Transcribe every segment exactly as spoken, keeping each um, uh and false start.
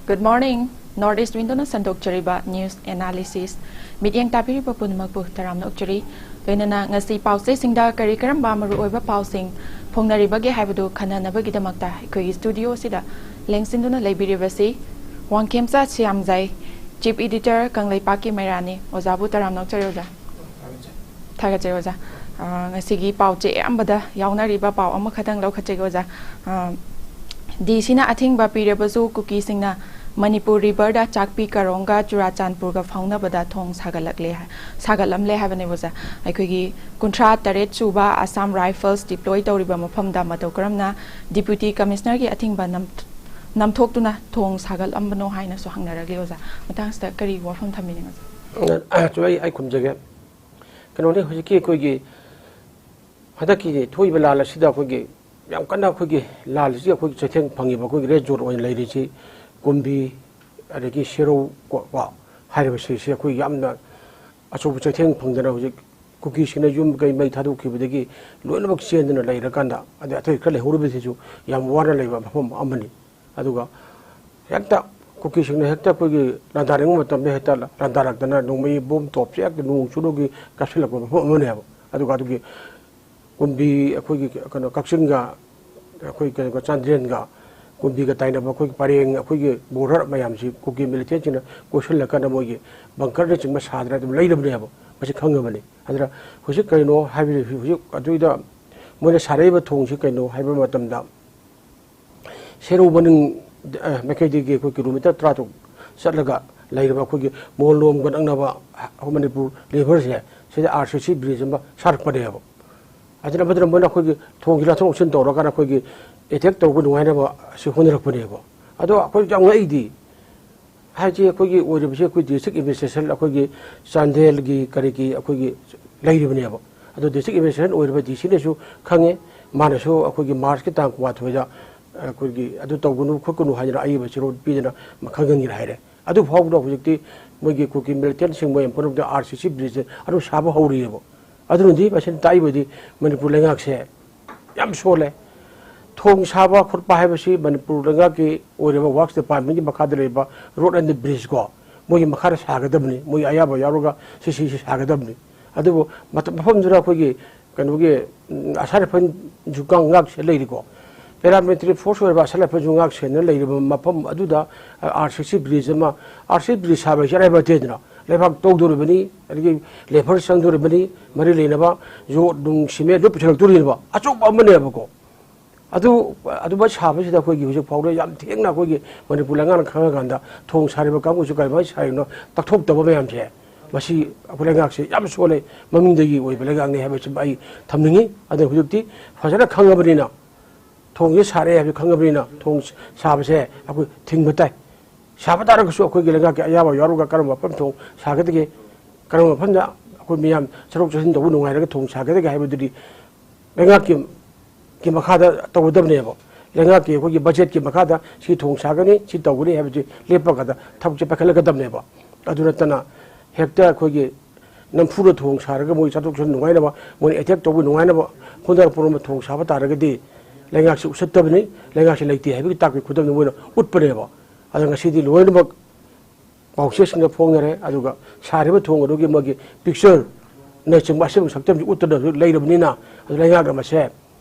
Good morning. North East Window-ꯅ ꯁꯟꯗꯣꯛꯆꯔꯤꯕ news analysis, ꯃꯤꯠꯌꯦꯡ ꯇꯥꯕꯤꯔꯤꯕ ꯄꯨꯝꯅꯃꯛꯄꯨ ꯇꯔꯥꯝꯅ ꯑꯣꯛꯆꯔꯤ꯫ ꯂꯣꯏꯅꯅ ꯉꯁꯤ ꯄꯥꯎꯆꯦꯁꯤꯡꯗ ꯀꯔꯤ ꯀꯔꯝꯕ ꯃꯔꯨꯑꯣꯏꯕ ꯄꯥꯎꯁꯤꯡ ꯐꯣꯡꯅꯔꯤꯕꯒꯦ ꯍꯥꯏꯕꯗꯨ ꯈꯟꯅꯅꯕꯒꯤꯗꯃꯛꯇ ꯑꯩꯈꯣꯏꯒꯤ studio-ꯁꯤꯗ ꯂꯦꯡꯁꯤꯟꯗꯨꯅ ꯂꯩꯕꯤꯔꯤꯕꯁꯤ ꯋꯥꯡꯈꯦꯝꯆꯥ ꯁꯤꯌꯥꯝꯖꯥꯏ, chief editor ꯀꯪꯂꯩꯄꯥꯛꯀꯤ ꯃꯩꯔꯥꯅꯤ꯫ ꯑꯣꯖꯥꯕꯨ ꯇꯔꯥꯝꯅ ꯑꯣꯛꯆꯔꯤ ꯑꯣꯖꯥ꯫ ꯊꯥꯒꯠꯆꯔꯤ ꯑꯣꯖꯥ꯫ ꯑ, ꯉꯁꯤꯒꯤ ꯄꯥꯎꯆꯦ ꯑꯌꯥꯝꯕꯗ ꯌꯥꯎꯅꯔꯤꯕ ꯄꯥꯎ ꯑꯃꯈꯛꯇꯪ ꯂꯧꯈꯠꯆꯒꯦ ꯑꯣꯖꯥ꯫ ꯑ, ꯗꯤ ꯁꯤꯅ ꯑꯊꯤꯡꯕ ꯄꯤꯔꯕꯁꯨ ꯀꯨꯀꯤꯁꯤꯡꯅ ꯃꯅꯤꯄꯨꯔ river-ꯗ ꯆꯥꯛꯄꯤ ꯀꯔꯣꯡꯒ ꯆꯨꯔꯥꯆꯥꯟꯄꯨꯔꯒ ꯐꯥꯎꯅꯕꯗ ꯊꯣꯡ ꯁꯥꯒꯠꯂꯛꯂꯦ ꯍꯥꯏ-, ꯁꯥꯒꯠꯂꯝꯂꯦ ꯍꯥꯏꯕꯅꯦꯕ ꯑꯣꯖꯥ꯫ ꯑꯩꯈꯣꯏꯒꯤ ꯀꯨꯟꯊ꯭ꯔꯥ ꯇꯔꯦꯠ ꯁꯨꯕ Assam Rifles deploy ꯇꯧꯔꯤꯕ ꯃꯐꯝꯗ ꯃꯇꯧ ꯀꯔꯝꯅ Deputy Commissioner-ꯒꯤ ꯑꯊꯤꯡꯕ ꯅꯝ-, ꯅꯝꯊꯣꯛꯇꯨꯅ ꯊꯣꯡ ꯁꯥꯒꯠꯂꯝꯕꯅꯣ ꯍꯥꯏꯅꯁꯨ ꯍꯪꯅꯔꯛꯂꯤ ꯑꯣꯖꯥ꯫ ꯃꯇꯥꯡꯁꯤꯗ ꯀꯔꯤ ꯋꯥꯐꯝ ꯊꯝꯕꯤꯅꯤꯡꯉꯤ ꯑꯣꯖꯥ? ꯑ, ꯑ, ꯑꯩ, ꯑꯩ ꯈꯨꯝꯖꯒꯦ꯫ ꯀꯩꯅꯣꯅꯤ, ꯍꯧꯖꯤꯛꯀꯤ ꯑꯩꯈꯣꯏꯒꯤ ꯍꯟꯗꯛꯀꯤ ꯊꯣꯛꯏꯕ ꯂꯥꯟ ꯑꯁꯤꯗ ꯑꯩꯈꯣꯏꯒꯤ ꯌꯥꯝ ꯀꯟꯅ ꯑꯩꯈꯣꯏꯒꯤ ꯂꯥꯟ ꯑꯁꯤꯒꯤ ꯑꯩꯈꯣꯏꯒꯤ ꯆꯩꯊꯦꯡ ꯐꯪꯉꯤꯕ ꯑꯩꯈꯣꯏꯒꯤ red zone ꯑꯣꯏꯅ ꯂꯩꯔꯤꯁꯤ ꯀꯨꯝꯕꯤ, ꯑꯗꯒꯤ ꯁꯦꯔꯧ ꯀꯣ, ꯀꯣ ꯍꯥꯏꯔꯤꯕꯁꯤꯡꯁꯤ ꯑꯩꯈꯣꯏ ꯌꯥꯝꯅ ꯑꯆꯧꯕ ꯆꯩꯊꯦꯡ ꯐꯪꯗꯅ ꯍꯧꯖꯤꯛ ꯀꯨꯀꯤꯁꯤꯡꯅ ꯌꯨꯝ ꯀꯩ ꯃꯩ ꯊꯥꯗꯣꯛꯈꯤꯕꯗꯒꯤ ꯂꯣꯏꯅꯃꯛ ꯆꯦꯟꯗꯨꯅ ꯂꯩꯔꯀꯥꯟꯗ, ꯑꯗꯩ ꯑꯇꯩ ꯈꯔ ꯂꯩꯍꯧꯔꯤꯕꯁꯤꯁꯨ ꯌꯥꯝ ꯋꯥꯅ ꯂꯩꯕ ꯃꯐꯝ ꯑꯃꯅꯤ꯫ ꯑꯗꯨꯒ ꯍꯦꯛꯇ ꯀꯨꯀꯤꯁꯤꯡꯅ ꯍꯦꯛꯇ ꯑꯩꯈꯣꯏꯒꯤ ꯂꯥꯟꯗꯥꯅꯤꯡꯕ ꯃꯇꯝꯗ ꯍꯦꯛꯇ ꯂꯥꯟꯗꯥꯔꯛꯇꯅ ꯅꯣꯡꯃꯩ ꯕꯣꯝ ꯇꯣꯞꯁꯦ ꯍꯦꯛꯇ ꯅꯣꯡ ꯆꯨꯔꯨꯒꯤ ꯀꯥꯞꯁꯤꯜꯂꯛꯄ ꯃꯐꯝ ꯑꯃꯅꯦꯕ꯫ ꯑꯗꯨꯒ ꯑꯗꯨꯒꯤ ꯀꯨꯝꯕꯤ ꯑꯩꯈꯣꯏꯒꯤ ꯀꯩꯅꯣ ꯀꯛꯆꯤꯡꯒ ꯑꯩꯈꯣꯏ ꯀꯩꯅꯣ ꯆꯥꯟꯗꯦꯜꯒ ꯀꯨꯝꯕꯤꯒ ꯇꯥꯏꯅꯕ ꯑꯩꯈꯣꯏꯒꯤ ꯄꯔꯦꯡ ꯑꯩꯈꯣꯏꯒꯤ border ꯃꯌꯥꯝꯁꯤ ꯀꯨꯀꯤ militant-ꯁꯤꯡꯅ ꯀꯣꯏꯁꯤꯜꯂꯀꯥꯟꯗ ꯃꯣꯏꯒꯤ bunker-ꯅꯆꯤꯡꯕ ꯁꯥꯗꯅ ꯑꯗꯨꯝ ꯂꯩꯔꯕꯅꯦꯕ꯫ ꯃꯁꯤ ꯈꯪꯉꯕꯅꯤ꯫ ꯑꯗꯨꯅ ꯍꯧꯖꯤꯛ ꯀꯩꯅꯣ ꯍꯥꯏꯕꯗꯤ ꯍꯧꯖꯤꯛ ꯑꯗꯨꯏꯗ ꯃꯣꯏꯅ ꯁꯥꯔꯛꯏꯕ ꯊꯣꯡꯁꯤ ꯀꯩꯅꯣ ꯍꯥꯏꯕ ꯃꯇꯝꯗ ꯁꯦꯔꯧ ꯃꯅꯤꯡ, ꯑ, ꯃꯥꯏꯀꯩꯗꯒꯤ ꯑꯩꯈꯣꯏ kilometre ꯇꯔꯥ ꯇꯔꯨꯛ ꯆꯠꯂꯒ ꯂꯩꯔꯕ ꯑꯩꯈꯣꯏꯒꯤ ꯃꯣꯜꯂꯣꯝꯒ ꯅꯛꯅꯕ ꯃꯅꯤꯄꯨꯔ river-ꯁꯦ, ꯁꯤꯗ R C C bridge ꯑꯃ ꯁꯥꯔꯛꯄꯅꯦꯕ꯫ ꯑꯗꯨꯅ ꯃꯗꯨꯅ ꯃꯣꯏꯅ ꯑꯩꯈꯣꯏꯒꯤ ꯊꯣꯡꯁꯤ ꯂꯥꯟꯊꯣꯛ ꯂꯥꯟꯁꯤꯟ ꯇꯧꯔꯀꯥꯟꯗ ꯑꯩꯈꯣꯏꯒꯤ attack ꯇꯧꯕ ꯅꯨꯡꯉꯥꯏꯅꯕ ꯑꯁꯤ ꯍꯣꯠꯅꯔꯛꯄꯅꯦꯕ꯫ ꯑꯗꯣ ꯑꯩꯈꯣꯏ ꯌꯥꯝ ꯉꯛꯏꯗꯤ, ꯍꯥꯏꯗꯤ ꯑꯩꯈꯣꯏꯒꯤ ꯑꯣꯏꯔꯤꯕꯁꯤ ꯑꯩꯈꯣꯏ district administration, ꯑꯩꯈꯣꯏꯒꯤ ꯆꯥꯟꯗꯦꯜꯒꯤ ꯀꯔꯤꯒꯤ ꯑꯩꯈꯣꯏꯒꯤ ꯂꯩꯔꯤꯕꯅꯦꯕ꯫ ꯑꯗꯣ district administration ꯑꯣꯏꯔꯤꯕ D C-ꯅꯁꯨ ꯈꯪꯉꯦ, ꯃꯥꯅꯁꯨ ꯑꯩꯈꯣꯏꯒꯤ March-ꯀꯤ ꯇꯥꯡ ꯀꯨꯟꯃꯥꯊꯣꯏꯗ ꯑꯩꯈꯣꯏꯒꯤ ꯑꯗꯨ ꯇꯧꯒꯅꯨ ꯈꯣꯠꯀꯅꯨ ꯍꯥꯏꯗꯅ ꯑꯏꯕ ꯆꯦꯔꯣꯜ ꯄꯤꯗꯅ ꯈꯪꯍꯟꯒꯅꯤ ꯍꯥꯏꯔꯦ꯫ ꯑꯗꯨ ꯐꯥꯎꯕꯗ ꯍꯧꯖꯤꯛꯇꯤ ꯃꯣꯏꯒꯤ ꯀꯨꯀꯤ militant-ꯁꯤꯡ ꯃꯣꯏ ꯄꯨꯝꯅꯃꯛꯇ R C C bridge ꯑꯗꯨꯝ ꯁꯥꯕ ꯍꯧꯔꯤꯑꯕ꯫ ꯑꯗꯨꯅꯗꯤ ꯃꯁꯤꯅ ꯇꯥꯛꯏꯕꯗꯤ ꯃꯅꯤꯄꯨꯔ ꯂꯩꯉꯥꯛꯁꯦ ꯌꯥꯝ ꯁꯣꯜꯂꯦ꯫ ꯊꯣꯡ ꯁꯥꯕ ꯈꯣꯠꯄ ꯍꯥꯏꯕꯁꯤ ꯃꯅꯤꯄꯨꯔ ꯂꯩꯉꯥꯛꯀꯤ ꯑꯣꯏꯔꯤꯕ Works Department ꯀꯤ ꯃꯈꯥꯗ ꯂꯩꯕ Road and Bridge ꯀꯣ, ꯃꯣꯏꯒꯤ ꯃꯈꯥꯗ ꯁꯥꯒꯗꯕꯅꯤ, ꯃꯣꯏ ꯑꯌꯥꯕ ꯌꯥꯎꯔꯒ ꯁꯤ ꯁꯤ ꯁꯤ ꯁꯥꯒꯗꯕꯅꯤ꯫ ꯑꯗꯨꯕꯨ ꯃꯇꯝ, ꯃꯐꯝꯗꯨꯗ ꯑꯩꯈꯣꯏꯒꯤ ꯀꯩꯅꯣꯒꯤ, ꯎꯝ, ꯑꯁꯥꯝ ꯔꯥꯏꯐꯜꯁꯨ ꯉꯥꯛ, ꯉꯥꯛ ꯁꯦꯟ ꯂꯩꯔꯤꯀꯣ, Paramilitary Force ꯑꯣꯏꯔꯤꯕ ꯑꯁꯥꯝ ꯔꯥꯏꯐꯜꯁꯨ ꯉꯥꯛ ꯁꯦꯟꯅ ꯂꯩꯔꯤꯕ ꯃꯐꯝ ꯑꯗꯨꯗ, ꯑ, R C C bridge ꯑꯃ, R C C bridge ꯁꯥꯕ ꯍꯥꯏꯁꯦ ꯑꯔꯥꯏꯕ ꯅꯠꯇꯦꯗꯅ, ꯂꯩꯕꯥꯛ ꯇꯧꯗꯣꯔꯤꯕꯅꯤ, ꯑꯗꯒꯤ labour ꯆꯪꯗꯣꯔꯤꯕꯅꯤ, ꯃꯔꯤ ꯂꯩꯅꯕ ꯌꯣꯠ ꯅꯨꯡ ꯁꯤꯃꯦꯟ ꯂꯣꯏ ꯄꯨꯁꯤꯜꯂꯛꯇꯣꯔꯤꯅꯦꯕ, ꯑꯆꯧꯕ ꯑꯃꯅꯦꯕꯀꯣ꯫ ꯑꯗꯨ, ꯑꯗꯨꯃꯥꯏꯅ ꯁꯥꯕꯁꯤꯗ ꯑꯩꯈꯣꯏꯒꯤ ꯍꯧꯖꯤꯛ ꯐꯥꯎꯗ ꯌꯥꯝ ꯊꯦꯡꯅ ꯑꯩꯈꯣꯏꯒꯤ ꯃꯅꯤꯄꯨꯔ ꯂꯩꯉꯥꯛꯅ ꯈꯪꯉꯀꯥꯟꯗ ꯊꯣꯡ ꯁꯥꯔꯤꯕ ꯀꯥꯡꯕꯨꯁꯨ ꯀꯔꯝꯍꯥꯏꯅ ꯁꯥꯔꯤꯅꯣ ꯇꯥꯛꯊꯣꯛꯇꯕ ꯃꯌꯥꯝꯁꯦ, ꯃꯁꯤ ꯑꯩꯈꯣꯏ ꯂꯩꯉꯥꯛꯁꯦ ꯌꯥꯝ ꯁꯣꯜꯂꯦ꯫ ꯃꯃꯤꯡꯗꯒꯤ ꯑꯣꯏꯕ ꯂꯩꯉꯥꯛꯅꯤ ꯍꯥꯏꯕꯁꯤ ꯑꯩ ꯊꯝꯅꯤꯡꯉꯤ꯫ ꯑꯗꯨꯅ ꯍꯧꯖꯤꯛꯇꯤ ꯐꯖꯅ ꯈꯪꯉꯕꯅꯤꯅ, ꯊꯣꯡꯁꯦ ꯁꯥꯔꯦ ꯍꯥꯏꯕꯁꯤ ꯈꯪꯉꯕꯅꯤꯅ, ꯊꯣꯡ ꯁꯥꯕꯁꯦ ꯑꯩꯈꯣꯏ ꯊꯤꯡꯕ ꯇꯥꯏ꯫ ꯁꯥꯕ ꯇꯥꯔꯒꯁꯨ ꯑꯩꯈꯣꯏꯒꯤ ꯂꯩꯉꯥꯛꯀꯤ ꯑꯌꯥꯕ ꯌꯥꯎꯔꯒ ꯀꯔꯝꯕ ꯃꯐꯝ ꯊꯣꯡ ꯁꯥꯒꯗꯒꯦ, ꯀꯔꯝꯕ ꯃꯐꯝꯗ ꯑꯩꯈꯣꯏ ꯃꯤꯌꯥꯝ ꯆꯠꯊꯣꯛ ꯆꯠꯁꯤꯟ ꯇꯧꯕ ꯅꯨꯡꯉꯥꯏꯔꯒ ꯊꯣꯡ ꯁꯥꯒꯗꯒꯦ ꯍꯥꯏꯕꯗꯨꯗꯤ ꯂꯩꯉꯥꯛꯀꯤ, ꯀꯤ ꯃꯈꯥꯗ ꯇꯧꯒꯗꯕꯅꯦꯕ꯫ ꯂꯩꯉꯥꯛꯀꯤ ꯑꯩꯈꯣꯏꯒꯤ budget ꯀꯤ ꯃꯈꯥꯗ ꯁꯤ ꯊꯣꯡ ꯁꯥꯒꯅꯤ, ꯁꯤ ꯇꯧꯒꯅꯤ ꯍꯥꯏꯕꯁꯤ ꯂꯦꯞꯄꯀꯥꯟꯗ ꯊꯕꯛꯁꯦ ꯄꯥꯏꯈꯠꯂꯛꯀꯗꯕꯅꯦꯕ꯫ ꯑꯗꯨ ꯅꯠꯇꯅ ꯍꯦꯛꯇ ꯑꯩꯈꯣꯏꯒꯤ ꯅꯝꯐꯨꯗ ꯊꯣꯡ ꯁꯥꯔꯒ ꯃꯣꯏ ꯆꯠꯊꯣꯛ ꯆꯠꯁꯤꯟ ꯅꯨꯡꯉꯥꯏꯅꯕ, ꯃꯣꯏꯅ attack ꯇꯧꯕ ꯅꯨꯡꯉꯥꯏꯅꯕ ꯍꯣꯠꯅꯔꯛꯄ ꯊꯣꯡ ꯁꯥꯕ ꯇꯥꯔꯒꯗꯤ ꯂꯩꯉꯥꯛꯁꯤ ꯎꯁꯤꯠꯇꯕꯅꯤ, ꯂꯩꯉꯥꯛꯁꯤ ꯂꯩꯇꯦ ꯍꯥꯏꯕꯒꯤ ꯇꯥꯛꯄꯒꯤ ꯈꯨꯗꯝꯗꯨ ꯃꯣꯏꯅ ꯎꯠꯄꯅꯦꯕ꯫ ꯑꯗ ꯉꯁꯤꯗꯤ ꯂꯣꯏꯅꯃꯛ ꯄꯥꯎꯆꯦꯁꯤꯡꯗ ꯐꯣꯡꯅꯔꯦ, ꯑꯗꯨꯒ ꯁꯥꯔꯤꯕ ꯊꯣꯡ ꯑꯗꯨꯒꯤ ꯃꯥꯒꯤ picture ꯅꯆꯤꯡꯕ ꯑꯁꯦꯡꯕ ꯁꯛꯇꯝꯁꯤ ꯎꯠꯇꯅ ꯂꯩꯔꯕꯅꯤꯅ, ꯑꯗꯨ ꯂꯩꯉꯥꯛꯅ ꯃꯁꯦ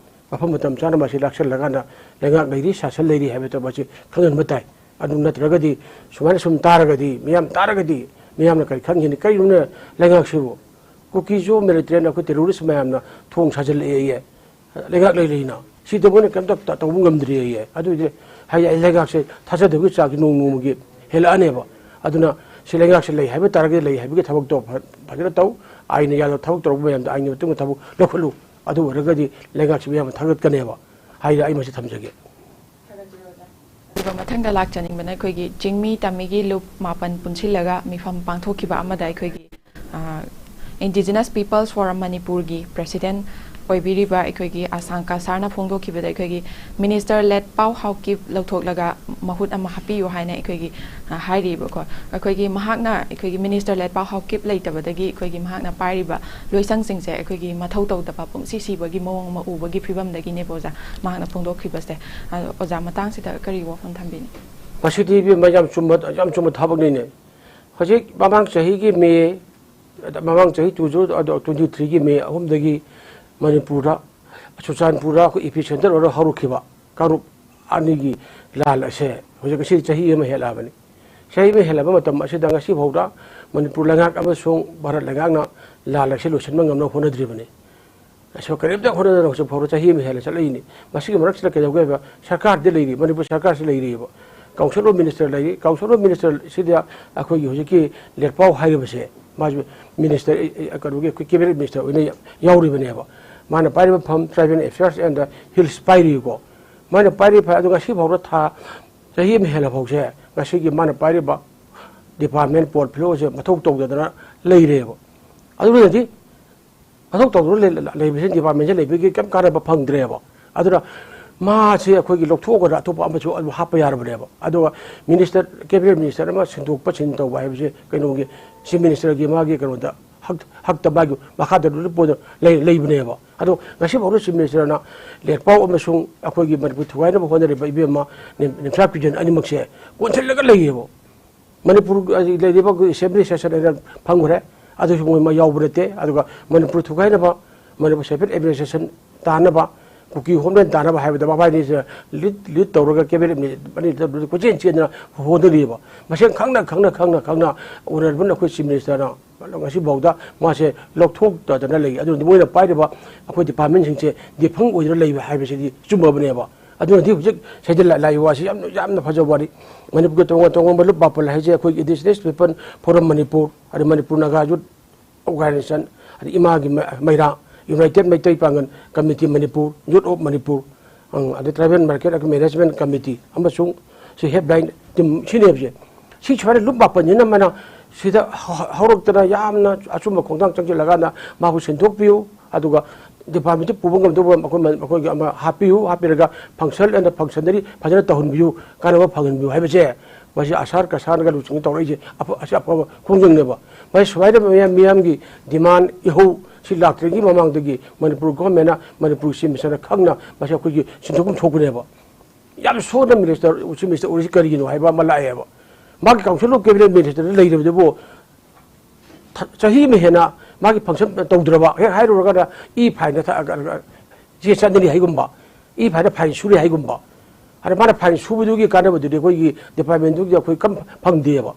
ꯃꯐꯝ ꯃꯇꯝ ꯆꯥꯅ ꯃꯁꯤ ꯂꯥꯛꯁꯜꯂꯀꯥꯟꯗ ꯂꯩꯉꯥꯛ ꯂꯩꯔꯤ, ꯁꯥꯁꯟ ꯂꯩꯔꯤ ꯍꯥꯏꯕꯗꯣ ꯃꯁꯤ ꯈꯪꯍꯟꯕ ꯇꯥꯏ꯫ ꯑꯗꯨ ꯅꯠꯇ꯭ꯔꯒꯗꯤ ꯁꯨꯃꯥꯏꯅ ꯁꯨꯝ ꯇꯥꯔꯒꯗꯤ, ꯃꯤꯌꯥꯝ ꯇꯥꯔꯒꯗꯤ ꯃꯤꯌꯥꯝꯅ ꯀꯔꯤ ꯈꯪꯒꯅꯤ? ꯀꯔꯤꯒꯨꯝꯕ ꯂꯩꯉꯥꯛꯁꯤꯕꯨ ꯀꯨꯀꯤꯁꯨ ꯃꯤꯂꯤꯇꯦꯟ ꯑꯩꯈꯣꯏ terrorist ꯃꯌꯥꯝꯅ ꯊꯣꯡ ꯁꯥꯖꯤꯜꯂꯛꯑꯦꯌꯦ, ꯂꯩꯉꯥꯛ ꯂꯩꯔꯤꯅ ꯁꯤꯗ ꯃꯣꯏꯅ ꯀꯩꯝꯇ ꯇ-, ꯇꯧꯕ ꯉꯝꯗ꯭ꯔꯤꯌꯦ꯫ ꯑꯗꯨꯗꯤ ꯍꯥꯏꯗꯤ ꯑꯩ ꯂꯩꯉꯥꯛꯁꯦ ꯊꯥꯖꯗꯕꯒꯤ ꯆꯥꯡꯁꯦ ꯅꯣꯡ ꯅꯣꯡꯃꯒꯤ ꯍꯦꯜꯂꯛꯑꯅꯦꯕ꯫ ꯑꯗꯨꯅ ꯁꯤ ꯂꯩꯉꯥꯛꯁꯦ ꯂꯩ ꯍꯥꯏꯕ ꯇꯥꯔꯒꯗꯤ ꯂꯩ ꯍꯥꯏꯕꯒꯤ ꯊꯕꯛꯇꯣ ꯐ-, ꯐꯖꯅ ꯇꯧ, ꯑꯥꯏꯟꯅ ꯌꯥꯗꯕ ꯊꯕꯛ ꯇꯧꯔꯛꯄ ꯃꯌꯥꯝꯗꯣ ꯑꯥꯏꯟꯒꯤ ꯃꯇꯨꯡ ꯊꯕꯛ ꯂꯧꯈꯠꯂꯨ꯫ ꯑꯗꯨ ꯑꯣꯏꯔꯒꯗꯤ ꯂꯩꯉꯥꯛꯁꯤ ꯃꯤꯌꯥꯝꯅ ꯊꯥꯒꯠꯀꯅꯦꯕ ꯍꯥꯏꯅ ꯑꯩ ꯃꯁꯤ ꯊꯝꯖꯒꯦ꯫ ꯑꯗꯨꯒ ꯃꯊꯪꯗ ꯂꯥꯛꯆꯅꯤꯡꯕꯅ ꯑꯩꯈꯣꯏꯒꯤ ꯆꯤꯡꯃꯤ ꯇꯝꯃꯤꯒꯤ ꯂꯨꯞ ꯃꯥꯄꯟ ꯄꯨꯟꯁꯤꯜꯂꯒ ꯃꯤꯐꯝ ꯄꯥꯡꯊꯣꯛꯈꯤꯕ ꯑꯃꯗ ꯑꯩꯈꯣꯏꯒꯤ, ꯑ, Indigenous Peoples Forum ꯃꯅꯤꯄꯨꯔꯒꯤ president ꯑꯣꯏꯕꯤꯔꯤꯕ ꯑꯩꯈꯣꯏꯒꯤ ꯑꯁꯥꯡꯀꯥ ꯁꯥꯔꯅ ꯐꯣꯡꯗꯣꯛꯈꯤꯕꯗ ꯑꯩꯈꯣꯏꯒꯤ ꯃꯤꯅꯤꯁꯇꯔ ꯂꯦꯠꯄꯥꯎ ꯍꯥꯎꯀꯤꯞ ꯂꯧꯊꯣꯛꯂꯒ ꯃꯍꯨꯠ ꯑꯃ ꯍꯥꯞꯄꯤꯌꯨ ꯍꯥꯏꯅ ꯑꯩꯈꯣꯏꯒꯤ, ꯑ, ꯍꯥꯏꯔꯤꯕꯀꯣ꯫ ꯑꯩꯈꯣꯏꯒꯤ ꯃꯍꯥꯛꯅ ꯑꯩꯈꯣꯏꯒꯤ ꯃꯤꯅꯤꯁꯇꯔ ꯂꯦꯠꯄꯥꯎ ꯍꯥꯎꯀꯤꯞ ꯂꯩꯇꯕꯗꯒꯤ ꯑꯩꯈꯣꯏꯒꯤ ꯃꯍꯥꯛꯅ ꯄꯥꯏꯔꯤꯕ ꯂꯣꯏꯁꯪꯁꯤꯡꯁꯦ ꯑꯩꯈꯣꯏꯒꯤ ꯃꯊꯧ ꯇꯧꯗꯕ ꯄꯨꯝꯁꯤ ꯁꯤꯕꯒꯤ ꯃꯑꯣꯡ ꯑꯃ ꯎꯕꯒꯤ ꯐꯤꯕꯝꯗꯒꯤꯅꯦꯕ ꯑꯣꯖꯥ ꯃꯍꯥꯛꯅ ꯐꯣꯡꯗꯣꯛꯈꯤꯕꯁꯦ꯫ ꯑꯗꯣ ꯑꯣꯖꯥ ꯃꯇꯥꯡꯁꯤꯗ ꯀꯔꯤ ꯋꯥꯐꯝ ꯊꯝꯕꯤꯅꯤ? ꯃꯁꯤꯗꯤ ꯏꯕꯦꯝꯃ ꯌꯥꯝ ꯆꯨꯝꯕ, ꯌꯥꯝ ꯆꯨꯝꯕ ꯊꯕꯛꯅꯤꯅꯦ꯫ ꯍꯧꯖꯤꯛ ꯃꯃꯥꯡ ꯆꯍꯤꯒꯤ ꯃꯦ, ꯃꯃꯥꯡ ꯆꯍꯤ two zero twenty three ꯒꯤ ꯃꯦ ꯑꯍꯨꯝꯗꯒꯤ ꯃꯅꯤꯄꯨꯔꯗ, ꯆꯨꯔꯆꯥꯟꯄꯨꯔꯗ ꯑꯩꯈꯣꯏ ꯏꯄꯤ ꯁꯦꯟꯇꯔ ꯑꯣꯏꯔ ꯍꯧꯔꯛꯈꯤꯕ ꯀꯥꯡꯂꯨꯞ ꯑꯅꯤꯒꯤ ꯂꯥꯟ ꯑꯁꯦ ꯍꯧꯖꯤꯛ ꯉꯁꯤ ꯆꯍꯤ ꯑꯃ ꯍꯦꯜꯂꯛꯑꯕꯅꯤ꯫ ꯆꯍꯤ ꯑꯃ ꯍꯦꯜꯂꯕ ꯃꯇꯝ ꯑꯁꯤꯗ ꯉꯁꯤ ꯐꯥꯎꯗ ꯃꯅꯤꯄꯨꯔ ꯂꯩꯉꯥꯛ ꯑꯃꯁꯨꯡ ꯚꯥꯔꯠ ꯂꯩꯉꯥꯛꯅ ꯂꯥꯟ ꯑꯁꯤ ꯂꯣꯏꯁꯤꯟꯕ ꯉꯝꯅꯕ ꯍꯣꯠꯅꯗ꯭ꯔꯤꯕꯅꯤ꯫ ꯑꯁꯣ ꯀꯔꯤꯝꯇ ꯍꯣꯠꯅꯗꯅ ꯍꯧꯖꯤꯛ ꯐꯥꯎꯕ ꯆꯍꯤ ꯑꯃ ꯍꯦꯜꯂ ꯆꯠꯂꯛꯏꯅꯤ꯫ ꯃꯁꯤꯒꯤ ꯃꯔꯛꯁꯤꯗ ꯀꯩꯗꯧꯒꯦ ꯍꯥꯏꯕ, ꯁꯔꯀꯥꯔꯗꯤ ꯂꯩꯔꯤ, ꯃꯅꯤꯄꯨꯔ ꯁꯔꯀꯥꯔꯁꯤ ꯂꯩꯔꯤꯕ꯫ Council of Minister ꯂꯩꯔꯤ, Council of Minister ꯁꯤꯗ ꯑꯩꯈꯣꯏꯒꯤ ꯍꯧꯖꯤꯛꯀꯤ ꯂꯦꯠꯄꯥꯎ ꯍꯥꯏꯔꯤꯕꯁꯦ, ꯃꯥꯁꯨ ꯃꯤꯅꯤꯁꯇꯔ, ꯑꯩ, ꯑꯩ, ꯀꯩꯅꯣꯒꯤ ꯑꯩꯈꯣꯏ ꯀꯦꯕꯤꯅꯦꯠ ꯃꯤꯅꯤꯁꯇꯔ ꯑꯣꯏꯅ ꯌꯥꯎꯔꯤꯕꯅꯦꯕ꯫ ꯃꯥꯅ ꯄꯥꯏꯔꯤꯕ ꯐꯝ Tribal Affairs and Hills ꯄꯥꯏꯔꯤꯀꯣ꯫ ꯃꯥꯅ ꯄꯥꯏꯔꯤꯕ ꯐꯝ ꯑꯗꯣ ꯉꯁꯤ ꯐꯥꯎꯗ ꯊꯥ, ꯆꯍꯤ ꯑꯃ ꯍꯦꯜꯂ ꯐꯥꯎꯁꯦ ꯉꯁꯤꯒꯤ ꯃꯥꯅ ꯄꯥꯏꯔꯤꯕ ꯗꯤꯄꯥꯔꯠꯃꯦꯟ ꯄꯣꯔꯠꯐꯣꯂꯤꯑꯣ ꯑꯁꯦ ꯃꯊꯧ ꯇꯧꯗꯗꯅ ꯂꯩꯔꯦꯕ꯫ ꯑꯗꯨꯅꯗꯤ ꯃꯊꯧ ꯇꯧꯗꯨꯅ ꯂꯩ-, ꯂꯩꯕꯁꯤ ꯗꯤꯄꯥꯔꯠꯃꯦꯟꯁꯦ ꯂꯩꯕꯒꯤ ꯀꯩꯝ ꯀꯥꯟꯅꯕ ꯐꯪꯗ꯭ꯔꯦꯕ꯫ ꯑꯗꯨꯅ ꯃꯥꯁꯦ ꯑꯩꯈꯣꯏꯒꯤ ꯂꯧꯊꯣꯛꯑꯒ ꯑꯇꯣꯞꯄ ꯑꯃꯁꯨ ꯑꯗꯨꯝ ꯍꯥꯞꯄ ꯌꯥꯔꯕꯅꯦꯕ꯫ ꯑꯗꯨꯒ ꯃꯤꯅꯤꯁꯇꯔ, ꯀꯦꯕꯤꯅꯦꯠ ꯃꯤꯅꯤꯁꯇꯔ ꯑꯃ ꯁꯤꯟꯗꯣꯛꯄ ꯁꯤꯟ ꯇꯧꯕ ꯍꯥꯏꯕꯁꯤ ꯀꯩꯅꯣꯒꯤ ꯆꯤꯐ ꯃꯤꯅꯤꯁꯇꯔꯒꯤ ꯃꯥꯒꯤ ꯀꯩꯅꯣꯗ ꯍꯛ-, ꯍꯛꯇ ꯃꯥꯒꯤ ꯃꯈꯥꯗ ꯂꯣꯏꯅ ꯄꯣꯟꯅ ꯂꯩ-, ꯂꯩꯕꯅꯦꯕ꯫ ꯑꯗꯣ ꯉꯁꯤ ꯐꯥꯎꯗ ꯆꯤꯐ ꯃꯤꯅꯤꯁꯇꯔꯅ ꯂꯦꯠꯄꯥꯎ ꯑꯃꯁꯨꯡ ꯑꯩꯈꯣꯏꯒꯤ ꯃꯅꯤꯄꯨꯔ ꯊꯨꯒꯥꯏꯅꯕ ꯍꯣꯠꯅꯔꯤꯕ ꯏꯕꯦꯝꯃ ꯅꯤꯝ-, ꯅꯤꯝꯁꯥ ꯀꯤꯖꯟ ꯑꯅꯤꯃꯛꯁꯦ ꯀꯣꯟꯁꯤꯜꯂꯒ ꯂꯩꯌꯦꯕ꯫ ꯃꯅꯤꯄꯨꯔ, ꯑ, ꯂꯩꯔꯤꯕ ꯑꯩꯈꯣꯏ ꯑꯦꯁꯦꯝꯕ꯭ꯂꯤ ꯁꯦꯁꯟ ꯍꯥꯏꯅ ꯐꯝꯈ꯭ꯔꯦ, ꯑꯗꯨꯁꯨ ꯃꯣꯏ ꯃ-, ꯌꯥꯎꯕ ꯅꯠꯇꯦ꯫ ꯑꯗꯨꯒ ꯃꯅꯤꯄꯨꯔ ꯊꯨꯒꯥꯏꯅꯕ, ꯃꯅꯤꯄꯨꯔ ꯁꯦꯄꯔꯦꯠ ꯑꯦꯗꯃꯤꯅꯤꯁꯇ꯭ꯔꯦꯁꯟ ꯇꯥꯅꯕ, ꯀꯨꯀꯤ ꯍꯣꯝꯂꯦꯟ ꯇꯥꯅꯕ ꯍꯥꯏꯕꯗ ꯃꯕꯥꯏꯅꯤꯁꯤꯅ ꯂꯤꯗ, ꯂꯤꯗ ꯇꯧꯔꯒ ꯀꯦꯕꯤꯅꯦꯠ ꯃꯅꯤ-, ꯀꯣꯏꯆꯦꯟ ꯆꯦꯟꯗꯅ ꯍꯣꯠꯅꯔꯤꯕ꯫ ꯃꯁꯦꯟ ꯈꯪꯅ, ꯈꯪꯅ, ꯈꯪꯅ, ꯈꯪꯅ ꯑꯣꯅꯔꯦꯕꯜ ꯑꯩꯈꯣꯏ ꯆꯤꯐ ꯃꯤꯅꯤꯁꯇꯔꯅ ꯉꯁꯤꯐꯥꯎꯗ ꯃꯥꯁꯦ ꯂꯧꯊꯣꯛꯇꯗꯅ ꯂꯩ꯫ ꯑꯗꯨꯅꯗꯤ ꯃꯣꯏꯅ ꯄꯥꯏꯔꯤꯕ ꯑꯩꯈꯣꯏ ꯗꯤꯄꯥꯔꯠꯃꯦꯟꯁꯤꯡꯁꯦ ꯗꯤꯐꯪ ꯑꯣꯏꯗꯨꯅ ꯂꯩꯕ ꯍꯥꯏꯕꯁꯤꯗꯤ ꯆꯨꯝꯃꯕꯅꯦꯕ꯫ ꯑꯗꯨꯅꯗꯤ ꯍꯧꯖꯤꯛ ꯁꯤꯗ ꯂꯥꯛ-, ꯂꯥꯛꯏꯕ ꯋꯥꯁꯤ ꯌꯥꯝꯅ, ꯌꯥꯝꯅ ꯐꯖꯕ ꯋꯥꯔꯤ꯫ ꯃꯅꯤꯄꯨꯔꯒꯤ ꯇꯣꯉꯥꯟ ꯇꯣꯉꯥꯟꯕ ꯂꯨꯞ ꯃꯥꯄꯜ ꯍꯥꯏꯁꯦ ꯑꯩꯈꯣꯏꯒꯤ Indigenous People Forum ꯃꯅꯤꯄꯨꯔ, ꯑꯗꯩ ꯃꯅꯤꯄꯨꯔ ꯅꯥꯒꯥ ꯌꯨꯠ ꯑꯣꯔꯒꯅꯥꯏꯖꯦꯁꯟ, ꯑꯗꯩ ꯏꯃꯥꯒꯤ ꯃ-, ꯃꯩꯔꯥ, United Meitei Pangal Committee Manipur, Youth of Manipur, ꯑꯪ, ꯑꯗꯩ Tribal Market Management Committee ꯑꯃꯁꯨꯡ ꯁꯤ ꯍꯦꯜꯞꯂꯥꯏꯟ ꯇꯤꯝ ꯁꯤꯅꯦꯕꯁꯦ꯫ ꯁꯤ ꯁꯨꯃꯥꯏꯅ ꯂꯨꯞ ꯃꯥꯄꯟꯁꯤꯅ ꯃꯥꯅ ꯁꯤꯗ ꯍ-, ꯍꯧꯔꯛꯇꯅ ꯌꯥꯝꯅ ꯑꯆꯨꯝꯕ ꯈꯣꯡꯊꯥꯡ ꯆꯪꯁꯤꯜꯂꯀꯥꯟꯗ ꯃꯥꯕꯨ ꯁꯦꯡꯗꯣꯛꯄꯤꯌꯨ, ꯑꯗꯨꯒ ꯗꯤꯄꯥꯔꯠꯃꯦꯟꯇ ꯄꯨꯕ ꯉꯝꯗꯧꯕ ꯃꯈꯣꯏ, ꯃꯈꯣꯏꯒꯤ ꯑꯃ ꯍꯥꯞꯄꯤꯌꯨ, ꯍꯥꯞꯄꯤꯔꯒ ꯐꯪꯁꯟ ꯑꯦꯟ ꯐꯪꯁꯟꯗꯔꯤ ꯐꯖꯅ ꯇꯧꯍꯟꯕꯤꯌꯨ, ꯀꯥꯟꯅꯕ ꯐꯪꯍꯟꯕꯤꯌꯨ ꯍꯥꯏꯕꯁꯦ, ꯃꯁꯤ ꯑꯁꯥꯔ ꯀꯁꯥꯔꯅꯒ ꯂꯨꯆꯤꯡꯅ ꯇꯧꯔꯛꯏꯁꯦ ꯑꯐ-, ꯑꯁꯤ ꯑꯐꯕ ꯈꯣꯡꯖꯪꯅꯦꯕ꯫ ꯃꯁꯤ ꯁꯨꯃꯥꯏꯅ ꯃꯤꯌꯥꯝ, ꯃꯤꯌꯥꯝꯒꯤ ꯗꯤꯃꯥꯟ, ꯏꯍꯧ ꯁꯤ ꯂꯥꯛꯇ꯭ꯔꯤꯉꯩꯒꯤ ꯃꯃꯥꯡꯗꯒꯤ ꯃꯅꯤꯄꯨꯔ ꯒꯣꯔꯃꯦꯟꯅ, ꯃꯅꯤꯄꯨꯔ ꯆꯤꯐ ꯃꯤꯅꯤꯁꯇꯔꯅ ꯈꯪꯅ ꯃꯁꯤ ꯑꯩꯈꯣꯏꯒꯤ ꯁꯤꯟꯗꯣꯛꯐꯝ ꯊꯣꯛꯄꯅꯦꯕ꯫ ꯌꯥꯝ ꯁꯣꯏꯅ ꯃꯤꯅꯤꯁꯇꯔ, ꯆꯤꯐ ꯃꯤꯅꯤꯁꯇꯔ ꯑꯣꯏꯔꯤꯁꯤ ꯀꯔꯤꯒꯤꯅꯣ ꯍꯥꯏꯕ ꯑꯃ ꯂꯥꯛꯑꯦꯕ꯫ ꯃꯥꯒꯤ ꯀꯥꯎꯟꯁꯤꯜ ꯑꯣꯐ ꯀꯦꯕꯤꯅꯦꯠ ꯃꯤꯅꯤꯁꯇꯔꯗ ꯂꯩꯔꯕꯗꯨꯕꯨ ꯊ-, ꯆꯍꯤ ꯑꯃ ꯍꯦꯟꯅ ꯃꯥꯒꯤ ꯐꯪꯁꯟ ꯇꯧꯗ꯭ꯔꯕ, ꯍꯦꯛ ꯍꯥꯏꯔꯨꯔꯒꯅ ꯏ ꯐꯥꯏꯟꯗ ꯊ-, ꯆꯦ ꯆꯠꯅꯔꯤ ꯍꯥꯏꯒꯨꯝꯕ, ꯏ ꯐꯥꯏꯟꯗ ꯐꯥꯏꯟ ꯁꯨꯔꯤ ꯍꯥꯏꯒꯨꯝꯕ꯫ ꯑꯗ ꯃꯥꯅ ꯐꯥꯏꯟ ꯁꯨꯕꯗꯨꯒꯤ ꯀꯥꯟꯅꯕꯗꯨꯗꯤ ꯑꯩꯈꯣꯏꯒꯤ ꯗꯤꯄꯥꯔꯠꯃꯦꯟꯗꯨꯒꯤ ꯑꯩꯈꯣꯏ ꯀꯝ ꯐꯪꯗꯦꯕ꯫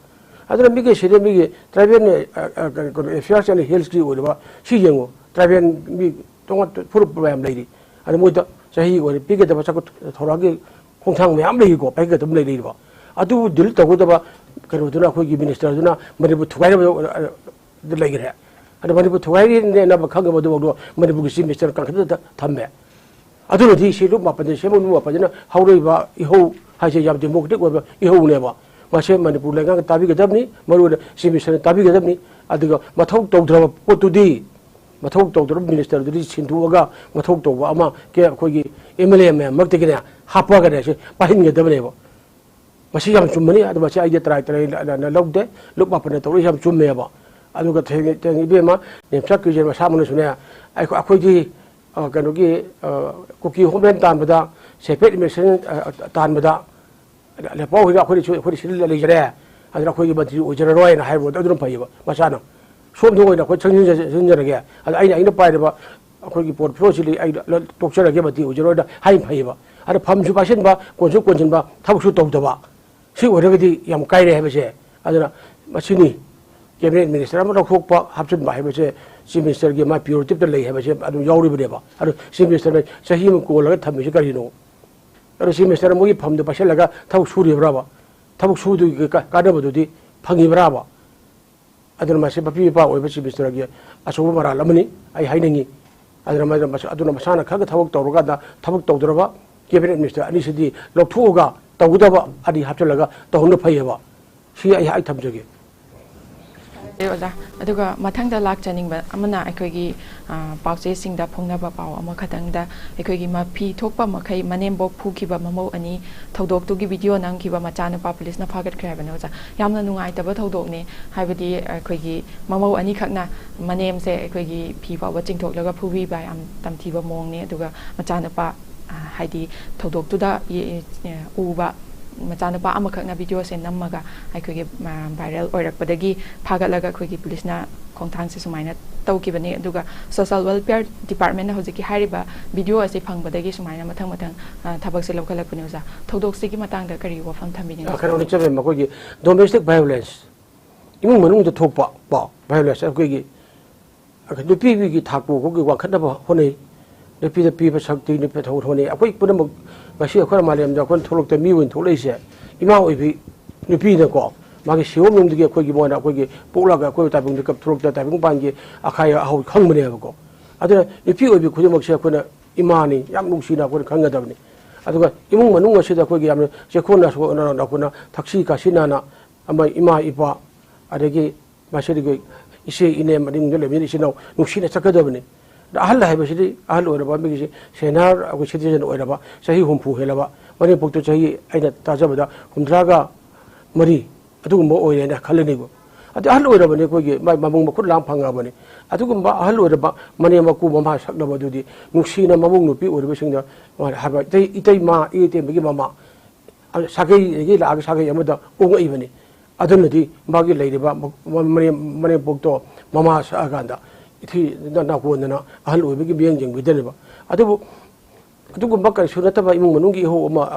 ꯑꯗꯨꯅ ꯃꯤꯒꯤ ꯁꯤꯗ ꯃꯤꯒꯤ ꯇ꯭ꯔꯥꯏꯕꯦꯜ, ꯑ, ꯑ, ꯀꯩꯅꯣ, ꯀꯩꯅꯣ, ꯑꯦꯐꯤꯌꯔꯁ ꯑꯦꯟ ꯍꯤꯜꯁꯀꯤ ꯑꯣꯏꯔꯕ ꯁꯤ ꯌꯦꯡꯉꯨ, ꯇ꯭ꯔꯥꯏꯕꯦꯜ ꯃꯤ ꯇꯣꯉꯥꯟ ꯐꯨꯔꯨꯞ ꯃꯌꯥꯝ ꯂꯩꯔꯤ꯫ ꯑꯗ ꯃꯣꯏꯗ ꯆꯍꯤ ꯑꯣꯏꯔꯦ ꯄꯤꯒꯗꯕ ꯆꯥꯎꯈꯠ ꯊꯧꯔꯥꯡꯒꯤ ꯈꯣꯡꯊꯥꯡ ꯃꯌꯥꯝ ꯂꯩꯔꯤꯀꯣ, ꯄꯥꯏꯈꯠꯀꯗꯕ ꯂꯩꯔꯤꯕ꯫ ꯑꯗꯨꯕꯨ ꯗꯤꯜ ꯇꯧꯒꯗꯕ ꯀꯩꯅꯣꯗꯨꯅ ꯑꯩꯈꯣꯏꯒꯤ ꯃꯤꯅꯤꯁꯇꯔꯗꯨꯅ ꯃꯅꯤꯄꯨꯔ ꯊꯨꯒꯥꯏꯅꯕ, ꯑ, ꯗ ꯂꯩꯈ꯭ꯔꯦ꯫ ꯑꯗ ꯃꯅꯤꯄꯨꯔ ꯊꯨꯒꯥꯏꯔꯤꯅꯦꯅ ꯈꯪꯉꯕ ꯑꯗꯨꯐꯥꯎꯗꯣ ꯃꯅꯤꯄꯨꯔꯒꯤ ꯆꯤꯐ ꯃꯤꯅꯤꯁꯇꯔ ꯀꯥꯈꯠꯇ ꯊꯝꯃꯦ꯫ ꯑꯗꯨꯅꯗꯤ ꯁꯤ ꯂꯨꯞ ꯃꯥꯄꯟꯁꯦ ꯁꯦꯝꯕ ꯂꯨꯞ ꯃꯥꯄꯟꯁꯤꯅ ꯍꯧꯔꯛꯏꯕ ꯏꯍꯧ ꯍꯥꯏꯁꯦ ꯌꯥꯝ ꯗꯦꯃꯣꯀ꯭ꯔꯦꯇꯤꯛ ꯑꯣꯏꯕ ꯏꯍꯧꯅꯦꯕ꯫ ꯃꯁꯦ ꯃꯅꯤꯄꯨꯔ ꯂꯩꯉꯥꯛꯅ ꯇꯥꯕꯤꯒꯗꯕꯅꯤ, ꯃꯔꯨꯑꯣꯏꯅ ꯆꯤꯐ ꯃꯤꯅꯤꯁꯇꯔꯅ ꯇꯥꯕꯤꯒꯗꯕꯅꯤ꯫ ꯑꯗꯨꯒ ꯃꯊꯧ ꯇꯧꯗ꯭ꯔꯕ ꯄꯣꯠꯇꯨꯗꯤ, ꯃꯊꯧ ꯇꯧꯗ꯭ꯔꯕ ꯃꯤꯅꯤꯁꯇꯔꯗꯨꯗꯤ ꯁꯤꯟꯗꯣꯛꯑꯒ ꯃꯊꯧ ꯇꯧꯕ ꯑꯃ ꯀꯦ ꯑꯩꯈꯣꯏꯒꯤ ꯑꯦꯝ ꯑꯦꯜ ꯑꯦ ꯃꯌꯥꯝ ꯃꯔꯛꯇꯒꯤꯅꯦ ꯍꯥꯞꯄꯒꯅꯦ ꯁꯤ ꯄꯥꯏꯍꯟꯒꯗꯕꯅꯦꯕ꯫ ꯃꯁꯤ ꯌꯥꯝ ꯆꯨꯝꯕꯅꯤ꯫ ꯑꯗꯨ ꯃꯁꯤ ꯑꯩꯗꯤ ꯇꯔꯥꯏ ꯇꯔꯥꯏ ꯂ-, ꯂ-, ꯂ-, ꯂꯧꯗꯦ꯫ ꯂꯨꯞ ꯃꯥꯄꯟꯅ ꯇꯧꯔꯛꯏꯁꯤ ꯌꯥꯝ ꯆꯨꯝꯃꯦꯕ꯫ ꯑꯗꯨꯒ ꯊꯦꯡ-, ꯊꯦꯡ ꯏꯕꯦꯝꯃ ꯅꯦꯝꯆꯥꯛ ꯀꯤꯖꯦꯟ ꯃꯁꯥꯃꯛꯅꯁꯨꯅꯦ, ꯑꯩꯈꯣ-, ꯑꯩꯈꯣꯏꯗꯤ, ꯑ, ꯀꯩꯅꯣꯒꯤ, ꯑ, ꯀꯨꯀꯤ ꯍꯣꯝꯂꯦꯟ ꯇꯥꯟꯕꯗ, ꯁꯦꯄꯔꯦꯠ ꯑꯦꯗꯃꯤꯅꯤꯁꯇ꯭ꯔꯦꯁꯟ, ꯑ, ꯑ, ꯇꯥꯟꯕꯗ, ꯂꯦꯄꯥꯎ ꯍꯣꯏꯒ ꯑꯩꯈꯣꯏꯗꯤ ꯁꯤ-, ꯑꯩꯈꯣꯏꯗꯤ ꯁꯤꯗ ꯂꯩꯖꯔꯦ, ꯑꯗꯨꯅ ꯑꯩꯈꯣꯏꯒꯤ ꯃꯟꯇ꯭ꯔꯤ ꯑꯣꯏꯖꯔꯔꯣꯏꯅ ꯍꯥꯏꯕꯗꯣ ꯑꯗꯨꯅ ꯐꯩꯌꯦꯕ ꯃꯁꯥꯅ꯫ ꯁꯣꯝꯗ ꯑꯣꯏꯅ ꯑꯩꯈꯣꯏ ꯆꯪꯁꯤꯟꯖ-, ꯆꯪꯁꯤꯟꯖꯔꯒꯦ, ꯑꯗ ꯑꯩꯅ, ꯑꯩꯅ ꯄꯥꯏꯔꯤꯕ ꯑꯩꯈꯣꯏꯒꯤ ꯄꯣꯔꯠꯐꯣꯂꯤꯑꯣꯁꯤꯗꯤ ꯑꯩ ꯂ-, ꯇꯣꯛꯆꯔꯒꯦ, ꯃꯟꯇ꯭ꯔꯤ ꯑꯣꯏꯖꯔꯣꯏꯅ ꯍꯥꯏꯕ ꯐꯩꯌꯦꯕ꯫ ꯑꯗ ꯐꯝꯁꯨ ꯄꯥꯏꯁꯤꯟꯕ, ꯀꯣꯟꯁꯨ ꯀꯣꯟꯁꯤꯟꯕ, ꯊꯕꯛꯁꯨ ꯇꯧꯗꯕ, ꯁꯤ ꯑꯣꯏꯔꯒꯗꯤ ꯌꯥꯝ ꯀꯥꯏꯔꯦ ꯍꯥꯏꯕꯁꯦ꯫ ꯑꯗꯨꯅ ꯃꯁꯤꯅꯤ ꯀꯦꯕꯤꯅꯦꯠ ꯃꯤꯅꯤꯁꯇꯔ ꯑꯃ ꯂꯧꯊꯣꯛꯄ, ꯍꯥꯞꯆꯤꯟꯕ ꯍꯥꯏꯕꯁꯦ ꯆꯤꯐ ꯃꯤꯅꯤꯁꯇꯔꯒꯤ ꯃꯥ ꯄ꯭ꯔꯤꯌꯣꯔꯤꯇꯤꯞꯇ ꯂꯩ ꯍꯥꯏꯕꯁꯦ ꯑꯗꯨꯝ ꯌꯥꯎꯔꯤꯕꯅꯦꯕ꯫ ꯑꯗꯣ ꯆꯤꯐ ꯃꯤꯅꯤꯁꯇꯔꯅ ꯆꯍꯤ ꯑꯃ ꯀꯣꯜꯂꯒ ꯊꯝꯃꯤꯁꯦ ꯀꯔꯤꯅꯣ? ꯑꯗꯣ ꯆꯤꯐ ꯃꯤꯅꯤꯁꯇꯔꯅ ꯃꯣꯏꯒꯤ ꯐꯝꯗ ꯄꯥꯏꯁꯤꯜꯂꯒ ꯊꯕꯛ ꯁꯨꯔꯤꯕ꯭ꯔꯥꯕ? ꯊꯕꯛ ꯁꯨꯕꯗꯨꯒꯤ ꯀ-, ꯀꯥꯟꯅꯕꯗꯨꯗꯤ ꯐꯪꯉꯤꯕ꯭ꯔꯥꯕ? ꯑꯗꯨꯅ ꯃꯁꯤ ꯃꯄꯤ ꯃꯄꯥ ꯑꯣꯏꯕ ꯆꯤꯐ ꯃꯤꯅꯤꯁꯇꯔꯒꯤ ꯑꯆꯧꯕ ꯃꯔꯥꯜ ꯑꯃꯅꯤ ꯑꯩ ꯍꯥꯏꯅꯤꯡꯉꯤ꯫ ꯑꯗꯨꯅ ꯃꯗꯨ-, ꯃꯁ-, ꯑꯗꯨꯅ ꯃꯁꯥꯅ ꯈꯔ ꯈꯔ ꯊꯕꯛ ꯇꯧꯔꯀꯥꯟꯗ ꯊꯕꯛ ꯇꯧꯗ꯭ꯔꯕ ꯀꯦꯕꯤꯅꯦꯠ ꯃꯤꯅꯤꯁꯇꯔ ꯑꯅꯤꯁꯤꯗꯤ ꯂꯧꯊꯣꯛꯑꯒ ꯇꯧꯒꯗꯕ ꯑꯅꯤ ꯍꯥꯞꯆꯤꯜꯂꯒ ꯇꯧꯍꯟꯕ ꯐꯩꯌꯦꯕ꯫ ꯁꯤ ꯑꯩ, ꯑꯩ ꯊꯝꯖꯒꯦ꯫ ꯑꯣꯖꯥ, ꯑꯗꯨꯒ ꯃꯊꯪꯗ ꯂꯥꯛꯆꯅꯤꯡꯕ ꯑꯃꯅ, ꯑꯩꯈꯣꯏꯒꯤ ꯑ, ꯄꯥꯎꯆꯦꯁꯤꯡꯗ ꯐꯣꯡꯅꯕ ꯄꯥꯎ ꯑꯃꯈꯛꯇꯪꯗ, ꯑꯩꯈꯣꯏꯒꯤ ꯃꯐꯤ ꯊꯣꯛꯄ ꯃꯈꯩ ꯃꯅꯦꯝꯕꯣꯛ ꯐꯨꯈꯤꯕ ꯃꯃꯧ ꯑꯅꯤ ꯊꯧꯗꯣꯛꯇꯨꯒꯤ ꯚꯤꯗꯤꯑꯣ ꯅꯝꯈꯤꯕ ꯃꯆꯥꯅꯨꯄꯥ ꯄꯨꯂꯤꯁꯅ ꯐꯥꯒꯠꯈ꯭ꯔꯦ ꯍꯥꯏꯕꯅꯦ ꯑꯣꯖꯥ꯫ ꯌꯥꯝꯅ ꯅꯨꯡꯉꯥꯏꯇꯕ ꯊꯧꯗꯣꯛꯅꯤ, ꯍꯥꯏꯕꯗꯤ ꯑꯩꯈꯣꯏꯒꯤ ꯃꯃꯧ ꯑꯅꯤꯈꯛꯅ ꯃꯅꯦꯝꯁꯦ ꯑꯩꯈꯣꯏꯒꯤ ꯐꯤ ꯐꯥꯎꯕ ꯆꯤꯡꯊꯣꯛꯂꯒ ꯐꯨꯕꯤꯕ, ꯌꯥꯝ ꯇꯝꯊꯤꯕ ꯃꯑꯣꯡꯅꯤ꯫ ꯑꯗꯨꯒ ꯃꯆꯥꯅꯨꯄꯥ, ꯑ, ꯍꯥꯏꯗꯤ ꯊꯧꯗꯣꯛꯇꯨꯗ ꯌꯦ-, ꯑꯦ, ꯎꯕ ꯃꯆꯥꯅꯨꯄꯥ ꯑꯃꯈꯛꯅ ꯚꯤꯗꯤꯑꯣꯁꯦ ꯅꯝꯃꯒ ꯑꯩꯈꯣꯏꯒꯤ, ꯑ, ꯚꯥꯏꯔꯦꯜ ꯑꯣꯏꯔꯛꯄꯗꯒꯤ ꯐꯥꯒꯠꯂꯒ ꯑꯩꯈꯣꯏꯒꯤ ꯄꯨꯂꯤꯁꯅ ꯈꯣꯡꯊꯥꯡꯁꯦ ꯁꯨꯃꯥꯏꯅ ꯇꯧꯈꯤꯕꯅꯤ꯫ ꯑꯗꯨꯒ ꯁꯣꯁꯦꯜ ꯋꯦꯜꯐꯤꯌꯔ ꯗꯤꯄꯥꯔꯠꯃꯦꯟꯅ ꯍꯧꯖꯤꯛꯀꯤ ꯍꯥꯏꯔꯤꯕ ꯚꯤꯗꯤꯑꯣ ꯑꯁꯤ ꯐꯪꯕꯗꯒꯤ ꯁꯨꯃꯥꯏꯅ ꯃꯊꯪ ꯃꯊꯪ, ꯑ, ꯊꯕꯛꯁꯦ ꯂꯧꯈꯠꯂꯛꯄꯅꯤ ꯑꯣꯖꯥ꯫ ꯊꯧꯗꯣꯛꯁꯤꯒꯤ ꯃꯇꯥꯡꯗ ꯀꯔꯤ ꯋꯥꯐꯝ ꯊꯝꯕꯤꯅꯤꯡꯕ? ꯑ, ꯀꯩꯅꯣꯅꯤ, ꯆꯠꯃꯦꯝ, ꯑꯩꯈꯣꯏꯒꯤ ꯗꯣꯃꯦꯁꯇꯤꯛ ꯚꯥꯏꯑꯣꯂꯦꯟꯁ, ꯏꯃꯨꯡ ꯃꯅꯨꯡꯗ ꯊꯣꯛꯄ ꯀꯣ ꯚꯥꯏꯑꯣꯂꯦꯟꯁ, ꯑꯩꯈꯣꯏꯒꯤ ꯅꯨꯄꯤꯒꯤ ꯊꯥꯛꯄꯨ ꯑꯩꯈꯣꯏꯒꯤ ꯋꯥꯡꯈꯠꯅꯕ ꯍꯣꯠꯅꯩ, ꯅꯨꯄꯤꯗ ꯄꯤꯕ ꯁꯛꯇꯤ, ꯅꯨꯄꯤ ꯊꯧ ꯍꯣꯠꯅꯩ꯫ ꯑꯩꯈꯣꯏ ꯄꯨꯝꯅꯃꯛ ꯉꯁꯤ ꯑꯩꯈꯣꯏꯅ ꯃꯥꯂꯦꯝꯗ ꯑꯩꯈꯣꯏꯅ ꯊꯣꯛꯂꯛꯇ ꯃꯤ ꯑꯣꯏꯅ ꯊꯣꯛꯂꯛꯏꯁꯦ ꯏꯃꯥ ꯑꯣꯏꯕꯤ ꯅꯨꯄꯤꯅꯀꯣ, ꯃꯥꯒꯤ ꯁꯤꯌꯣꯝꯂꯣꯝꯗꯒꯤ ꯑꯩꯈꯣꯏꯒꯤ ꯃꯣꯏꯅ ꯑꯩꯈꯣꯏꯒꯤ ꯄꯣꯛꯂꯒ ꯑꯩꯈꯣꯏ ꯇꯥꯏꯕꯪꯗ ꯀꯞ-, ꯊꯣꯛꯂꯛꯇ ꯇꯥꯏꯕꯪ ꯄꯥꯟꯒꯤ ꯑꯈꯥꯏ ꯑꯍꯧ ꯈꯪꯕꯅꯦꯕꯀꯣ꯫ ꯑꯗꯨꯅ ꯅꯨꯄꯤ ꯑꯣꯏꯕꯤ ꯈꯨꯗꯤꯡꯃꯛꯁꯦ ꯑꯩꯈꯣꯏꯅ ꯏꯃꯥꯅꯤ, ꯌꯥꯝ ꯅꯨꯡꯁꯤꯅ ꯑꯩꯈꯣꯏꯅ ꯈꯪꯒꯗꯕꯅꯤ꯫ ꯑꯗꯨꯒ ꯏꯃꯨꯡ ꯃꯅꯨꯡ ꯑꯁꯤꯗ ꯑꯩꯈꯣꯏꯒꯤ ꯌꯥꯝꯅ ꯆꯦꯛꯈꯣꯟ ꯅꯥꯁꯣꯟꯅꯅ ꯑꯩꯈꯣꯏꯅ ꯊꯛꯁꯤ ꯈꯥꯁꯤ ꯅꯥꯅ ꯑꯃ ꯏꯃꯥ ꯏꯄꯥ, ꯑꯗꯒꯤ ꯃꯁꯤꯗꯒꯤ ꯏꯆꯦ ꯏꯅꯦ ꯃꯅꯤꯡꯗ ꯂꯩꯕꯅꯤꯅ ꯏꯆꯤꯟ ꯏꯅꯥꯎ ꯅꯨꯡꯁꯤꯅ ꯆꯠꯀꯗꯕꯅꯤ꯫ ꯑꯗ ꯑꯍꯜ ꯍꯥꯏꯕꯁꯤꯗꯤ ꯑꯍꯜ ꯑꯣꯏꯔꯕ ꯃꯤꯒꯤꯁꯤ ꯁꯦꯅꯤꯌꯔ ꯑꯩꯈꯣꯏ ꯁꯤꯇꯤꯖꯟ ꯑꯣꯏꯔꯕ, ꯆꯍꯤ ꯍꯨꯝꯐꯨ ꯍꯦꯜꯂꯕ, ꯃꯅꯦꯝꯄꯣꯛꯇꯨ ꯆꯍꯤ ꯑꯩꯅ ꯇꯥꯖꯕꯗ ꯍꯨꯝꯗ꯭ꯔꯥꯒ ꯃꯔꯤ ꯑꯗꯨꯒꯨꯝꯕ ꯑꯣꯏꯔꯦꯅ ꯈꯜꯂꯅꯤꯀꯣ꯫ ꯑꯗ ꯑꯍꯜ ꯑꯣꯏꯔꯕꯅꯤ, ꯑꯩꯈꯣꯏꯒꯤ ꯃꯥꯏ ꯃꯃꯧ ꯃꯈꯨꯠ ꯂꯥꯝ ꯐꯪꯉꯕꯅꯤ꯫ ꯑꯗꯨꯒꯨꯝꯕ ꯑꯍꯜ ꯑꯣꯏꯔꯕ ꯃꯅꯦꯝ ꯃꯀꯨ ꯃꯃꯥ ꯁꯛꯂꯕ ꯑꯗꯨꯗꯤ ꯅꯨꯡꯁꯤꯅ ꯃꯃꯧ ꯅꯨꯄꯤ ꯑꯣꯏꯔꯤꯕꯁꯤꯡꯗ ꯍꯥꯏꯕ ꯏꯇꯩ, ꯏꯇꯩꯃ, ꯏꯇꯩꯃꯒꯤ ꯃꯃꯥ, ꯑꯗꯨ ꯁꯥꯒꯩꯗꯒꯤ ꯂꯥꯛꯑꯒ ꯁꯥꯒꯩ ꯑꯃꯗ ꯑꯣꯡꯉꯛꯏꯕꯅꯤ꯫ ꯑꯗꯨꯅꯗꯤ ꯃꯥꯒꯤ ꯂꯩꯔꯤꯕ ꯃ-, ꯃ-, ꯃꯅꯦꯝ-, ꯃꯅꯦꯝꯄꯣꯛꯇꯣ ꯃꯃꯥ ꯁꯛꯑꯀꯥꯟꯗ ꯏꯊꯤ ꯅ-, ꯅꯥꯀꯣꯟꯗꯅ ꯑꯍꯜ ꯑꯣꯏꯕꯒꯤ ꯃꯤꯠꯌꯦꯡ ꯌꯦꯡꯕꯤꯗꯅꯦꯕ꯫ ꯑꯗꯨꯕꯨ ꯑꯗꯨꯒꯨꯝꯕ ꯀꯔꯤꯁꯨ ꯅꯠꯇꯕ ꯏꯃꯨꯡ ꯃꯅꯨꯡꯒꯤ ꯏꯍꯧ ꯑꯃ,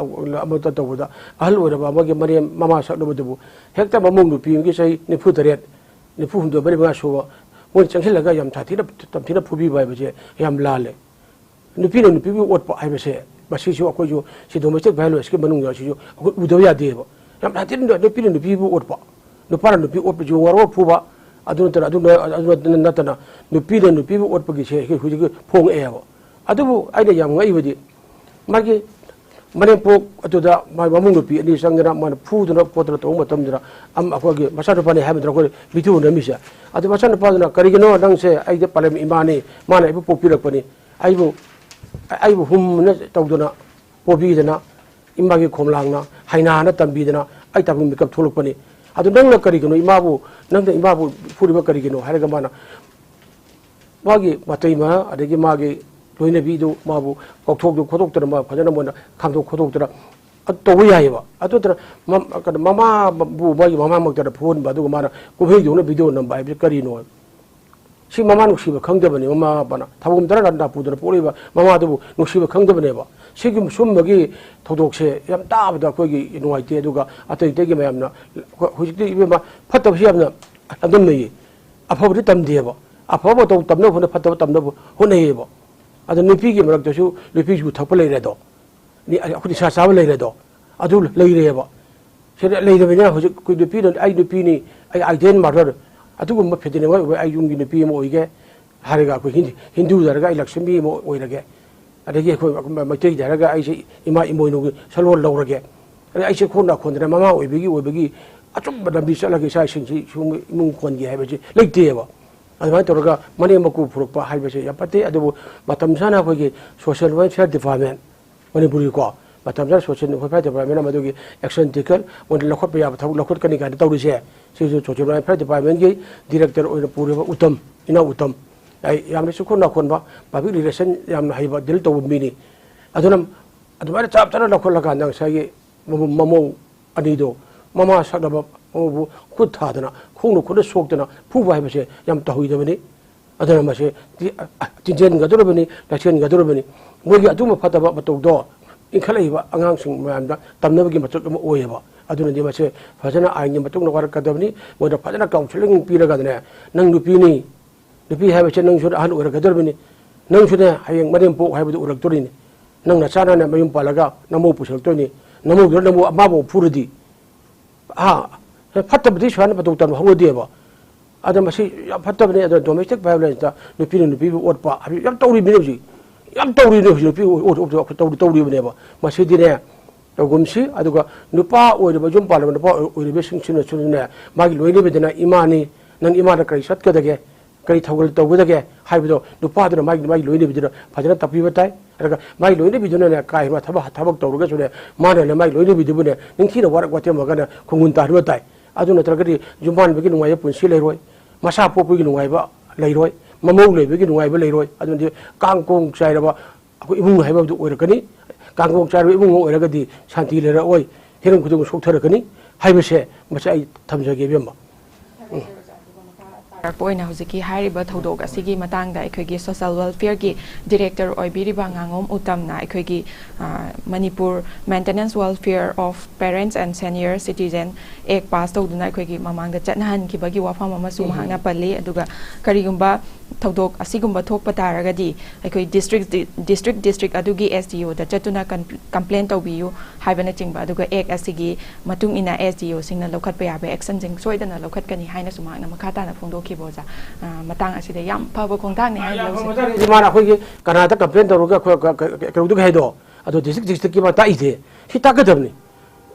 ꯑꯃꯠꯇ ꯇꯧꯕꯗ ꯑꯍꯜ ꯑꯣꯏꯔꯕ ꯑꯃꯒꯤ ꯃꯅꯦꯝ ꯃꯃꯥ ꯁꯛꯂꯕꯗꯨꯕꯨ ꯍꯦꯛꯇ ꯃꯃꯧ ꯅꯨꯄꯤ ꯑꯃꯒꯤ ꯆꯍꯤ ꯅꯤꯐꯨ ꯇꯔꯦꯠ, ꯅꯤꯐꯨ ꯍꯨꯝꯗꯣꯏ, ꯃꯔꯤ ꯃꯉꯥ ꯁꯨꯕ ꯃꯣꯏꯅ ꯆꯪꯁꯤꯜꯂꯒ ꯌꯥꯝ ꯁꯥꯊꯤꯅ, ꯇꯝꯊꯤꯅ ꯐꯨꯕꯤꯕ ꯍꯥꯏꯕꯁꯦ ꯌꯥꯝ ꯂꯥꯜꯂꯦ꯫ ꯅꯨꯄꯤꯅ ꯅꯨꯄꯤꯕꯨ ꯑꯣꯠꯄ ꯍꯥꯏꯕꯁꯦ, ꯃꯁꯤꯁꯨ ꯑꯩꯈꯣꯏꯁꯨ ꯁꯤ ꯗꯣꯃꯦꯁꯇꯤꯛ ꯚꯥꯏꯑꯣꯂꯦꯟꯁꯀꯤ ꯃꯅꯨꯡꯗ ꯁꯤꯁꯨ ꯑꯩꯈꯣꯏ ꯎꯗꯕ ꯌꯥꯗꯦꯕ꯫ ꯌꯥꯝ ꯁꯥꯊꯤꯅ ꯅꯨꯄꯤꯅ ꯅꯨꯄꯤꯕꯨ ꯑꯣꯠꯄ, ꯅꯨꯄꯥꯅ ꯅꯨꯄꯤ ꯑꯣꯠꯄꯁꯤ ꯉꯥꯔꯣ ꯐꯨꯕ, ꯑꯗꯨ ꯅꯠꯇꯅ, ꯑꯗꯨ ꯅ-, ꯑꯗꯨ ꯅꯠꯇꯅ ꯅꯨꯄꯤꯅ ꯅꯨꯄꯤꯕꯨ ꯑꯣꯠꯄꯒꯤꯁꯦ ꯍꯧꯖꯤꯛ ꯍꯧꯖꯤꯛ ꯐꯣꯡꯉꯛꯑꯦꯕ꯫ ꯑꯗꯨꯕꯨ ꯑꯩꯅ ꯌꯥꯝ ꯉꯛꯏꯕꯗꯤ ꯃꯥꯒꯤ ꯃꯅꯦꯝꯄꯣꯛ ꯑꯗꯨꯗ ꯃꯥꯏ ꯃꯃꯧ ꯅꯨꯄꯤ ꯑꯅꯤ ꯆꯪꯗꯅ ꯃꯥꯅ ꯐꯨꯗꯅ ꯈꯣꯠꯇꯅ ꯇꯧꯕ ꯃꯇꯝꯗꯨꯗ, ꯑꯃ ꯑꯩꯈꯣꯏꯒꯤ ꯃꯆꯥꯅꯨꯄꯥꯅꯤ ꯍꯥꯏꯕꯗꯨꯅ ꯑꯩꯈꯣꯏ ꯚꯤꯗꯤꯑꯣ ꯅꯝꯃꯤꯁꯦ꯫ ꯑꯗꯨ ꯃꯆꯥꯅꯨꯄꯥꯗꯨꯅ, "ꯀꯔꯤꯒꯤꯅꯣ ꯅꯪꯁꯦ? ꯑꯩꯗꯤ ꯄꯥꯂꯦꯝ ꯏꯃꯥꯅꯤ, ꯃꯥꯅ ꯑꯩꯕꯨ ꯄꯣꯛꯄꯤꯔꯛꯄꯅꯤ, ꯑꯩꯕꯨ, ꯑꯩꯕꯨ ꯍꯨꯝꯅ ꯇꯧꯗꯅ ꯄꯣꯕꯤꯗꯅ, ꯏꯃꯥꯒꯤ ꯈꯣꯝꯂꯥꯡꯅ ꯍꯩꯅꯥꯅ ꯇꯝꯕꯤꯗꯅ ꯑꯩ ꯇꯥꯕꯨ ꯃꯤꯀꯞ ꯊꯣꯛꯂꯛꯄꯅꯤ꯫ ꯑꯗꯨ ꯅꯪꯅ ꯀꯔꯤꯒꯤꯅꯣ ꯏꯃꯥꯕꯨ, ꯅꯪꯅ ꯏꯃꯥꯕꯨ ꯐꯨꯔꯤꯕ ꯀꯔꯤꯒꯤꯅꯣ?" ꯍꯥꯏꯔꯒ ꯃꯥꯅ ꯃꯥꯒꯤ ꯃꯇꯩꯃ ꯑꯗꯒꯤ ꯃꯥꯒꯤ ꯂꯣꯏꯅꯕꯤꯗꯨ ꯃꯥꯕꯨ ꯀꯧꯊꯣꯛꯇꯨ ꯈꯣꯠꯇꯣꯛꯇꯅ ꯃꯥ ꯐꯖꯅ ꯃꯣꯏꯅ ꯈꯥꯝꯗꯣꯛ ꯈꯣꯠꯇꯣꯛꯇꯅ ꯑꯗꯨ ꯇꯧꯕ ꯌꯥꯏꯑꯕ꯫ ꯑꯗꯨ ꯅꯠꯇꯅ ꯃꯝ-, ꯀꯩꯅꯣ, ꯃꯃꯥꯕꯨ ꯃꯥꯒꯤ ꯃꯃꯥꯃꯛꯇꯗ ꯐꯨꯍꯟꯕ, ꯑꯗꯨꯒ ꯃꯥꯅ ꯀꯨꯝꯍꯩꯗꯧꯅ ꯚꯤꯗꯤꯑꯣ ꯅꯝꯕ ꯍꯥꯏꯕꯁꯤ ꯀꯔꯤꯅꯣ? ꯁꯤ ꯃꯃꯥ ꯅꯨꯡꯁꯤꯕ ꯈꯪꯗꯕꯅꯤ꯫ ꯃꯃꯥ ꯑꯄꯥꯅ ꯊꯕꯛ ꯇꯔꯥ ꯅꯥꯄꯨꯗꯅ ꯄꯣꯛꯂꯛꯏꯕ ꯃꯃꯥꯗꯨꯕꯨ ꯅꯨꯡꯁꯤꯕ ꯈꯪꯗꯕꯅꯦꯕ꯫ ꯁꯤꯒꯤ, ꯁꯨꯝꯕꯒꯤ ꯊꯧꯗꯣꯛꯁꯦ ꯌꯥꯝ ꯇꯥꯕꯗ ꯑꯩꯈꯣꯏꯒꯤ ꯅꯨꯡꯉꯥꯏꯇꯦ꯫ ꯑꯗꯨꯒ ꯑꯇꯩ ꯑꯇꯩꯒꯤ ꯃꯌꯥꯝꯅ, ꯍꯧ-, ꯍꯧꯖꯤꯛꯇꯤ ꯏꯕꯦꯝꯃ ꯐꯠꯇꯕꯁꯤ ꯌꯥꯝꯅ ꯌꯥꯝꯗꯝꯅꯩꯌꯦ꯫ ꯑꯐꯕꯗꯤ ꯇꯝꯗꯦꯕ꯫ ꯑꯐꯕ ꯃꯇꯧ ꯇꯝꯅꯕ ꯍꯣꯠꯅ-, ꯐꯠꯇꯕ ꯇꯝꯅꯕ ꯍꯣꯠꯅꯩꯌꯦꯕ꯫ ꯑꯗ ꯅꯨꯄꯤꯒꯤ ꯃꯔꯛꯇꯁꯨ ꯅꯨꯄꯤ ꯌꯨ ꯊꯛꯄ ꯂꯩꯔꯦꯗꯣ꯫ ꯅꯤ-, ꯑꯩꯈꯣꯏ ꯅꯤꯁꯥ ꯆꯥꯕ ꯂꯩꯔꯦꯗꯣ꯫ ꯑꯗꯨ ꯂꯩꯔꯦꯕ꯫ ꯁꯤꯗ ꯂꯩꯔꯕꯅꯤꯅ ꯍꯧꯖꯤꯛ ꯑꯩꯈꯣꯏ ꯅꯨꯄꯤꯅ, "ꯑꯩ ꯅꯨꯄꯤꯅꯤ, ꯑꯩ identity martyr, ꯑꯗꯨꯒꯨꯝꯕ ꯐꯦꯇꯤꯅꯦꯃꯜ ꯑꯣꯏꯕ ꯑꯩ ꯌꯨꯝꯒꯤ ꯅꯨꯄꯤ ꯑꯃ ꯑꯣꯏꯒꯦ" ꯍꯥꯏꯔꯒ, ꯑꯩꯈꯣꯏ ꯍꯤꯟ-, ꯍꯤꯟꯗꯨꯗ ꯍꯥꯏꯔꯒ ꯑꯩ ꯂꯛꯁꯃꯤ ꯑꯃ ꯑꯣꯏꯔꯒꯦ, ꯑꯗꯒꯤ ꯑꯩꯈꯣꯏ ꯃꯩꯇꯩꯗ ꯍꯥꯏꯔꯒ ꯑꯩꯁꯦ ꯏꯃꯥ ꯏꯃꯣꯏꯅꯨꯒꯤ ꯁꯛꯂꯣꯟ ꯂꯧꯔꯒꯦ, ꯑꯗꯩ ꯑꯩꯁꯦ ꯈꯣꯡ ꯅꯥꯈꯣꯟꯗꯅ ꯃꯃꯥ ꯑꯣꯏꯕꯒꯤ, ꯑꯣꯏꯕꯒꯤ ꯑꯆꯨꯝꯕ ꯂꯝꯕꯤ ꯆꯠꯂꯒ ꯏꯆꯥꯁꯤꯡꯁꯤ ꯁꯨꯝ ꯏꯃꯨꯡ ꯀꯣꯟꯒꯦ ꯍꯥꯏꯕꯁꯤ ꯂꯩꯇꯦꯕ꯫ ꯑꯗꯨꯃꯥꯏꯅ ꯇꯧꯔꯒ ꯃꯅꯦꯝ ꯃꯀꯨ ꯐꯨꯔꯛꯄ ꯍꯥꯏꯕꯁꯦ ꯌꯥꯝ ꯐꯠꯇꯦ꯫ ꯑꯗꯨꯕꯨ ꯃꯇꯝ ꯆꯥꯅ ꯑꯩꯈꯣꯏꯒꯤ social welfare department, ꯃꯅꯤꯄꯨꯔꯒꯤꯀꯣ, ꯃꯇꯝ ꯆꯥꯅ social welfare department ꯑꯃ ꯑꯗꯨꯒꯤ action taken ꯑꯣꯏꯅ ꯂꯧꯈꯠꯄ ꯌꯥꯕ ꯊꯕꯛ ꯂꯧꯈꯠꯀꯅꯤ ꯀꯥꯏꯅ ꯇꯧꯔꯤꯁꯦ꯫ ꯁꯤꯁꯨ social welfare departmentꯀꯤ director ꯑꯣꯏꯅ ꯄꯨꯔꯤꯕ ꯎꯇꯝ, ꯏꯅꯥꯎ ꯎꯇꯝ, ꯑꯩ ꯌꯥꯝꯅ ꯆꯨꯛꯈꯣꯟ ꯅꯥꯈꯣꯟꯕ, public relation ꯌꯥꯝꯅ ꯍꯩꯕ, deal ꯇꯧꯕ ꯃꯤꯅꯤ꯫ ꯑꯗꯨꯅ ꯑꯗꯨꯃꯥꯏꯅ ꯆꯞ ꯆꯥꯅ ꯂꯧꯈꯠꯂꯀꯥꯟꯗ ꯉꯁꯥꯏꯒꯤ ꯃꯃꯧ, ꯃꯃꯧ ꯑꯅꯤꯗꯣ, ꯃꯃꯥ ꯁꯛꯅꯕ ꯃꯃꯧꯕꯨ ꯈꯨꯠ ꯊꯥꯗꯅ, ꯈꯣꯡꯅ ꯈꯨꯠꯅ ꯁꯣꯛꯇꯅ ꯐꯨꯕ ꯍꯥꯏꯕꯁꯦ ꯌꯥꯝ ꯇꯧꯍꯩꯗꯕꯅꯤ꯫ ꯑꯗꯨꯅ ꯃꯁꯤ ꯇꯤ-, ꯑ, ꯑ, ꯇꯤꯟꯖꯟꯒꯗꯧꯔꯕꯅꯤ, ꯂꯥꯏꯁꯦꯟꯒꯗꯧꯔꯕꯅꯤ꯫ ꯃꯣꯏꯒꯤ ꯑꯗꯨꯒꯨꯝꯕ ꯐꯠꯇꯕ ꯃꯇꯧꯗꯣ ꯏꯟꯈꯠꯂꯛꯏꯕ ꯑꯉꯥꯡꯁꯤꯡ ꯃꯌꯥꯝꯗ ꯇꯝꯅꯕꯒꯤ ꯃꯆꯛ ꯑꯃ ꯑꯣꯏꯌꯦꯕ꯫ ꯑꯗꯨꯅꯗꯤ ꯃꯁꯤ ꯐꯖꯅ ꯑꯥꯏꯟꯒꯤ ꯃꯇꯨꯡꯗ ꯋꯥꯔꯛꯀꯗꯕꯅꯤ꯫ ꯃꯣꯏꯗ ꯐꯖꯅ counselling ꯄꯤꯔꯒꯗꯅꯦ, "ꯅꯪ ꯅꯨꯄꯤꯅꯤ, ꯅꯨꯄꯤ ꯍꯥꯏꯕꯁꯦ ꯅꯪꯁꯨ ꯑꯍꯟ ꯑꯣꯏꯔꯛꯀꯗꯧꯔꯤꯕꯅꯤ, ꯅꯪꯁꯨꯅꯦ ꯍꯌꯦꯡ ꯃꯅꯦꯝꯄꯣꯛ ꯍꯥꯏꯕꯗꯨ ꯑꯣꯏꯔꯛꯇꯣꯔꯤꯅꯤ, ꯅꯪ ꯅꯆꯥꯅꯅꯦ ꯃꯌꯨꯝ ꯄꯥꯜꯂꯒ ꯅꯃꯧ ꯄꯨꯁꯜꯂꯛꯇꯣꯏꯅꯤ, ꯅꯃꯧꯗꯨꯅ ꯅꯃꯧ ꯑꯃꯕꯨ ꯐꯨꯔꯗꯤ, ꯑꯥ, ꯐꯠꯇꯕꯗꯤ ꯁꯨꯃꯥꯏꯅ ꯃꯇꯧ ꯇꯝꯕ ꯍꯧꯔꯗꯦꯕ"꯫ ꯑꯗ ꯃꯁꯤ ꯌꯥꯝ ꯐꯠꯇꯕꯅꯤ꯫ ꯑꯗ domestic violenceꯇ ꯅꯨꯄꯤꯅ ꯅꯨꯄꯤꯕꯨ ꯑꯣꯠꯄ ꯍꯥꯏꯕ ꯌꯥꯝ ꯇꯧꯔꯤꯕꯅꯤ ꯍꯧꯖꯤꯛ꯫ ꯌꯥꯝ ꯇꯧꯔꯤꯅꯦ ꯍꯧꯖꯤꯛ ꯅꯨꯄꯤ ꯑꯣꯏ-, ꯑꯣꯏ-, ꯑꯣꯏ-, ꯇꯧꯔꯤ-, ꯇꯧꯔꯤꯕꯅꯦꯕ꯫ ꯃꯁꯤꯗꯤꯅꯦ, ꯇꯧꯒꯨꯝꯁꯤ꯫ ꯑꯗꯨꯒ ꯅꯨꯄꯥ ꯑꯣꯏꯔꯕ, ꯌꯨꯝ ꯄꯥꯜꯂꯕ ꯅꯨꯄꯥ ꯑꯣꯏ-, ꯑꯣꯏꯔꯤꯕꯁꯤꯡꯁꯤꯅꯁꯨꯅꯦ, ꯃꯥꯒꯤ ꯂꯣꯏꯅꯕꯤꯗꯨꯅ ꯏꯃꯥꯅꯤ, ꯅꯪ ꯏꯃꯥꯅ ꯀꯔꯤ ꯆꯠꯀꯗꯒꯦ, ꯀꯔꯤ ꯊꯧꯒꯜ ꯇꯧꯒꯗꯒꯦ ꯍꯥꯏꯕꯗꯣ ꯅꯨꯄꯥꯗꯨꯅ ꯃꯥꯒꯤ, ꯃꯥꯒꯤ ꯂꯣꯏꯅꯕꯤꯗꯨꯅ ꯐꯖꯅ ꯇꯥꯛꯄꯤꯕ ꯇꯥꯏ꯫ ꯑꯗꯨꯒ ꯃꯥꯒꯤ ꯂꯣꯏꯅꯕꯤꯗꯨꯅꯅꯦ, ꯀꯥ ꯍꯦꯟꯅ ꯊꯕꯛ, ꯊꯕꯛ ꯇꯧꯔꯒꯁꯨꯅꯦ, ꯃꯥꯅꯅꯦ ꯃꯥꯒꯤ ꯂꯣꯏꯅꯕꯤꯗꯨꯕꯨꯅꯦ ꯅꯤꯡꯊꯤꯅ ꯋꯥꯔꯛ ꯋꯥꯇꯦꯝꯃꯒꯅꯦ ꯈꯣꯡꯒꯨꯟ ꯇꯥꯍꯟꯕ ꯇꯥꯏ꯫ ꯑꯗꯨ ꯅꯠꯇ꯭ꯔꯒꯗꯤ ꯌꯨꯝꯕꯥꯟꯕꯒꯤ ꯅꯨꯡꯉꯥꯏꯕ ꯄꯨꯟꯁꯤ ꯂꯩꯔꯣꯏ, ꯃꯆꯥ ꯄꯣꯛꯄꯒꯤ ꯅꯨꯡꯉꯥꯏꯕ ꯂꯩꯔꯣꯏ, ꯃꯃꯧ ꯂꯩꯕꯒꯤ ꯅꯨꯡꯉꯥꯏꯕ ꯂꯩꯔꯣꯏ꯫ ꯑꯗꯨꯅꯗꯤ ꯀꯥꯡꯀꯣꯡ ꯆꯥꯏꯔꯕ ꯑꯩꯈꯣꯏ ꯏꯃꯨꯡ ꯍꯥꯏꯕꯗꯨ ꯑꯣꯏꯔꯛꯀꯅꯤ꯫ ꯀꯥꯡꯀꯣꯡ ꯆꯥꯏꯔꯕ ꯏꯃꯨꯡ ꯑꯃ ꯑꯣꯏꯔꯒꯗꯤ ꯁꯥꯟꯇꯤ ꯂꯩꯔꯛꯑꯣꯏ, ꯍꯤꯔꯝ ꯈꯨꯗꯤꯡꯃꯛ ꯁꯣꯛꯊꯔꯛꯀꯅꯤ ꯍꯥꯏꯕꯁꯦ, ꯃꯁꯤ ꯑꯩ ꯊꯝꯖꯒꯦ, ꯏꯕꯦꯝꯃ꯫ ꯎꯝ꯫ ꯇꯥꯔꯛꯄ ꯑꯣꯏꯅ ꯍꯧꯖꯤꯛꯀꯤ ꯍꯥꯏꯔꯤꯕ ꯊꯧꯗꯣꯛ ꯑꯁꯤꯒꯤ ꯃꯇꯥꯡꯗ ꯑꯩꯈꯣꯏꯒꯤ social welfare ꯒꯤ director ꯑꯣꯏꯕꯤꯔꯤꯕ ꯉꯥꯉꯣꯝ ꯎꯇꯝꯅ ꯑꯩꯈꯣꯏꯒꯤ, ꯑ, Manipur Maintenance Welfare of Parents and Senior Citizen Act pass ꯇꯧꯗꯨꯅ ꯑꯩꯈꯣꯏꯒꯤ ꯃꯃꯥꯡꯗ ꯆꯠꯅꯍꯟꯈꯤꯕꯒꯤ ꯋꯥꯐꯝ ꯑꯃꯁꯨ ꯎꯝ꯫ ꯃꯍꯥꯛꯅ ꯄꯜꯂꯤ꯫ ꯑꯗꯨꯒ ꯀꯔꯤꯒꯨꯝꯕ ꯊꯧꯗꯣꯛ ꯑꯁꯤꯒꯨꯝꯕ ꯊꯣꯛꯄ ꯇꯥꯔꯒꯗꯤ ꯑꯩꯈꯣꯏ district, district, district ꯑꯗꯨꯒꯤ S D O ꯗ ꯆꯠꯇꯨꯅ ꯀꯝ-, complain ꯇꯧꯕꯤꯌꯨ ꯍꯥꯏꯕꯅꯆꯤꯡꯕ, ꯑꯗꯨꯒ act ꯑꯁꯤꯒꯤ ꯃꯇꯨꯡ ꯏꯟꯅ S D O ꯁꯤꯡꯅ ꯂꯧꯈꯠꯄ ꯌꯥꯕ action ꯁꯤꯡ ꯁꯣꯏꯗꯅ ꯂꯧꯈꯠꯀꯅꯤ ꯍꯥꯏꯅꯁꯨ ꯃꯍꯥꯛꯅ ꯃꯈꯥ ꯇꯥꯅ ꯐꯣꯡꯗꯣꯛꯈꯤꯕ, ꯑꯣꯖꯥ꯫ ꯑ, ꯃꯇꯥꯡ ꯑꯁꯤꯗ ꯌꯥꯝ ꯐꯕ ꯈꯣꯡꯊꯥꯡꯅꯤ ꯍꯥꯏꯅ ꯂꯧꯖꯩ꯫ ꯃꯥꯅ ꯑꯩꯈꯣꯏꯒꯤ ꯀꯅꯥꯗ complain ꯇꯧꯔꯒ ꯑꯩꯈꯣꯏ ꯀ-, ꯀ-, ꯀ-, ꯀꯩꯗꯧꯗꯒꯦ ꯍꯥꯏꯗꯣ, ꯑꯗꯣ district, district ꯀꯤ ꯃꯥ ꯇꯥꯛꯏꯁꯦ ꯁꯤ ꯇꯥꯛꯀꯗꯕꯅꯤ꯫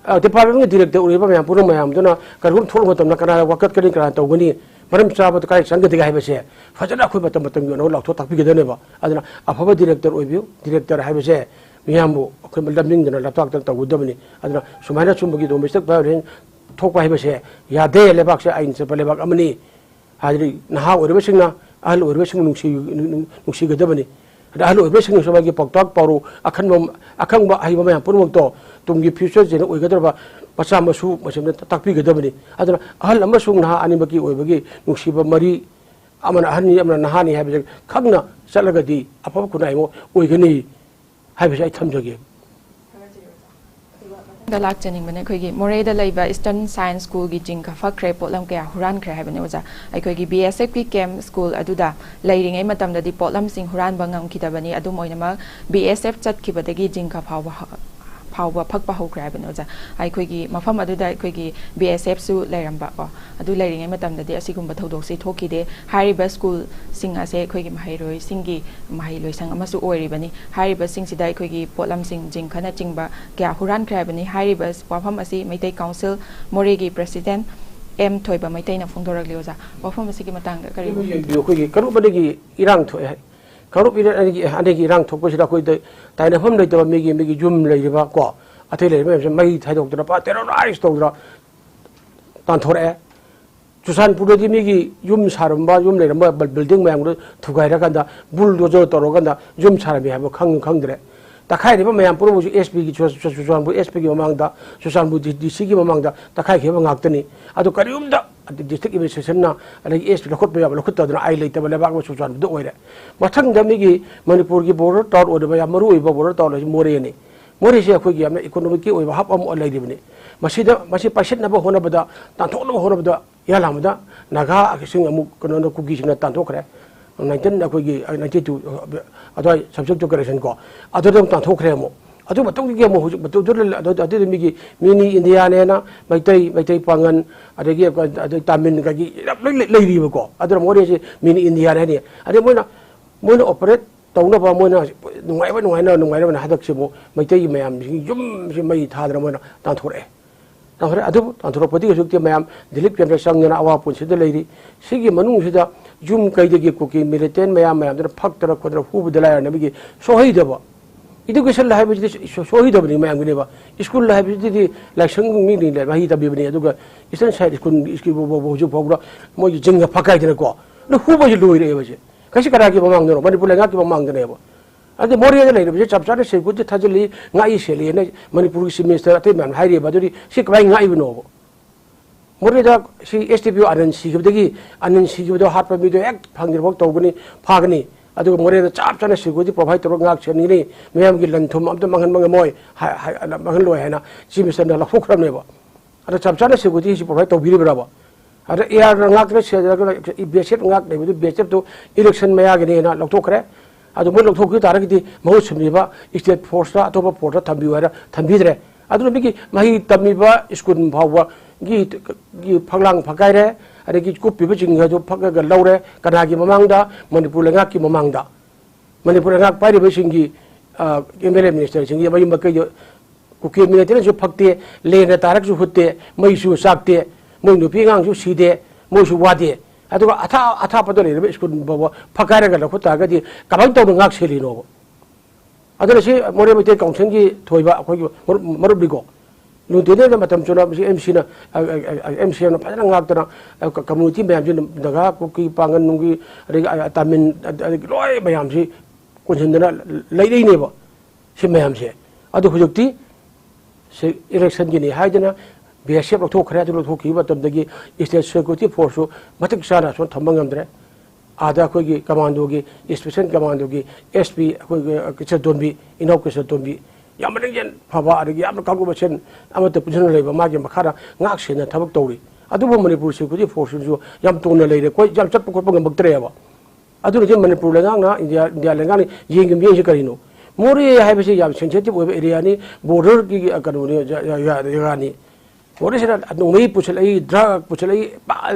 ꯑ, department ꯀꯤ director ꯑꯣꯏꯔꯤꯕ ꯃꯌꯥꯝ ꯄꯨꯝꯅꯃꯛ ꯃꯌꯥꯝꯗꯨꯅ ꯀꯔꯤꯒꯨꯝꯕ ꯊꯣꯛꯂꯛꯄ ꯃꯇꯝꯗ ꯀꯅꯥ ꯋꯥꯀꯠꯀꯅꯤ, ꯀꯅꯥ ꯇꯧꯒꯅꯤ, ꯃꯔꯝ ꯆꯥꯕꯗ ꯀꯥꯏ ꯆꯪꯒꯗꯒꯦ ꯍꯥꯏꯕꯁꯦ ꯐꯖꯅ ꯑꯩꯈꯣꯏ ꯃꯇꯝ ꯃꯇꯝꯒꯤ ꯑꯣꯏꯅ ꯂꯥꯎꯊꯣꯛ ꯇꯥꯛꯄꯤꯒꯗꯕꯅꯦꯕ꯫ ꯑꯗꯨꯅ ꯑꯐꯕ director ꯑꯣꯏꯕꯤꯌꯨ꯫ Director ꯍꯥꯏꯕꯁꯦ ꯃꯤꯌꯥꯝꯕꯨ ꯑꯩꯈꯣꯏ ꯂꯝꯖꯤꯡꯗꯅ ꯂꯝꯇꯥꯛꯇꯅ ꯇꯧꯒꯗꯕꯅꯤ꯫ ꯑꯗꯨꯅ ꯁꯨꯃꯥꯏꯅ ꯁꯨꯝꯕꯒꯤ domestic violence ꯊꯣꯛꯄ ꯍꯥꯏꯕꯁꯦ ꯌꯥꯗꯦ꯫ ꯂꯩꯕꯥꯛꯁꯦ ꯑꯥꯏꯟ ꯆꯠꯄ ꯂꯩꯕꯥꯛ ꯑꯃꯅꯤ꯫ ꯍꯥꯏꯗꯤ ꯅꯍꯥ ꯑꯣꯏꯔꯤꯕꯁꯤꯡꯅ ꯑꯍꯜ ꯑꯣꯏꯔꯤꯕꯁꯤꯡ ꯅꯨꯡꯁꯤ-, ꯅꯨꯡ-, ꯅꯨꯡꯁꯤꯒꯗꯕꯅꯤ꯫ ꯑꯗ ꯑꯍꯜ ꯑꯣꯏꯔꯤꯕꯁꯤꯡꯅꯁꯨ ꯃꯥꯒꯤ ꯄꯥꯎꯇꯥꯛ ꯄꯥꯎꯔꯧ, ꯑꯈꯟꯕ, ꯑꯈꯪꯕ ꯑꯍꯩꯕ ꯃꯌꯥꯝ ꯄꯨꯝꯅꯃꯛꯇꯣ ꯇꯨꯡꯒꯤ future ꯁꯤꯅ ꯑꯣꯏꯒꯗꯧꯔꯕ ꯃꯆꯥ ꯃꯁꯨ ꯃꯁꯤꯗ ꯇꯥꯛꯄꯤꯒꯗꯕꯅꯤ꯫ ꯑꯗꯨꯅ ꯑꯍꯜ ꯑꯃꯁꯨꯡ ꯅꯍꯥ ꯑꯅꯤꯃꯛꯀꯤ ꯑꯣꯏꯕꯒꯤ ꯅꯨꯡꯁꯤꯕ ꯃꯔꯤ, ꯑꯃꯅ ꯑꯍꯜꯅꯤ, ꯑꯃꯅ ꯅꯍꯥꯅꯤ ꯍꯥꯏꯕꯁꯦ ꯈꯪꯅ ꯆꯠꯂꯒꯗꯤ ꯑꯐꯕ ꯈꯨꯟꯅꯥꯏ ꯑꯃ ꯑꯣꯏꯒꯅꯤ ꯍꯥꯏꯕꯁꯦ ꯑꯩ ꯊꯝꯖꯒꯦ꯫ ꯗ ꯂꯥꯛꯆꯅꯤꯡꯕꯅꯦ꯫ ꯑꯩꯈꯣꯏꯒꯤ ꯃꯣꯔꯦꯗ ꯂꯩꯕ Eastern Science School ꯒꯤ ꯖꯤꯡꯒ ꯐꯛꯈ꯭ꯔꯦ, ꯄꯣꯠꯂꯝ ꯀꯌꯥ ꯍꯨꯔꯥꯟꯈ꯭ꯔꯦ ꯍꯥꯏꯕꯅꯦ, ꯑꯣꯖꯥ꯫ ꯑꯩꯈꯣꯏꯒꯤ B S F ꯀꯤ camp school ꯑꯗꯨꯗ ꯂꯩꯔꯤꯉꯩ ꯃꯇꯝꯗꯗꯤ ꯄꯣꯠꯂꯝꯁꯤꯡ ꯍꯨꯔꯥꯟꯕ ꯉꯝꯈꯤꯗꯕꯅꯤ꯫ ꯑꯗꯨꯝ ꯑꯣꯏꯅꯃꯛ, B S F ꯆꯠꯈꯤꯕꯗꯒꯤ ꯖꯤꯡꯒ ꯐꯥꯎꯕ ꯍ-, ꯐꯥꯎꯕ ꯐꯛꯄ ꯍꯧꯈ꯭ꯔꯦ ꯍꯥꯏꯕꯅꯤ ꯑꯣꯖꯥ꯫ ꯑꯩꯈꯣꯏꯒꯤ ꯃꯐꯝ ꯑꯗꯨꯗ ꯑꯩꯈꯣꯏꯒꯤ ꯕꯤ ꯑꯦꯁ ꯑꯦꯐꯁꯨ ꯂꯩꯔꯝꯕ ꯀꯣ, ꯑꯗꯨ ꯂꯩꯔꯤꯉꯩ ꯃꯇꯝꯗꯗꯤ ꯑꯁꯤꯒꯨꯝꯕ ꯊꯧꯗꯣꯛꯁꯤ ꯊꯣꯛꯈꯤꯗꯦ꯫ ꯍꯥꯏꯔꯤꯕ ꯁ꯭ꯀꯨꯜꯁꯤꯡ ꯑꯁꯦ ꯑꯩꯈꯣꯏꯒꯤ ꯃꯍꯩꯔꯣꯏꯁꯤꯡꯒꯤ ꯃꯍꯩ ꯂꯣꯏꯁꯪ ꯑꯃꯁꯨ ꯑꯣꯏꯔꯤꯕꯅꯤ꯫ ꯍꯥꯏꯔꯤꯕꯁꯤꯡꯁꯤꯗ ꯑꯩꯈꯣꯏꯒꯤ ꯄꯣꯠꯂꯝꯁꯤꯡ ꯖꯤꯡꯈꯅꯆꯤꯡꯕ ꯀꯌꯥ ꯍꯨꯔꯥꯟꯈ꯭ꯔꯦ ꯍꯥꯏꯕꯅꯤ꯫ ꯍꯥꯏꯔꯤꯕ ꯋꯥꯐꯝ ꯑꯁꯤ ꯃꯩꯇꯩ ꯀꯥꯎꯟꯁꯤꯜ ꯃꯣꯔꯦꯒꯤ ꯄ꯭ꯔꯦꯁꯤꯗꯦꯟꯠ ꯑꯦꯝ ꯊꯣꯏꯕ ꯃꯩꯇꯩꯅ ꯐꯣꯡꯗꯣꯔꯛꯂꯤ ꯑꯣꯖꯥ꯫ ꯋꯥꯐꯝ ꯑꯁꯤꯒꯤ ꯃꯇꯥꯡꯗ ꯀꯔꯤ ꯑꯩꯈꯣꯏꯒꯤ ꯏꯔꯥꯡ ꯊꯣꯛꯑꯦ ꯍꯥꯏ꯫ ꯀꯥꯡꯂꯨꯞ ꯏꯔꯥꯡ ꯑꯅꯤꯒꯤ, ꯑꯅꯤꯒꯤ ꯏꯔꯥꯡ ꯊꯣꯛꯄꯁꯤꯗ ꯑꯩꯈꯣꯏꯗ ꯇꯥꯏꯅꯐꯝ ꯂꯩꯇꯕ ꯃꯤꯒꯤ, ꯃꯤꯒꯤ ꯌꯨꯝ ꯂꯩꯔꯤꯕ ꯀꯣ, ꯑꯇꯩ ꯂꯩꯔꯤꯕ ꯃꯌꯥꯝꯁꯦ ꯃꯩ ꯊꯥꯗꯣꯛꯇꯅ ꯄꯨꯔꯥ ꯇꯦꯔꯣꯔꯥꯏꯁ ꯇꯧꯗꯅ ꯇꯥꯟꯊꯣꯔꯛꯑꯦ꯫ ꯆꯨꯔꯆꯥꯟꯄꯨꯔꯗꯗꯤ ꯃꯤꯒꯤ ꯌꯨꯝ ꯁꯥꯔꯝꯕ, ꯌꯨꯝ ꯂꯩꯔꯝꯕ ꯕꯤꯜ-, ꯕꯤꯜꯗꯤꯡ ꯃꯌꯥꯝꯗꯣ ꯊꯨꯒꯥꯏꯔꯀꯥꯟꯗ, ꯕꯨꯜꯗꯣꯖꯔ ꯇꯧꯔꯀꯥꯟꯗ ꯌꯨꯝ ꯁꯥꯔꯝꯃꯤ ꯍꯥꯏꯕ ꯈꯪ-, ꯈꯪꯗ꯭ꯔꯦ꯫ ꯇꯛꯈꯥꯏꯔꯤꯕ ꯃꯌꯥꯝ ꯄꯨꯝꯅꯃꯛꯁꯨ ꯑꯦꯁ ꯄꯤꯒꯤ, ꯆꯨꯔ-, ꯆꯨꯔ-, ꯆꯨꯔꯆꯥꯟꯄꯨꯔ ꯑꯦꯁ ꯄꯤꯒꯤ ꯃꯃꯥꯡꯗ, ꯆꯨꯔꯆꯥꯟꯄꯨꯔ ꯗꯤ-, ꯗꯤ ꯁꯤꯒꯤ ꯃꯃꯥꯡꯗ ꯇꯛꯈꯥꯏꯈꯤꯕ ꯉꯥꯛꯇꯅꯤ꯫ ꯑꯗꯨ ꯀꯔꯤꯒꯨꯝꯕꯗ ꯗꯤꯁꯇ꯭ꯔꯤꯛ ꯑꯦꯗꯃꯤꯅꯤꯁꯇ꯭ꯔꯦꯁꯟꯅ ꯑꯗꯒꯤ ꯑꯦꯁ ꯄꯤ ꯂꯧꯈꯠꯄ ꯌꯥꯕ ꯂꯧꯈꯠꯇꯗꯅ ꯑꯥꯏꯟ ꯂꯩꯇꯕ ꯂꯩꯕꯥꯛ ꯑꯃ ꯆꯨꯔꯆꯥꯟꯄꯨꯔꯗ ꯑꯣꯏꯔꯦ꯫ ꯃꯊꯪꯗ ꯃꯤꯒꯤ ꯃꯅꯤꯄꯨꯔꯒꯤ ꯕꯣꯔꯗꯔ ꯇꯥꯎꯟ ꯑꯣꯏꯔꯤꯕ ꯌꯥꯝ ꯃꯔꯨ ꯑꯣꯏꯕ ꯕꯣꯔꯗꯔ ꯇꯥꯎꯟ ꯑꯁꯤ ꯃꯣꯔꯦꯅꯤ꯫ ꯃꯣꯔꯦꯁꯦ ꯑꯩꯈꯣꯏꯒꯤ ꯌꯥꯝꯅ ꯏꯀꯣꯅꯣꯃꯤꯛꯀꯤ ꯑꯣꯏꯕ ꯍꯕ ꯑꯃ ꯑꯣꯏ ꯂꯩꯔꯤꯕꯅꯤ꯫ ꯃꯁꯤꯗ, ꯃꯁꯤ ꯄꯥꯏꯁꯤꯟꯅꯕ ꯍꯣꯠꯅꯕꯗ, ꯇꯥꯟꯊꯣꯛꯅꯕ ꯍꯣꯠꯅꯕꯗ ꯏꯌꯥ ꯂꯥꯡꯕꯗ ꯅꯥꯒꯥꯁꯤꯡ ꯑꯃꯨꯛ ꯀꯩꯅꯣꯅ ꯀꯨꯀꯤꯁꯤꯡꯅ ꯇꯥꯟꯊꯣꯛꯈ꯭ꯔꯦ꯫ ꯅꯥꯏꯟꯇꯤꯟ ꯑꯩꯈꯣꯏꯒꯤ ꯅꯥꯏꯟꯇꯤ ꯇꯨ ꯑꯗꯨꯋꯥꯏ subject to correction ꯀꯣ, ꯑꯗꯨꯗ ꯑꯃꯨꯛ ꯇꯥꯟꯊꯣꯛꯈ꯭ꯔꯦ ꯑꯃꯨꯛ꯫ ꯑꯗꯨ ꯃꯇꯨꯡꯗꯒꯤ ꯑꯃꯨꯛ ꯍꯧꯖꯤꯛ ꯃꯇꯝꯗꯨꯗ ꯑꯗꯨ-, ꯑꯗꯨꯗ ꯃꯤꯒꯤ ꯃꯤꯅꯤ ꯏꯟꯗꯤꯌꯥꯅꯦꯅ ꯃꯩꯇꯩ, ꯃꯩꯇꯩ ꯄꯥꯉꯟ, ꯑꯗꯒꯤ ꯑꯩꯈꯣꯏ, ꯑꯗꯩ ꯇꯥꯃꯤꯜ ꯀꯩꯒꯤ ꯌꯥꯝ ꯂꯣꯏ ꯂꯩ-, ꯂꯩꯔꯤꯕꯀꯣ꯫ ꯑꯗꯨꯅ ꯃꯣꯔꯦꯁꯦ ꯃꯤꯅꯤ ꯏꯟꯗꯤꯌꯥꯅ ꯍꯥꯏꯅꯤ꯫ ꯑꯗꯩ ꯃꯣꯏꯅ, ꯃꯣꯏꯅ operate ꯇꯧꯅꯕ ꯃꯣꯏꯅ ꯅꯨꯡꯉꯥꯏꯕ, ꯅꯨꯡꯉꯥꯏꯅ, ꯅꯨꯡꯉꯥꯏꯅꯕꯅ ꯍꯟꯗꯛꯁꯤꯕꯨ ꯃꯩꯇꯩꯒꯤ ꯃꯌꯥꯝꯁꯤꯒꯤ ꯌꯨꯝꯁꯤ ꯃꯩ ꯊꯥꯗꯅ ꯃꯣꯏꯅ ꯇꯥꯟꯊꯣꯔꯛꯑꯦ꯫ ꯇꯥꯟꯊꯣꯔꯛꯑꯦ꯫ ꯑꯗꯨꯕꯨ ꯇꯥꯟꯊꯣꯔꯛꯄꯗꯒꯤ ꯍꯧꯖꯤꯛꯇꯤ ꯃꯌꯥꯝ ꯗꯤꯂꯤꯞ ꯀꯦꯝꯗ ꯆꯪꯗꯅ ꯑꯋꯥ ꯄꯨꯟꯁꯤꯗ ꯂꯩꯔꯤ꯫ ꯁꯤꯒꯤ ꯃꯅꯨꯡꯁꯤꯗ ꯌꯨꯝ ꯀꯩꯗꯒꯤ ꯀꯨꯀꯤ ꯃꯤꯂꯤꯇꯦꯟ ꯃꯌꯥꯝ, ꯃꯌꯥꯝꯗꯨꯅ ꯐꯛꯇꯅ ꯈꯣꯠꯇꯅ ꯍꯨꯕꯗ ꯂꯥꯏꯔꯅ ꯃꯤꯒꯤ ꯁꯣꯛꯍꯩꯗꯕ꯫ Education ꯍꯥꯏꯕꯁꯤꯗꯤ ꯁꯣ-, ꯁꯣꯏꯗꯕꯅꯤ ꯃꯌꯥꯝꯒꯤꯅꯦꯕ꯫ ꯁ꯭ꯀꯨꯜ ꯍꯥꯏꯕꯁꯤꯗꯤ ꯂꯥꯏꯁꯪ ꯃꯤꯅ ꯃꯍꯩ ꯇꯝꯕꯤꯕꯅꯤ꯫ ꯑꯗꯨꯒ Eastern Side School, ꯁ꯭ꯀꯨꯜ ꯐꯥꯎꯕ ꯍꯧꯖꯤꯛ ꯐꯥꯎꯕꯗ ꯃꯣꯏꯒꯤ ꯖꯤꯡꯒ ꯐꯛ ꯀꯥꯏꯗꯅꯀꯣ꯫ ꯂꯣꯏ ꯍꯨꯕꯁꯤ ꯂꯣꯏꯔꯛꯑꯦꯕ ꯁꯤ꯫ ꯀꯩꯁꯤ ꯀꯅꯥꯒꯤ ꯃꯃꯥꯡꯗꯅꯣ? ꯃꯅꯤꯄꯨꯔ ꯂꯩꯉꯥꯛꯀꯤ ꯃꯃꯥꯡꯗꯅꯦꯕ꯫ ꯑꯗꯨ ꯃꯣꯔꯦꯗ ꯂꯩꯔꯤꯕꯁꯤ ꯆꯞ ꯆꯥꯅ security ꯊꯥꯖꯤꯜꯂꯤ, ꯉꯥꯛꯏ ꯁꯦꯜꯂꯤꯅ ꯃꯅꯤꯄꯨꯔꯒꯤ Chief Minister ꯑꯇꯩ ꯃꯌꯥꯝꯅ ꯍꯥꯏꯔꯤꯕ꯫ ꯑꯗꯨꯗꯤ ꯁꯤ ꯀꯃꯥꯏꯅ ꯉꯥꯛꯏꯕꯅꯣꯕ? ꯃꯣꯔꯦꯗ ꯁꯤ S D P O ꯑꯅꯟ ꯁꯤꯈꯤꯕꯗꯒꯤ, ꯑꯅꯟ ꯁꯤꯈꯤꯕꯗꯣ ꯍꯥꯠꯄ ꯃꯤꯗꯣ ꯍꯦꯛ ꯐꯪꯗ꯭ꯔꯤꯐꯥꯎ ꯇꯧꯒꯅꯤ, ꯐꯥꯒꯅꯤ꯫ ꯑꯗꯨꯒ ꯃꯣꯔꯦꯗ ꯆꯞ ꯆꯥꯅ security provide ꯇꯧꯔꯒ ꯉꯥꯛ ꯁꯦꯟꯒꯅꯤ, ꯃꯤꯌꯥꯝꯒꯤ ꯂꯟ ꯊꯨꯝ ꯑꯝꯇ ꯃꯥꯡꯍꯟꯕ ꯉꯝꯃꯣꯏ, ꯍꯥꯏ-, ꯍꯥꯏ-, ꯃꯥꯡꯍꯜꯂꯣꯏ ꯍꯥꯏꯅ Chief Minister ꯅ ꯂꯧꯊꯣꯛꯈ꯭ꯔꯕꯅꯦꯕ꯫ ꯑꯗ ꯆꯞ ꯆꯥꯅ security ꯁꯤ provide ꯇꯧꯕꯤꯔꯤꯕ꯭ꯔꯕ? ꯑꯗ air ꯉꯥꯛꯇꯅ ꯁꯦ-, B S F ꯉꯥꯛ ꯂꯩꯕꯗꯨ B S F two election ꯃꯌꯥꯒꯤꯅꯦꯅ ꯂꯧꯊꯣꯛꯈ꯭ꯔꯦ꯫ ꯑꯗꯨ ꯃꯣꯏ ꯂꯧꯊꯣꯛꯈꯤꯕ ꯇꯥꯔꯒꯗꯤ ꯃꯍꯨꯠ ꯁꯤꯟꯕꯤꯕ state forceꯇ, ꯑꯇꯣꯞꯄ forceꯇ ꯊꯝꯕꯤꯌꯨ ꯍꯥꯏꯔ ꯊꯝꯕꯤꯗ꯭ꯔꯦ꯫ ꯑꯗꯨꯅ ꯃꯤꯒꯤ ꯃꯍꯩ ꯇꯝꯃꯤꯕ ꯁ꯭ꯀꯨꯜ ꯐꯥꯎꯕꯒꯤ, ꯒꯤ ꯐꯛꯂꯥꯡ ꯐꯛꯀꯥꯏꯔꯦ, ꯑꯗꯒꯤ ꯀꯨꯞꯄꯤꯕꯁꯤꯡ ꯑꯗꯨ ꯐꯛꯑꯒ ꯂꯧꯔꯦ꯫ ꯀꯅꯥꯒꯤ ꯃꯃꯥꯡꯗ? ꯃꯅꯤꯄꯨꯔ ꯂꯩꯉꯥꯛꯀꯤ ꯃꯃꯥꯡꯗ꯫ ꯃꯅꯤꯄꯨꯔ ꯂꯩꯉꯥꯛ ꯄꯥꯏꯔꯤꯕꯁꯤꯡꯒꯤ, ꯑ, MLA ministerꯁꯤꯡꯒꯤ ꯃꯌꯨꯝ ꯃꯀꯩꯗꯣ ꯀꯨꯀꯤ ꯃꯤꯂꯤꯇꯦꯟꯅꯁꯨ ꯐꯛꯇꯦ, ꯂꯦꯟꯅ ꯇꯥꯔꯒꯁꯨ ꯍꯨꯠꯇꯦ, ꯃꯩꯁꯨ ꯆꯥꯛꯇꯦ, ꯃꯣꯏ ꯅꯨꯄꯤ ꯑꯉꯥꯡꯁꯨ ꯁꯤꯗꯦ, ꯃꯣꯏꯁꯨ ꯋꯥꯗꯦ꯫ ꯑꯗꯨꯒ ꯑꯊꯥ-, ꯑꯊꯥꯞꯄꯗ ꯂꯩꯔꯤꯕ ꯁ꯭ꯀꯨꯜ ꯐꯥꯎꯕ ꯐꯛꯀꯥꯏꯔꯒ ꯂꯧꯈꯠ ꯇꯥꯔꯒꯗꯤ ꯀꯃꯥꯏꯅ ꯇꯧꯅ ꯉꯥꯛ ꯁꯦꯜꯂꯤꯅꯣꯕ? ꯑꯗꯨꯅ ꯁꯤ ꯃꯣꯔꯦ ꯃꯩꯇꯩ ꯀꯥꯎꯟꯁꯤꯜꯒꯤ ꯊꯣꯏꯕ ꯑꯩꯈꯣꯏꯒꯤ ꯃꯔꯨꯞ, ꯃꯔꯨꯞꯅꯤꯀꯣ꯫ ꯂꯨꯇꯦꯅꯦꯅ ꯃꯇꯝ ꯆꯨꯅ ꯃꯁꯤ MCꯅ, ꯑ, ꯑ, ꯑ, MCꯅ ꯐꯖꯅ ꯉꯥꯛꯇꯅ, ꯑ, ꯀ-, community ꯃꯌꯥꯝꯁꯤ, ꯅꯥꯒꯥ, ꯀꯨꯀꯤ, ꯄꯥꯡꯒꯟ ꯅꯨꯡꯒꯤ, ꯑꯗꯒꯤ, ꯑ, ꯇꯥꯃꯤꯜ, ꯑ-, ꯑꯗꯒꯤ ꯂꯣꯏ ꯃꯌꯥꯝꯁꯤ ꯀꯣꯟꯁꯤꯟꯗꯅ ꯂꯩꯔꯛꯏꯅꯦꯕ꯫ ꯁꯤ ꯃꯌꯥꯝꯁꯦ꯫ ꯑꯗꯨ ꯍꯧꯖꯤꯛꯇꯤ ꯁꯤ electionꯒꯤꯅꯤ ꯍꯥꯏꯗꯅ BSF ꯂꯧꯊꯣꯛꯈ꯭ꯔꯦ꯫ ꯑꯗꯨ ꯂꯧꯊꯣꯛꯈꯤꯕ ꯃꯇꯝꯗꯒꯤ state security forceꯁꯨ ꯃꯇꯤꯛ ꯆꯥꯅ ꯁꯨꯝ ꯊꯝꯕ ꯉꯝꯗ꯭ꯔꯦ꯫ ꯑꯥꯗ ꯑꯩꯈꯣꯏꯒꯤ commandoꯒꯤ, special commandoꯒꯤ SP ꯑꯩꯈꯣꯏꯒꯤ ꯀ꯭ꯔꯤꯁꯅꯇꯣꯝꯕꯤ, ꯏꯅꯥꯎ ꯀ꯭ꯔꯤꯁꯅꯇꯣꯝꯕꯤ, ꯌꯥꯝ ꯃꯅꯤꯡꯖꯦꯟ ꯐꯕ, ꯑꯗꯒꯤ ꯌꯥꯝꯅ ꯀꯥꯡꯂꯨꯞ ꯃꯁꯦꯟ ꯑꯃꯠꯇ ꯄꯨꯟꯁꯤꯟꯅ ꯂꯩꯕ, ꯃꯥꯒꯤ ꯃꯈꯥꯗ ꯉꯥꯛ ꯁꯦꯟꯅ ꯊꯕꯛ ꯇꯧꯔꯤ꯫ ꯑꯗꯨꯕꯨ ꯃꯅꯤꯄꯨꯔ security forceꯁꯤꯡꯁꯨ ꯌꯥꯝ ꯇꯣꯟꯅ ꯂꯩꯔꯦ, ꯀꯣꯏ ꯌꯥꯝ ꯆꯠꯄ ꯈꯣꯠꯄ ꯉꯝꯃꯛꯇ꯭ꯔꯦꯕ꯫ ꯑꯗꯨꯅꯗꯤ ꯃꯅꯤꯄꯨꯔ ꯂꯩꯉꯥꯛꯅ, ꯏꯟꯗꯤꯌꯥ, ꯏꯟꯗꯤꯌꯥ ꯂꯩꯉꯥꯛꯅ ꯌꯦꯡꯉꯤꯕ ꯃꯤꯠꯌꯦꯡꯁꯤ ꯀꯔꯤꯅꯣ? ꯃꯣꯔꯦ ꯍꯥꯏꯕꯁꯤ ꯌꯥꯝ sensitive ꯑꯣꯏꯕ areaꯅꯤ, borderꯒꯤ ꯀꯩꯅꯣꯅꯤ, ꯖ-, ꯖ-, ꯖ-, ꯖꯒꯥꯅꯤ꯫ ꯃꯣꯔꯦꯁꯤꯗ ꯅꯣꯡꯃꯩ ꯄꯨꯁꯤꯜꯂꯛꯏ, drug ꯄꯨꯁꯤꯜꯂꯛꯏ, ꯄ-,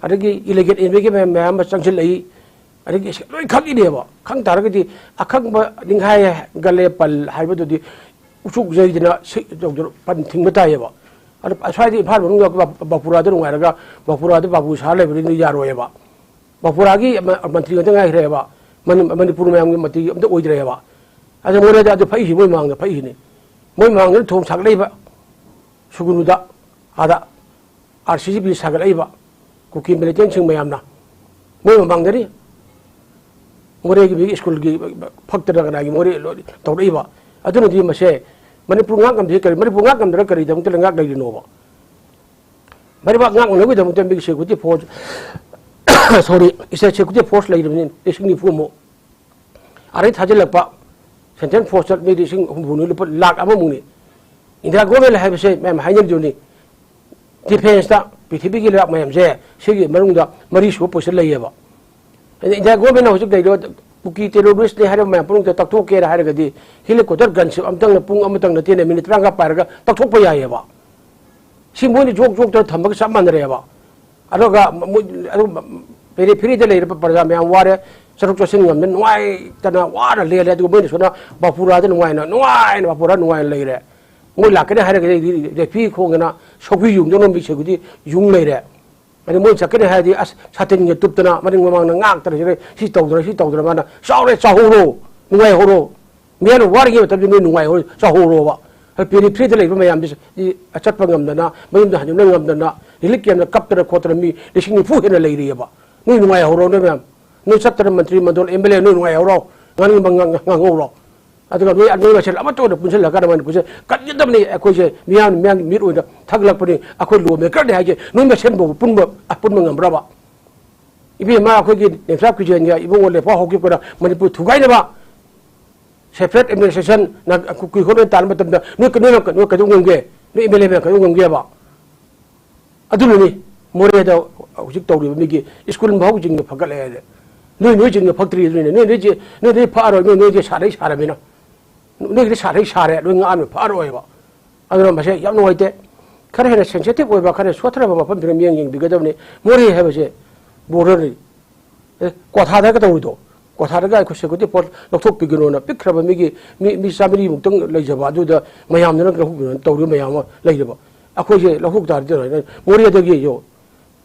ꯑꯗꯒꯤ illegal immigrant ꯃꯌꯥꯝ, ꯃꯌꯥꯝ ꯑꯃ ꯆꯪꯁꯤꯜꯂꯛꯏ꯫ ꯑꯗꯒꯤ ꯁꯤ ꯂꯣꯏ ꯈꯪꯉꯤꯅꯦꯕ꯫ ꯈꯪ ꯇꯥꯔꯒꯗꯤ ꯑꯈꯪꯕ ꯅꯤꯡꯈꯥꯏ ꯒꯜꯂꯦ ꯄꯜ ꯍꯥꯏꯕꯗꯨꯗꯤ ꯎꯆꯨꯛ ꯌꯩꯗꯅ ꯁꯤ ꯇꯧꯗꯅ ꯄꯟ ꯊꯤꯡꯕ ꯇꯥꯏꯌꯦꯕ꯫ ꯑꯗꯣ ꯑꯁ꯭ꯋꯥꯏꯗ ꯏꯝꯐꯥꯜ ꯃꯅꯨꯡꯗ ꯕ-, ꯕꯥꯀꯨꯔꯥꯗ ꯅꯨꯡꯉꯥꯏꯔꯒ ꯕꯥꯀꯨꯔꯥꯗ ꯕꯥꯕꯨ ꯁꯥꯔ ꯂꯩꯕꯗꯨꯗꯤ ꯌꯥꯔꯣꯏꯌꯦꯕ꯫ ꯕꯥꯀꯨꯔꯥꯒꯤ ꯃ-, ꯃꯟꯇ꯭ꯔꯤ ꯉꯥꯛꯇ ꯉꯥꯏꯈ꯭ꯔꯦꯕ꯫ ꯃꯅꯤ-, ꯃꯅꯤꯄꯨꯔ ꯃꯌꯥꯝꯒꯤ ꯃꯟꯇ꯭ꯔꯤ ꯑꯝꯇ ꯑꯣꯏꯗ꯭ꯔꯦꯕ꯫ ꯑꯗ ꯃꯣꯔꯦꯗ ꯑꯗꯨ ꯐꯛꯏꯁꯤ ꯃꯣꯏ ꯃꯥꯡꯗ ꯐꯛꯏꯁꯤꯅꯤ꯫ ꯃꯣꯏ ꯃꯥꯡꯗ ꯊꯣꯡ ꯁꯥꯒꯠꯂꯛꯏꯕ ꯁꯨꯒꯨꯅꯨꯗ, ꯑꯥꯗ RCCB ꯁꯥꯒꯠꯂꯛꯏꯕ ꯀꯨꯀꯤ militantꯁꯤꯡ ꯃꯌꯥꯝꯅ ꯃꯣꯏ ꯃꯃꯥꯡꯗꯅꯤ꯫ ꯃꯣꯔꯦꯒꯤ ꯃꯤꯒꯤ ꯁ꯭ꯀꯨꯜꯒꯤ ꯐꯛꯇꯅ ꯀꯅꯥꯒꯤ ꯃꯣꯔꯦ ꯂꯣꯏ ꯇꯧꯔꯛꯏꯕ꯫ ꯑꯗꯨꯅꯗꯤ ꯃꯁꯦ ꯃꯅꯤꯄꯨꯔ ꯉꯥꯛ ꯉꯝꯗ꯭ꯔꯤ ꯀꯔꯤ, ꯃꯅꯤꯄꯨꯔ ꯉꯥꯛ ꯉꯝꯗꯅ ꯀꯔꯤꯗꯃꯛꯇ ꯉꯥꯛ ꯂꯩꯔꯤꯅꯣꯕ? ꯃꯅꯤꯄꯨꯔ ꯉꯥꯛ ꯉꯝꯅꯕꯒꯤꯗꯃꯛꯇ ꯃꯤꯒꯤ security force, sorry, state security force ꯂꯩꯔꯤꯕꯅꯤ ꯂꯤꯁꯤꯡ ꯅꯤꯐꯨꯃꯨꯛ꯫ ꯑꯗꯩ ꯊꯥꯖꯤꯜꯂꯛꯄ central force ꯃꯤ ꯂꯤꯁꯤꯡ ꯍꯨꯝꯐꯨꯅꯤ, ꯂꯨꯄꯥ ꯂꯥꯈ ꯑꯃꯃꯨꯛꯅꯤ꯫ India government ꯍꯥꯏꯕꯁꯦ ꯃꯌꯥꯝ ꯍꯥꯏꯅꯔꯤꯗꯨꯅꯤ꯫ Defenceꯇ ꯄ꯭ꯔꯤꯊꯤꯕꯤꯒꯤ ꯂꯩꯕꯥꯛ ꯃꯌꯥꯝꯁꯦ ꯁꯤꯒꯤ ꯃꯅꯨꯡꯗ ꯃꯔꯤ ꯁꯨꯕ position ꯂꯩꯌꯦꯕ꯫ ꯑꯗ India governmentꯅ ꯍꯧꯖꯤꯛ ꯂꯩꯔꯤꯕ ꯀꯨꯀꯤ ꯇꯦꯔꯣꯔꯤꯁꯅꯦ ꯍꯥꯏꯔꯕ ꯃꯌꯥꯝ ꯄꯨꯝꯅꯃꯛꯇ ꯇꯛꯊꯣꯛꯀꯦꯅ ꯍꯥꯏꯔꯒꯗꯤ ꯍꯦꯂꯤꯀꯣꯞꯇꯔ ꯒꯟꯁꯤꯞ ꯑꯝꯇꯪꯅ ꯄꯨꯡ ꯑꯃꯇꯪ ꯅꯠꯇꯦꯅꯦ, ꯃꯤꯅꯤꯠ ꯇꯔꯥꯃꯉꯥ ꯄꯥꯏꯔꯒ ꯇꯛꯊꯣꯛꯄ ꯌꯥꯏꯑꯕ꯫ ꯁꯤ ꯃꯣꯏꯅ ꯖꯣꯛ ꯖꯣꯛꯇꯅ ꯊꯝꯕꯒ ꯆꯞ ꯃꯥꯟꯅꯔꯦꯕ꯫ ꯑꯗꯨꯒ ꯃꯣꯏ, ꯑꯗꯨ ꯄꯦꯔꯤꯐꯦꯔꯤꯗ ꯂꯩꯔꯤꯕ ꯄ꯭ꯔꯖꯥ ꯃꯌꯥꯝ ꯋꯥꯔꯦ, ꯆꯠꯊꯣꯛ ꯆꯠꯁꯤꯟ ꯉꯝꯗꯅ ꯅꯨꯡꯉꯥꯏꯇꯅ ꯋꯥꯅ ꯂꯦꯜꯂꯦ꯫ ꯑꯗꯨꯒ ꯃꯣꯏꯅ ꯁꯣꯝꯗ ꯕꯥꯄꯨꯔꯥꯗ ꯅꯨꯡꯉꯥꯏꯅ, ꯅꯨꯡꯉꯥꯏꯅ ꯕꯥꯄꯨꯔꯥ ꯅꯨꯡꯉꯥꯏꯅ ꯂꯩꯔꯦ꯫ ꯃꯣꯏ ꯂꯥꯛꯀꯅꯤ ꯍꯥꯏꯔꯒꯗꯤ ꯔꯦꯐ꯭ꯔꯤ ꯈꯣꯡꯗꯅ ꯁꯧꯒ꯭ꯔꯤ ꯌꯨꯡꯗꯧꯅ ꯃꯤꯁꯦ ꯍꯧꯖꯤꯛ ꯌꯨꯡ ꯂꯩꯔꯦ꯫ ꯑꯗꯩ ꯃꯣꯏ ꯆꯠꯀꯅꯤ ꯍꯥꯏꯔꯗꯤ ꯑꯁ ꯁꯥꯇꯤꯟꯒ ꯇꯨꯞꯇꯅ ꯃꯅꯤꯡ ꯃꯃꯥꯡꯗ ꯉꯥꯛꯇꯅ ꯁꯤꯗ ꯁꯤ ꯇꯧꯗꯅ ꯁꯤ ꯇꯧꯗꯅ ꯃꯥꯅ ꯆꯥꯎꯔꯦ ꯆꯥꯍꯧꯔꯣ, ꯅꯨꯡꯉꯥꯏꯍꯧꯔꯣ꯫ ꯃꯤꯌꯥꯝꯅ ꯋꯥꯔꯤꯉꯩ ꯃꯇꯝꯗ ꯅꯣꯏ ꯅꯨꯡꯉꯥꯏꯍꯧꯔꯣ, ꯆꯥꯍꯧꯔꯣꯕ꯫ ꯄꯦꯔꯤꯐꯦꯔꯤꯗ ꯂꯩꯕ ꯃꯌꯥꯝꯁꯤ ꯆꯠꯄ ꯉꯝꯗꯅ, ꯃꯌꯨꯝꯗ ꯍꯟꯖꯤꯟꯕ ꯉꯝꯗꯅ, ꯔꯤꯂꯤꯐ ꯀꯦꯝꯞꯇ ꯀꯞꯇꯅ ꯈꯣꯠꯇꯅ ꯃꯤ ꯂꯤꯁꯤꯡ ꯅꯤꯐꯨ ꯍꯦꯟꯅ ꯂꯩꯔꯤꯑꯕ꯫ ꯅꯣꯏ ꯅꯨꯡꯉꯥꯏꯍꯧꯔꯣ ꯅꯣꯏ ꯃꯌꯥꯝ꯫ ꯅꯣꯏ ꯆꯠꯇꯅ ꯃꯟꯇ꯭ꯔꯤ ꯃꯟꯗꯣꯜ ꯑꯦꯝ ꯑꯦꯜ ꯑꯦ ꯅꯣꯏ ꯅꯨꯡꯉꯥꯏꯍꯧꯔꯣ꯫ ꯉꯥꯡꯅꯤꯡꯕ ꯉꯥꯡ-, ꯉꯥꯡꯍꯧꯔꯣ꯫ ꯑꯗꯨꯒ ꯅꯣꯏ, ꯅꯣꯏ ꯃꯁꯦꯜ ꯑꯃꯠꯇ ꯑꯣꯏꯅ ꯄꯨꯟꯁꯤꯜꯂꯀꯥꯟꯗ ꯃꯅꯤꯄꯨꯔꯁꯦ ꯀꯟꯒꯗꯕꯅꯤ꯫ ꯑꯩꯈꯣꯏꯁꯦ ꯃꯤꯌꯥꯝ, ꯃꯤꯌꯥꯝꯒꯤ ꯃꯤꯠ ꯑꯣꯏꯅ ꯊꯥꯒꯠꯂꯛꯄꯅꯤ꯫ ꯑꯩꯈꯣꯏ ꯂꯣ ꯃꯦꯀꯔꯅꯤ ꯍꯥꯏꯁꯦ ꯅꯣꯏ ꯃꯁꯦꯟ ꯐꯥꯎꯕ ꯄꯨꯟꯕ, ꯑꯄꯨꯟꯕ ꯉꯝꯕ꯭ꯔꯕ? ꯏꯕꯦꯝꯃ, ꯑꯩꯈꯣꯏꯒꯤ ꯅꯦꯝꯆꯥ ꯀꯨꯏꯖꯦꯟꯒ ꯏꯕꯨꯡꯉꯣ ꯂꯦꯄꯥ ꯍꯧꯈꯤꯕꯗ ꯃꯅꯤꯄꯨꯔ ꯊꯨꯒꯥꯏꯅꯕ separate administration ꯅ ꯀꯨꯀꯤ ꯈꯣꯠꯅ ꯇꯥꯟꯕ ꯃꯇꯝꯗ ꯅꯣꯏ, ꯅꯣꯏ, ꯅꯣꯏ ꯀꯩꯗꯧ ꯉꯝꯒꯦ? ꯅꯣꯏ ꯑꯦꯝ ꯑꯦꯜ ꯑꯦ ꯃꯌꯥꯝ ꯀꯩꯗꯧ ꯉꯝꯒꯦꯕ? ꯑꯗꯨꯅꯅꯤ ꯃꯣꯔꯦꯗ ꯍꯧꯖꯤꯛ ꯇꯧꯔꯤꯕ ꯃꯤꯒꯤ ꯁ꯭ꯀꯨꯜ ꯐꯥꯎ ꯆꯤꯡꯕ ꯐꯒꯠꯂꯦ ꯍꯥꯏꯗꯤ꯫ ꯅꯣꯏ, ꯅꯣꯏ ꯆꯤꯡꯕ ꯐꯛꯇ꯭ꯔꯤ ꯑꯗꯨꯅꯤꯅꯦ꯫ ꯅꯣꯏ, ꯅꯣꯏꯁꯦ, ꯅꯣꯏ, ꯅꯣꯏ ꯐꯛꯑꯔꯣꯏ, ꯅꯣꯏ, ꯅꯣꯏꯁꯦ ꯁꯥꯔꯩ ꯁꯥꯔꯕꯅꯤꯅ꯫ ꯅꯣꯏꯒꯤꯗꯤ ꯁꯥꯔꯩ ꯁꯥꯔꯦ, ꯅꯣꯏ ꯉꯥ ꯑꯃ ꯐꯛꯑꯔꯣꯏꯕ꯫ ꯑꯗꯨꯅ ꯃꯁꯦ ꯌꯥꯝ ꯅꯨꯡꯉꯥꯏꯇꯦ꯫ ꯈꯔ ꯍꯦꯟꯅ sensitive ꯑꯣꯏꯕ, ꯈꯔ ꯁꯣꯠꯊꯔꯕ ꯃꯐꯝꯗꯨꯅ ꯃꯤꯠꯌꯦꯡ ꯌꯦꯡꯕꯤꯒꯗꯕꯅꯤ꯫ ꯃꯣꯔꯦ ꯍꯥꯏꯕꯁꯦ border ꯅꯤ꯫ ꯑꯦ, ꯀ꯭ꯋꯥꯊꯥꯗꯒ ꯇꯧꯔꯤꯗꯣ, ꯀ꯭ꯋꯥꯊꯥꯗꯒ ꯑꯩꯈꯣꯏ security force ꯂꯧꯊꯣꯛꯄꯤꯒꯅꯣꯅ ꯄꯤꯛꯈ꯭ꯔꯕ ꯃꯤꯒꯤ ꯃꯤ, ꯃꯤ ꯆꯥꯃꯔꯤꯃꯨꯛꯇꯪ ꯂꯩꯖꯕ ꯑꯗꯨꯗ ꯃꯌꯥꯝꯗꯨꯅ ꯂꯧꯊꯣꯛꯄꯤꯒꯅꯣꯅ ꯇꯧꯔꯤꯕ ꯃꯌꯥꯝ ꯑꯃ ꯂꯩꯔꯤꯕ꯫ ꯑꯩꯈꯣꯏꯁꯦ ꯂꯧꯊꯣꯛ ꯇꯥꯔꯗꯤ ꯃꯣꯔꯦꯗꯒꯤ ꯌꯣ-,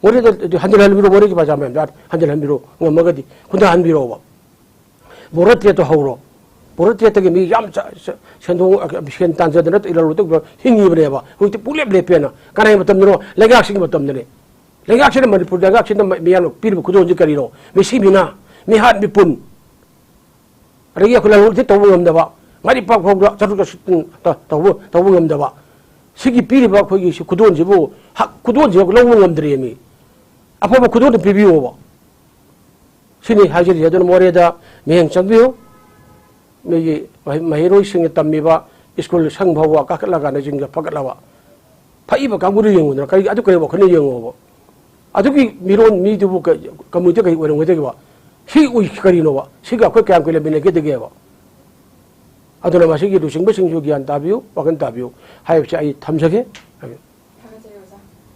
ꯃꯣꯔꯦꯗ ꯍꯟꯖꯤꯜꯍꯟꯕꯤꯔꯣ, ꯃꯣꯔꯦꯒꯤ ꯄ꯭ꯔꯖꯥ ꯃꯌꯥꯝꯗꯣ ꯍꯟꯖꯤꯜꯍꯟꯕꯤꯔꯣ, ꯉꯝꯃꯒꯗꯤ ꯍꯨꯟꯗꯍꯟꯕꯤꯔꯣꯕ꯫ Border trade ꯇꯣ ꯍꯧꯔꯣ꯫ Border trade ꯇꯒꯤ ꯃꯤ ꯌꯥꯝ ꯆ-, ꯆ-, ꯁꯦꯟꯗꯣꯡ, ꯁꯦꯟ ꯇꯥꯟꯖꯗꯅ ꯂꯂꯣꯟ ꯏꯇꯤꯛ ꯍꯤꯡꯉꯤꯕꯅꯦꯕ꯫ ꯍꯧꯖꯤꯛꯇꯤ ꯄꯨꯡꯂꯦꯞ ꯂꯦꯞꯄꯦꯅ꯫ ꯀꯅꯥꯒꯤ ꯃꯇꯝꯗꯅꯣ? ꯂꯩꯉꯥꯛꯁꯤꯒꯤ ꯃꯇꯝꯗꯅꯦ꯫ ꯂꯩꯉꯥꯛꯁꯤꯅ, ꯃꯅꯤꯄꯨꯔ ꯂꯩꯉꯥꯛꯁꯤꯅ ꯃ-, ꯃꯤꯌꯥꯝꯅ ꯄꯤꯔꯤꯕ ꯈꯨꯗꯣꯜꯁꯤ ꯀꯔꯤꯅꯣ? ꯃꯤꯁꯤ ꯃꯤꯅꯥ, ꯃꯤꯍꯥꯠ ꯃꯤꯄꯨꯟ꯫ ꯑꯗꯒꯤ ꯑꯩꯈꯣꯏ ꯂꯂꯣꯟ ꯏꯇꯤꯛ ꯇꯧꯕ ꯉꯝꯗꯕ, ꯉꯥꯔꯤ ꯄꯥꯛ ꯐꯥꯎꯗ ꯆꯠꯊꯣꯛ ꯆꯠꯁꯤꯟ ꯇ-, ꯇꯧꯕ, ꯇꯧꯕ ꯉꯝꯗꯕ꯫ ꯁꯤꯒꯤ ꯄꯤꯔꯤꯕ ꯑꯩꯈꯣꯏꯒꯤ ꯁꯤ ꯈꯨꯗꯣꯜꯁꯤꯕꯨ ꯍꯛ-, ꯈꯨꯗꯣꯜꯁꯤꯕꯨ ꯂꯧꯕ ꯉꯝꯗ꯭ꯔꯦꯃꯤ꯫ ꯑꯐꯕ ꯈꯨꯗꯣꯜꯗ ꯄꯤꯕꯤꯌꯣꯕ꯫ ꯁꯤꯅꯤ ꯍꯥꯏꯖꯔꯤꯁꯦ꯫ ꯑꯗꯨꯅ ꯃꯣꯔꯦꯗ ꯃꯤꯠꯌꯦꯡ ꯆꯪꯕꯤꯌꯨ꯫ ꯃꯤꯒꯤ ꯃꯍꯩ-, ꯃꯍꯩꯔꯣꯏꯁꯤꯡꯅ ꯇꯝꯃꯤꯕ ꯁ꯭ꯀꯨꯜ ꯁꯪ ꯐꯥꯎꯕ ꯀꯥꯈꯠꯂꯀꯥꯟꯗ ꯖꯤꯡꯒ ꯐꯒꯠꯂꯕ꯫ ꯐꯛꯏꯕ ꯀꯥꯡꯕꯨꯗꯨ ꯌꯦꯡꯉꯨꯗꯅ, ꯀꯔꯤ, ꯑꯗꯨ ꯀꯔꯤ ꯋꯥꯈꯜꯅ ꯌꯦꯡꯉꯣꯕ꯫ ꯑꯗꯨꯒꯤ ꯃꯤꯔꯣꯟ ꯃꯤꯗꯨꯕꯨ ꯀ-, community ꯀꯔꯤ ꯑꯣꯏꯔꯝꯒꯗꯒꯦꯕ? ꯁꯤ ꯑꯣꯏ ꯀꯔꯤꯅꯣꯕ? ꯁꯤꯒ ꯑꯩꯈꯣꯏ ꯀꯌꯥꯝ ꯀꯨꯏꯅ ꯂꯩꯃꯤꯟꯅꯒꯗꯒꯦꯕ? ꯑꯗꯨꯅ ꯃꯁꯤꯒꯤ ꯂꯨꯆꯤꯡꯕꯁꯤꯡꯁꯨ ꯒ꯭ꯌꯥꯟ ꯇꯥꯕꯤꯌꯨ, ꯋꯥꯈꯜ ꯇꯥꯕꯤꯌꯨ ꯍꯥꯏꯕꯁꯦ ꯑꯩ ꯊꯝꯖꯒꯦ꯫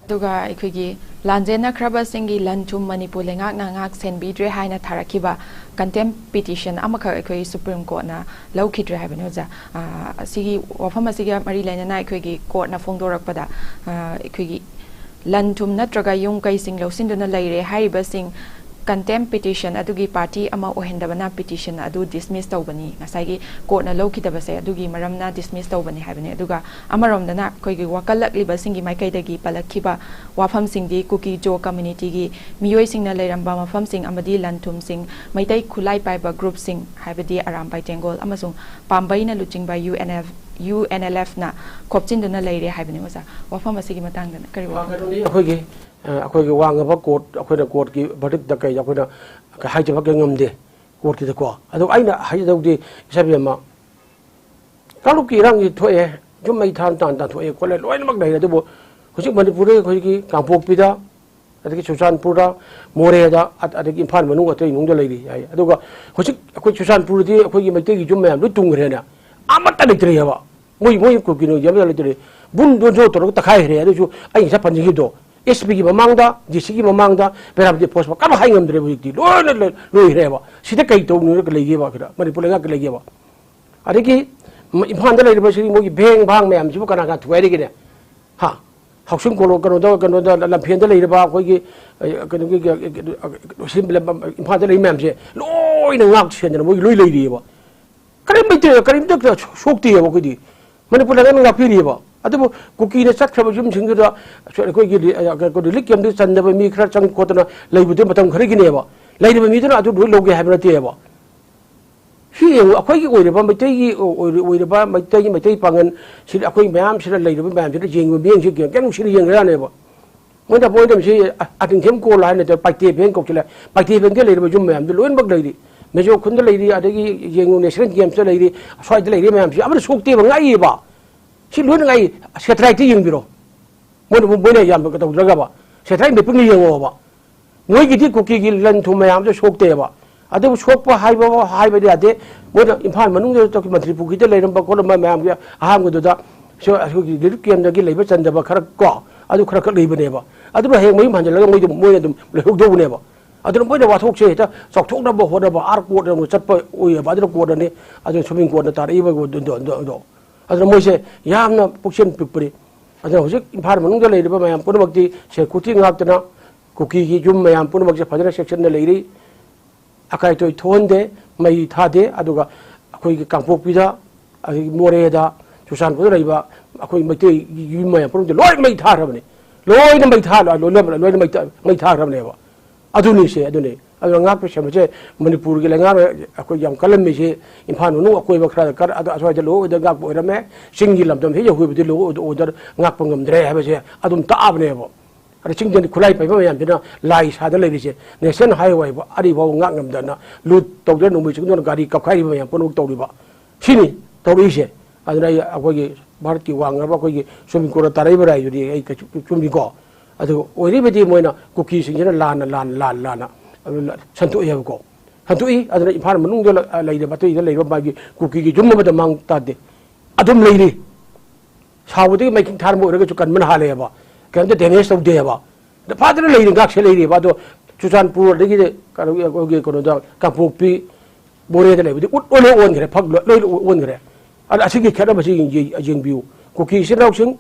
ꯑꯗꯨꯒ ꯑꯩꯈꯣꯏꯒꯤ ꯂꯥꯟꯖꯦꯟꯅꯈ꯭ꯔꯕꯁꯤꯡꯒꯤ ꯂꯟ ꯊꯨꯝ ꯃꯅꯤꯄꯨꯔ ꯂꯩꯉꯥꯛꯅ ꯉꯥꯛ ꯁꯦꯟꯕꯤꯗ꯭ꯔꯦ ꯍꯥꯏꯅ ꯊꯥꯔꯛꯈꯤꯕ ꯀꯟꯇꯦꯝ ꯄꯤꯇꯤꯁꯟ ꯑꯃꯈꯛ ꯑꯩꯈꯣꯏ ꯁꯨꯄ꯭ꯔꯤꯝ ꯀꯣꯔꯠꯅ ꯂꯧꯈꯤꯗ꯭ꯔꯦ ꯍꯥꯏꯕꯅꯤ ꯑꯣꯖꯥ꯫ ꯑꯥ, ꯑꯁꯤꯒꯤ ꯋꯥꯐꯝ ꯑꯁꯤꯒ ꯃꯔꯤ ꯂꯩꯅꯅ ꯑꯩꯈꯣꯏꯒꯤ ꯀꯣꯔꯠꯅ ꯐꯣꯡꯗꯣꯔꯛꯄꯗ, ꯑꯥ, ꯑꯩꯈꯣꯏꯒꯤ ꯂꯟ ꯊꯨꯝ ꯅꯠꯇ꯭ꯔꯒ ꯌꯨꯝ ꯀꯩꯁꯤꯡ ꯂꯧꯁꯤꯟꯗꯨꯅ ꯂꯩꯔꯦ ꯍꯥꯏꯔꯤꯕꯁꯤꯡ ꯀꯟꯇꯦꯝ ꯄꯤꯇꯤꯁꯟ ꯑꯗꯨꯒꯤ ꯄꯥꯔꯇꯤ ꯑꯃ ꯑꯣꯏꯍꯟꯗꯕꯅ ꯄꯤꯇꯤꯁꯟ ꯑꯗꯨ ꯗꯤꯁꯃꯤꯁ ꯇꯧꯕꯅꯤ꯫ ꯉꯁꯥꯏꯒꯤ ꯀꯣꯔꯠꯅ ꯂꯧꯈꯤꯗꯕꯁꯦ ꯑꯗꯨꯒꯤ ꯃꯔꯝꯅ ꯗꯤꯁꯃꯤꯁ ꯇꯧꯕꯅꯤ ꯍꯥꯏꯕꯅꯤ꯫ ꯑꯗꯨꯒ ꯑꯃꯔꯣꯝꯗꯅ ꯑꯩꯈꯣꯏꯒꯤ ꯋꯥꯀꯠꯂꯛꯂꯤꯕꯁꯤꯡꯒꯤ ꯃꯥꯏꯀꯩꯗꯒꯤ ꯄꯜꯂꯛꯈꯤꯕ ꯋꯥꯐꯝꯁꯤꯡꯗꯤ ꯀꯨꯀꯤ ꯖꯣ ꯀꯝꯃ꯭ꯌꯨꯅꯤꯇꯤꯒꯤ ꯃꯤꯑꯣꯏꯁꯤꯡꯅ ꯂꯩꯔꯝꯕ ꯃꯐꯝꯁꯤꯡ ꯑꯃꯗꯤ ꯂꯟ ꯊꯨꯝꯁꯤꯡ ꯃꯩꯇꯩ ꯈꯨꯠꯂꯥꯏ ꯄꯥꯏꯕ ꯒ꯭ꯔꯨꯞꯁꯤꯡ ꯍꯥꯏꯕꯗꯤ ꯑꯔꯥꯝꯕꯥꯏ ꯇꯦꯡꯒꯣꯜ ꯑꯃꯁꯨꯡ ꯄꯥꯝꯕꯩꯅ ꯂꯨꯆꯤꯡꯕ U N F, U N L ꯑꯦꯐꯅ ꯈꯣꯞꯆꯤꯟꯗꯨꯅ ꯂꯩꯔꯦ ꯍꯥꯏꯕꯅꯤ ꯑꯣꯖꯥ꯫ ꯋꯥꯐꯝ ꯑꯁꯤꯒꯤ ꯃꯇꯥꯡꯗꯅ ꯀꯔꯤ ꯋꯥꯈꯜ? ꯀꯩꯅꯣꯅꯤ, ꯑꯩꯈꯣꯏꯒꯤ, ꯑ, ꯑꯩꯈꯣꯏꯒꯤ ꯋꯥꯡꯉꯕ ꯀꯣꯔꯠ, ꯑꯩꯈꯣꯏꯅ ꯀꯣꯔꯠꯀꯤ ꯚꯔꯗꯤꯛꯇ ꯀꯩꯗ ꯑꯩꯈꯣꯏꯅ ꯍꯥꯏꯖꯕ ꯀꯩ ꯉꯝꯗꯦ ꯀꯣꯔꯠꯀꯤꯗꯀꯣ꯫ ꯑꯗꯣ ꯑꯩꯅ ꯍꯥꯏꯖꯗꯧꯗꯤ, ꯏꯆꯥꯕꯦꯝꯃ, ꯀꯥꯡꯂꯨꯞꯀꯤ ꯏꯔꯥꯡꯁꯤ ꯊꯣꯛꯑꯦ, ꯌꯨꯝ ꯃꯩ ꯊꯥꯟ ꯇꯥꯟ ꯇꯥꯟꯊꯣꯛꯑꯦ ꯈꯣꯠꯂꯦ, ꯂꯣꯏꯅꯃꯛ ꯂꯩꯔꯦ꯫ ꯑꯗꯨꯕꯨ ꯍꯧꯖꯤꯛ ꯃꯅꯤꯄꯨꯔꯗ ꯑꯩꯈꯣꯏꯒꯤ ꯀꯥꯡꯄꯣꯛꯄꯤꯗ, ꯑꯗꯒꯤ ꯆꯨꯔꯆꯥꯟꯄꯨꯔꯗ, ꯃꯣꯔꯦꯗ, ꯑ-, ꯑꯗꯒꯤ ꯏꯝꯐꯥꯜ ꯃꯅꯨꯡ ꯑꯇꯩ ꯃꯅꯨꯡꯗ ꯂꯩꯔꯤ ꯍꯥꯏ꯫ ꯑꯗꯨꯒ ꯍꯧꯖꯤꯛ ꯑꯩꯈꯣꯏ ꯆꯨꯔꯆꯥꯟꯄꯨꯔꯗꯤ ꯑꯩꯈꯣꯏꯒꯤ ꯃꯩꯇꯩꯒꯤ ꯌꯨꯝ ꯃꯌꯥꯝ ꯂꯣꯏ ꯇꯨꯝꯈ꯭ꯔꯦꯅꯦ, ꯑꯃꯠꯇ ꯂꯩꯇ꯭ꯔꯦ ꯍꯥꯏꯕ꯫ ꯃꯣꯏ, ꯃꯣꯏ ꯀꯩꯅꯣ ꯑꯃꯠꯇ ꯂꯩꯇ꯭ꯔꯦ꯫ ꯕꯨꯟ ꯗꯣꯟꯖꯣ ꯇꯧꯔꯒ ꯇꯛꯈꯥꯏꯈ꯭ꯔꯦ꯫ ꯑꯗꯨꯁꯨ ꯑꯩ ꯉꯁꯥꯏ ꯄꯟꯖꯈꯤꯕꯗꯣ, ꯑꯦꯁ ꯄꯤꯒꯤ ꯃꯃꯥꯡꯗ, ꯗꯤ ꯁꯤꯒꯤ ꯃꯃꯥꯡꯗ, ꯄꯦꯔꯥꯃꯤꯇꯤ ꯐꯣꯔꯁ ꯀꯔꯝ ꯍꯥꯏ ꯉꯝꯗ꯭ꯔꯦ꯫ ꯍꯧꯖꯤꯛꯇꯤ ꯂꯣꯏꯅ ꯂꯣꯏ-, ꯂꯣꯏꯈ꯭ꯔꯦꯕ꯫ ꯁꯤꯗ ꯀꯩ ꯇꯧꯅꯔꯒ ꯂꯩꯒꯦꯕ? ꯁꯤꯗ ꯃꯅꯤꯄꯨꯔ ꯂꯩꯉꯥꯛꯀ ꯂꯩꯒꯦꯕ? ꯑꯗꯒꯤ ꯏꯝꯐꯥꯜꯗ ꯂꯩꯔꯤꯕꯁꯤ ꯃꯣꯏꯒꯤ ꯚꯦꯡ ꯚꯥꯡ ꯃꯌꯥꯝꯁꯤꯕꯨ ꯀꯅꯥ ꯀꯅꯥ ꯊꯨꯒꯥꯏꯔꯤꯒꯦꯅꯦ? ꯍꯥ? ꯍꯥꯎꯁꯤꯡ ꯀꯣꯂꯣ-, ꯀꯩꯅꯣꯗ, ꯀꯩꯅꯣꯗ, ꯂꯝꯐꯦꯟꯗ ꯂꯩꯔꯤꯕ ꯑꯩꯈꯣꯏꯒꯤ, ꯑ, ꯀꯩꯅꯣꯒꯤ, ꯑ, ꯑ, ꯑ, ꯁꯤ ꯂꯝ-, ꯏꯝꯐꯥꯜꯗ ꯂꯩꯔꯤ ꯃꯌꯥꯝꯁꯦ ꯂꯣꯏꯅ ꯉꯥꯛ ꯁꯦꯟꯗꯅ ꯃꯣꯏꯒꯤ ꯂꯣꯏ ꯂꯩꯔꯤꯑꯕ꯫ ꯀꯔꯤꯝ ꯂꯩꯇꯦ, ꯀꯔꯤꯝꯇ ꯁꯣꯛꯇꯦꯕ ꯑꯩꯈꯣꯏꯗꯤ꯫ ꯃꯅꯤꯄꯨꯔ ꯂꯩꯉꯥꯛꯅ ꯉꯥꯛꯄꯤꯔꯤꯑꯕ꯫ ꯑꯗꯨꯕꯨ ꯀꯨꯀꯤꯅ ꯆꯠꯈ꯭ꯔꯕ ꯌꯨꯝꯁꯤꯡꯗꯨꯗ ꯑꯩꯈꯣꯏꯒꯤ ꯔꯤ-, ꯑ, ꯀꯩꯅꯣ, ꯔꯤꯂꯤꯐ ꯀꯦꯝꯞꯇ ꯆꯟꯗꯕ ꯃꯤ ꯈꯔ ꯆꯪ ꯈꯣꯠꯇꯅ ꯂꯩꯕꯗꯨ ꯃꯇꯝ ꯈꯔꯒꯤꯅꯦꯕ꯫ ꯂꯩꯔꯤꯕ ꯃꯤꯗꯨꯅ ꯑꯗꯨ ꯂꯣꯏ ꯂꯧꯒꯦ ꯍꯥꯏꯕ ꯅꯠꯇꯦꯕ꯫ ꯁꯤ ꯌꯦꯡꯉꯨ, ꯑꯩꯈꯣꯏꯒꯤ ꯑꯣꯏꯔꯤꯕ ꯃꯩꯇꯩꯒꯤ ꯑꯣꯏ-, ꯑꯣꯏꯔꯤꯕ ꯃꯩꯇꯩꯒꯤ, ꯃꯩꯇꯩ ꯄꯥꯉꯜ ꯁꯤꯗ, ꯑꯩꯈꯣꯏ ꯃꯌꯥꯝꯁꯤꯗ ꯂꯩꯔꯤꯕ ꯃꯌꯥꯝꯁꯤꯗ ꯌꯦꯡꯉꯤꯕ ꯃꯤꯠꯌꯦꯡꯁꯤ ꯀꯌꯥ, ꯀꯌꯥ ꯅꯨꯡꯁꯤꯅ ꯌꯦꯡꯈ꯭ꯔꯖꯥꯠꯅꯦꯕ꯫ ꯃꯣꯏꯅ, ꯃꯣꯏꯅ ꯃꯁꯤ ꯑ-, ꯑꯇꯤꯡꯊꯦꯝ ꯀꯣꯜ ꯍꯥꯏꯅ ꯇꯧꯔ ꯄꯥꯏꯇꯦ ꯚꯦꯡ ꯀꯧꯁꯤꯜꯂꯦ꯫ ꯄꯥꯏꯇꯦ ꯚꯦꯡꯗ ꯂꯩꯔꯤꯕ ꯌꯨꯝ ꯃꯌꯥꯝꯗꯨ ꯂꯣꯏꯅꯃꯛ ꯂꯩꯔꯤ꯫ ꯃꯦꯖꯣ ꯈꯨꯟꯗ ꯂꯩꯔꯤ, ꯑꯗꯒꯤ ꯌꯦꯡꯉꯨ ꯅꯦꯁꯅꯦꯜ ꯒꯦꯝꯁꯇ ꯂꯩꯔꯤ, ꯁ꯭ꯋꯥꯏꯗ ꯂꯩꯔꯤ ꯃꯌꯥꯝꯁꯤ ꯑꯃꯠꯇ ꯁꯣꯛꯇꯦꯕ, ꯉꯛꯏꯕ꯫ ꯁꯤ ꯂꯣꯏꯅ ꯉꯛꯏ꯫ ꯁꯦꯇꯦꯂꯥꯏꯠꯇ ꯌꯦꯡꯕꯤꯔꯣ꯫ ꯃꯣꯏꯅ, ꯃꯣꯏꯅ ꯌꯥꯝ ꯇꯧꯗ꯭ꯔꯒꯕ ꯁꯦꯇꯦꯂꯥꯏꯠ ꯃꯦꯞꯄꯤꯡꯗ ꯌꯦꯡꯉꯣꯕ꯫ ꯃꯣꯏꯒꯤꯗꯤ ꯀꯨꯀꯤꯒꯤ ꯂꯟ ꯊꯨꯝ ꯃꯌꯥꯝꯗꯣ ꯁꯣꯛꯇꯦꯕ꯫ ꯑꯗꯨꯕꯨ ꯁꯣꯛꯄ ꯍꯥꯏꯕ ꯍꯥꯏꯕꯗꯤ ꯌꯥꯗꯦ꯫ ꯃꯣꯏꯅ ꯏꯝꯐꯥꯜ ꯃꯅꯨꯡꯗ ꯃꯟꯇ꯭ꯔꯤ ꯄꯨꯈ꯭ꯔꯤꯗ ꯂꯩꯔꯝꯕ ꯈꯣꯠꯂꯝꯕ ꯃꯌꯥꯝꯒꯤ ꯑꯍꯥꯡꯕꯗꯨꯗ ꯁ-, ꯑꯩꯈꯣꯏꯒꯤ ꯔꯤꯂꯤꯐ ꯀꯦꯝꯞꯇꯒꯤ ꯂꯩꯕ ꯆꯟꯗꯕ ꯈꯔ ꯀꯣ, ꯑꯗꯨ ꯈꯔ ꯈꯛ ꯂꯩꯕꯅꯦꯕ꯫ ꯑꯗꯨꯅ ꯍꯌꯦꯡ ꯃꯌꯨꯝ ꯍꯟꯖꯤꯜꯂꯒ ꯃꯣꯏꯗ, ꯃꯣꯏꯅ ꯑꯗꯨꯝ ꯂꯩꯍꯧꯗꯧꯕꯅꯦꯕ꯫ ꯑꯗꯨꯅ ꯃꯣꯏꯅ ꯋꯥꯊꯣꯛꯁꯦ ꯍꯦꯛꯇ ꯆꯥꯎꯊꯣꯛꯅꯕ ꯍꯣꯠꯅꯕ ꯑꯥꯔ ꯀꯣꯔꯠ ꯑꯃ ꯆꯠꯄ ꯑꯣꯏꯌꯦꯕ꯫ ꯑꯗꯨꯅ ꯀꯣꯔꯠꯅꯅꯤ, ꯑꯗꯨꯅ ꯁꯨꯄ꯭ꯔꯤꯝ ꯀꯣꯔꯠꯅ ꯇꯥꯔꯛꯏꯕ ꯑꯗꯨ-, ꯑꯗꯨ-, ꯑꯗꯨ-, ꯑꯗꯨꯅ ꯃꯣꯏꯁꯦ ꯌꯥꯝꯅ ꯄꯨꯛꯆꯦꯜ ꯄꯤꯛꯄꯅꯤ꯫ ꯑꯗꯨꯅ ꯍꯧꯖꯤꯛ ꯏꯝꯐꯥꯜ ꯃꯅꯨꯡꯗ ꯂꯩꯔꯤꯕ ꯃꯌꯥꯝ ꯄꯨꯝꯅꯃꯛꯇꯤ ꯁꯦꯀ꯭ꯌꯨꯔꯤꯇꯤ ꯉꯥꯛꯇꯅ ꯀꯨꯀꯤꯒꯤ ꯌꯨꯝ ꯃꯌꯥꯝ ꯄꯨꯝꯅꯃꯛꯁꯦ ꯐꯖꯅ ꯆꯦꯛꯁꯤꯟꯅ ꯂꯩꯔꯤ꯫ ꯑꯀꯥꯏ ꯑꯇꯣꯏ ꯊꯣꯛꯍꯟꯗꯦ, ꯃꯩ ꯊꯥꯗꯦ꯫ ꯑꯗꯨꯒ ꯑꯩꯈꯣꯏꯒꯤ ꯀꯥꯡꯄꯣꯛꯄꯤꯗ, ꯑꯗꯒꯤ ꯃꯣꯔꯦꯗ, ꯆꯨꯔꯆꯥꯟꯄꯨꯔꯗ ꯂꯩꯕ ꯑꯩꯈꯣꯏ ꯃꯩꯇꯩꯒꯤ ꯌꯨꯝ ꯃꯌꯥꯝ ꯄꯨꯝꯅꯃꯛꯇ ꯂꯣꯏ ꯃꯩ ꯊꯥꯈ꯭ꯔꯕꯅꯤ꯫ ꯂꯣꯏꯅ ꯃꯩ ꯊꯥ-, ꯂꯣꯏꯅ, ꯂꯣꯏꯅ ꯃꯩ ꯊꯥ-, ꯃꯩ ꯊꯥꯈ꯭ꯔꯕꯅꯦꯕ꯫ ꯑꯗꯨꯅꯤꯁꯦ, ꯑꯗꯨꯅꯤ꯫ ꯑꯗꯨꯅ ꯉꯥꯛꯄ ꯁꯦꯝꯕꯁꯦ ꯃꯅꯤꯄꯨꯔꯒꯤ ꯂꯩꯉꯥꯛꯅ ꯑꯩꯈꯣꯏ ꯌꯥꯝ ꯀꯜꯂꯝꯃꯤꯁꯦ ꯏꯝꯐꯥꯜ ꯃꯅꯨꯡ ꯑꯀꯣꯏꯕ ꯈꯔ, ꯈꯔ ꯑꯗꯨ ꯑꯁ꯭ꯋꯥꯏꯗ ꯂꯣꯏꯅ ꯉꯥꯛꯄ ꯑꯣꯏꯔꯝꯃꯦ꯫ ꯆꯤꯡꯒꯤ ꯂꯝꯗꯝ ꯍꯦꯛ ꯌꯧꯈꯤꯕꯗꯤ ꯂꯣꯏ ꯑꯣꯏꯗ-, ꯑꯣꯏꯗ ꯉꯥꯛꯄ ꯉꯝꯗ꯭ꯔꯦ ꯍꯥꯏꯕꯁꯦ ꯑꯗꯨꯝ ꯇꯥꯛꯑꯕꯅꯦꯕ꯫ ꯑꯗ ꯆꯤꯡꯗ ꯈꯨꯠꯂꯥꯏ ꯄꯥꯏꯕ ꯃꯌꯥꯝꯁꯤꯅ ꯂꯥꯏ ꯁꯥꯗꯅ ꯂꯩꯔꯤꯁꯦ, ꯅꯦꯁꯅꯦꯜ ꯍꯥꯏꯋꯦ ꯍꯥꯏꯕ ꯑꯔꯤꯐꯥꯎ ꯉꯥꯛ ꯉꯝꯗꯅ ꯂꯨꯠ ꯇꯧꯗꯅ ꯅꯣꯡꯃꯩ ꯆꯤꯡꯗꯨꯅ ꯒꯥꯔꯤ ꯀꯞꯈꯥꯏꯔꯤꯕ ꯃꯌꯥꯝ ꯄꯨꯝꯅꯃꯛ ꯇꯧꯔꯤꯕ꯫ ꯁꯤꯅꯤ ꯇꯧꯔꯛꯏꯁꯦ꯫ ꯑꯗꯨꯅ ꯑꯩ ꯑꯩꯈꯣꯏꯒꯤ ꯚꯥꯔꯠꯀꯤ ꯋꯥꯡꯉꯕ ꯑꯩꯈꯣꯏꯒꯤ ꯁꯨꯄ꯭ꯔꯤꯝ ꯀꯣꯔꯠꯇ ꯇꯥꯔꯛꯏꯕ ꯔꯥꯏꯗꯨꯗꯤ ꯑꯩ ꯀꯩꯁꯨ ꯆꯨꯝꯃꯤꯀꯣ꯫ ꯑꯗꯨ ꯑꯣꯏꯔꯤꯕꯗꯤ ꯃꯣꯏꯅ ꯀꯨꯀꯤꯁꯤꯡꯁꯤꯅ ꯂꯥꯟꯅ, ꯂꯥꯟꯅ, ꯂꯥꯟꯅ, ꯂꯥꯟꯅ, ꯑꯗꯨ ꯁꯟꯗꯣꯛꯑꯦꯕꯀꯣ꯫ ꯁꯟꯗꯣꯛꯏ꯫ ꯑꯗꯨꯅ ꯏꯝꯐꯥꯜ ꯃꯅꯨꯡꯗ ꯂ-, ꯂꯩꯔꯤꯕ, ꯑꯇꯩꯗ ꯂꯩꯔꯤꯕ ꯃꯥꯒꯤ ꯀꯨꯀꯤꯒꯤ ꯌꯨꯝ ꯑꯃꯗ ꯃꯥꯡ ꯇꯥꯗꯦ꯫ ꯑꯗꯨꯝ ꯂꯩꯔꯤ꯫ ꯁꯥꯎꯕꯗꯒꯤ ꯃꯩꯈꯤꯡ ꯊꯥꯔꯝꯕ ꯑꯣꯏꯔꯒꯁꯨ ꯀꯟꯕꯅ ꯍꯥꯜꯂꯦꯕ꯫ ꯀꯩꯝꯇ ꯗꯦꯃꯦꯖ ꯇꯧꯗꯦꯕ꯫ ꯑꯗ ꯐꯖꯅ ꯂꯩꯔꯤ, ꯉꯥꯛꯁꯦ ꯂꯩꯔꯤꯕ꯫ ꯑꯗꯣ ꯆꯨꯔꯆꯥꯟꯄꯨꯔ ꯑꯗꯒꯤ ꯀꯩꯅꯣꯒꯤ, ꯑꯩꯈꯣꯏꯒꯤ ꯀꯩꯅꯣꯗ, ꯀꯥꯡꯄꯣꯛꯄꯤ, ꯃꯣꯔꯦꯗ ꯂꯩꯕꯗꯤ ꯎꯠ ꯂꯣꯏꯅ ꯑꯣꯟꯈ꯭ꯔꯦ, ꯐꯛ ꯂꯣꯏ-, ꯂꯣꯏꯅ ꯑꯣꯟꯈ꯭ꯔꯦ꯫ ꯑꯗ ꯑꯁꯤꯒꯤ ꯈꯦꯠꯅꯕꯁꯤ ꯌꯦꯡ-, ꯌꯦꯡ-, ꯌꯦꯡꯕꯤꯌꯨ꯫ ꯀꯨꯀꯤ ꯏꯆꯤꯟ ꯏꯅꯥꯎꯁꯤꯡ,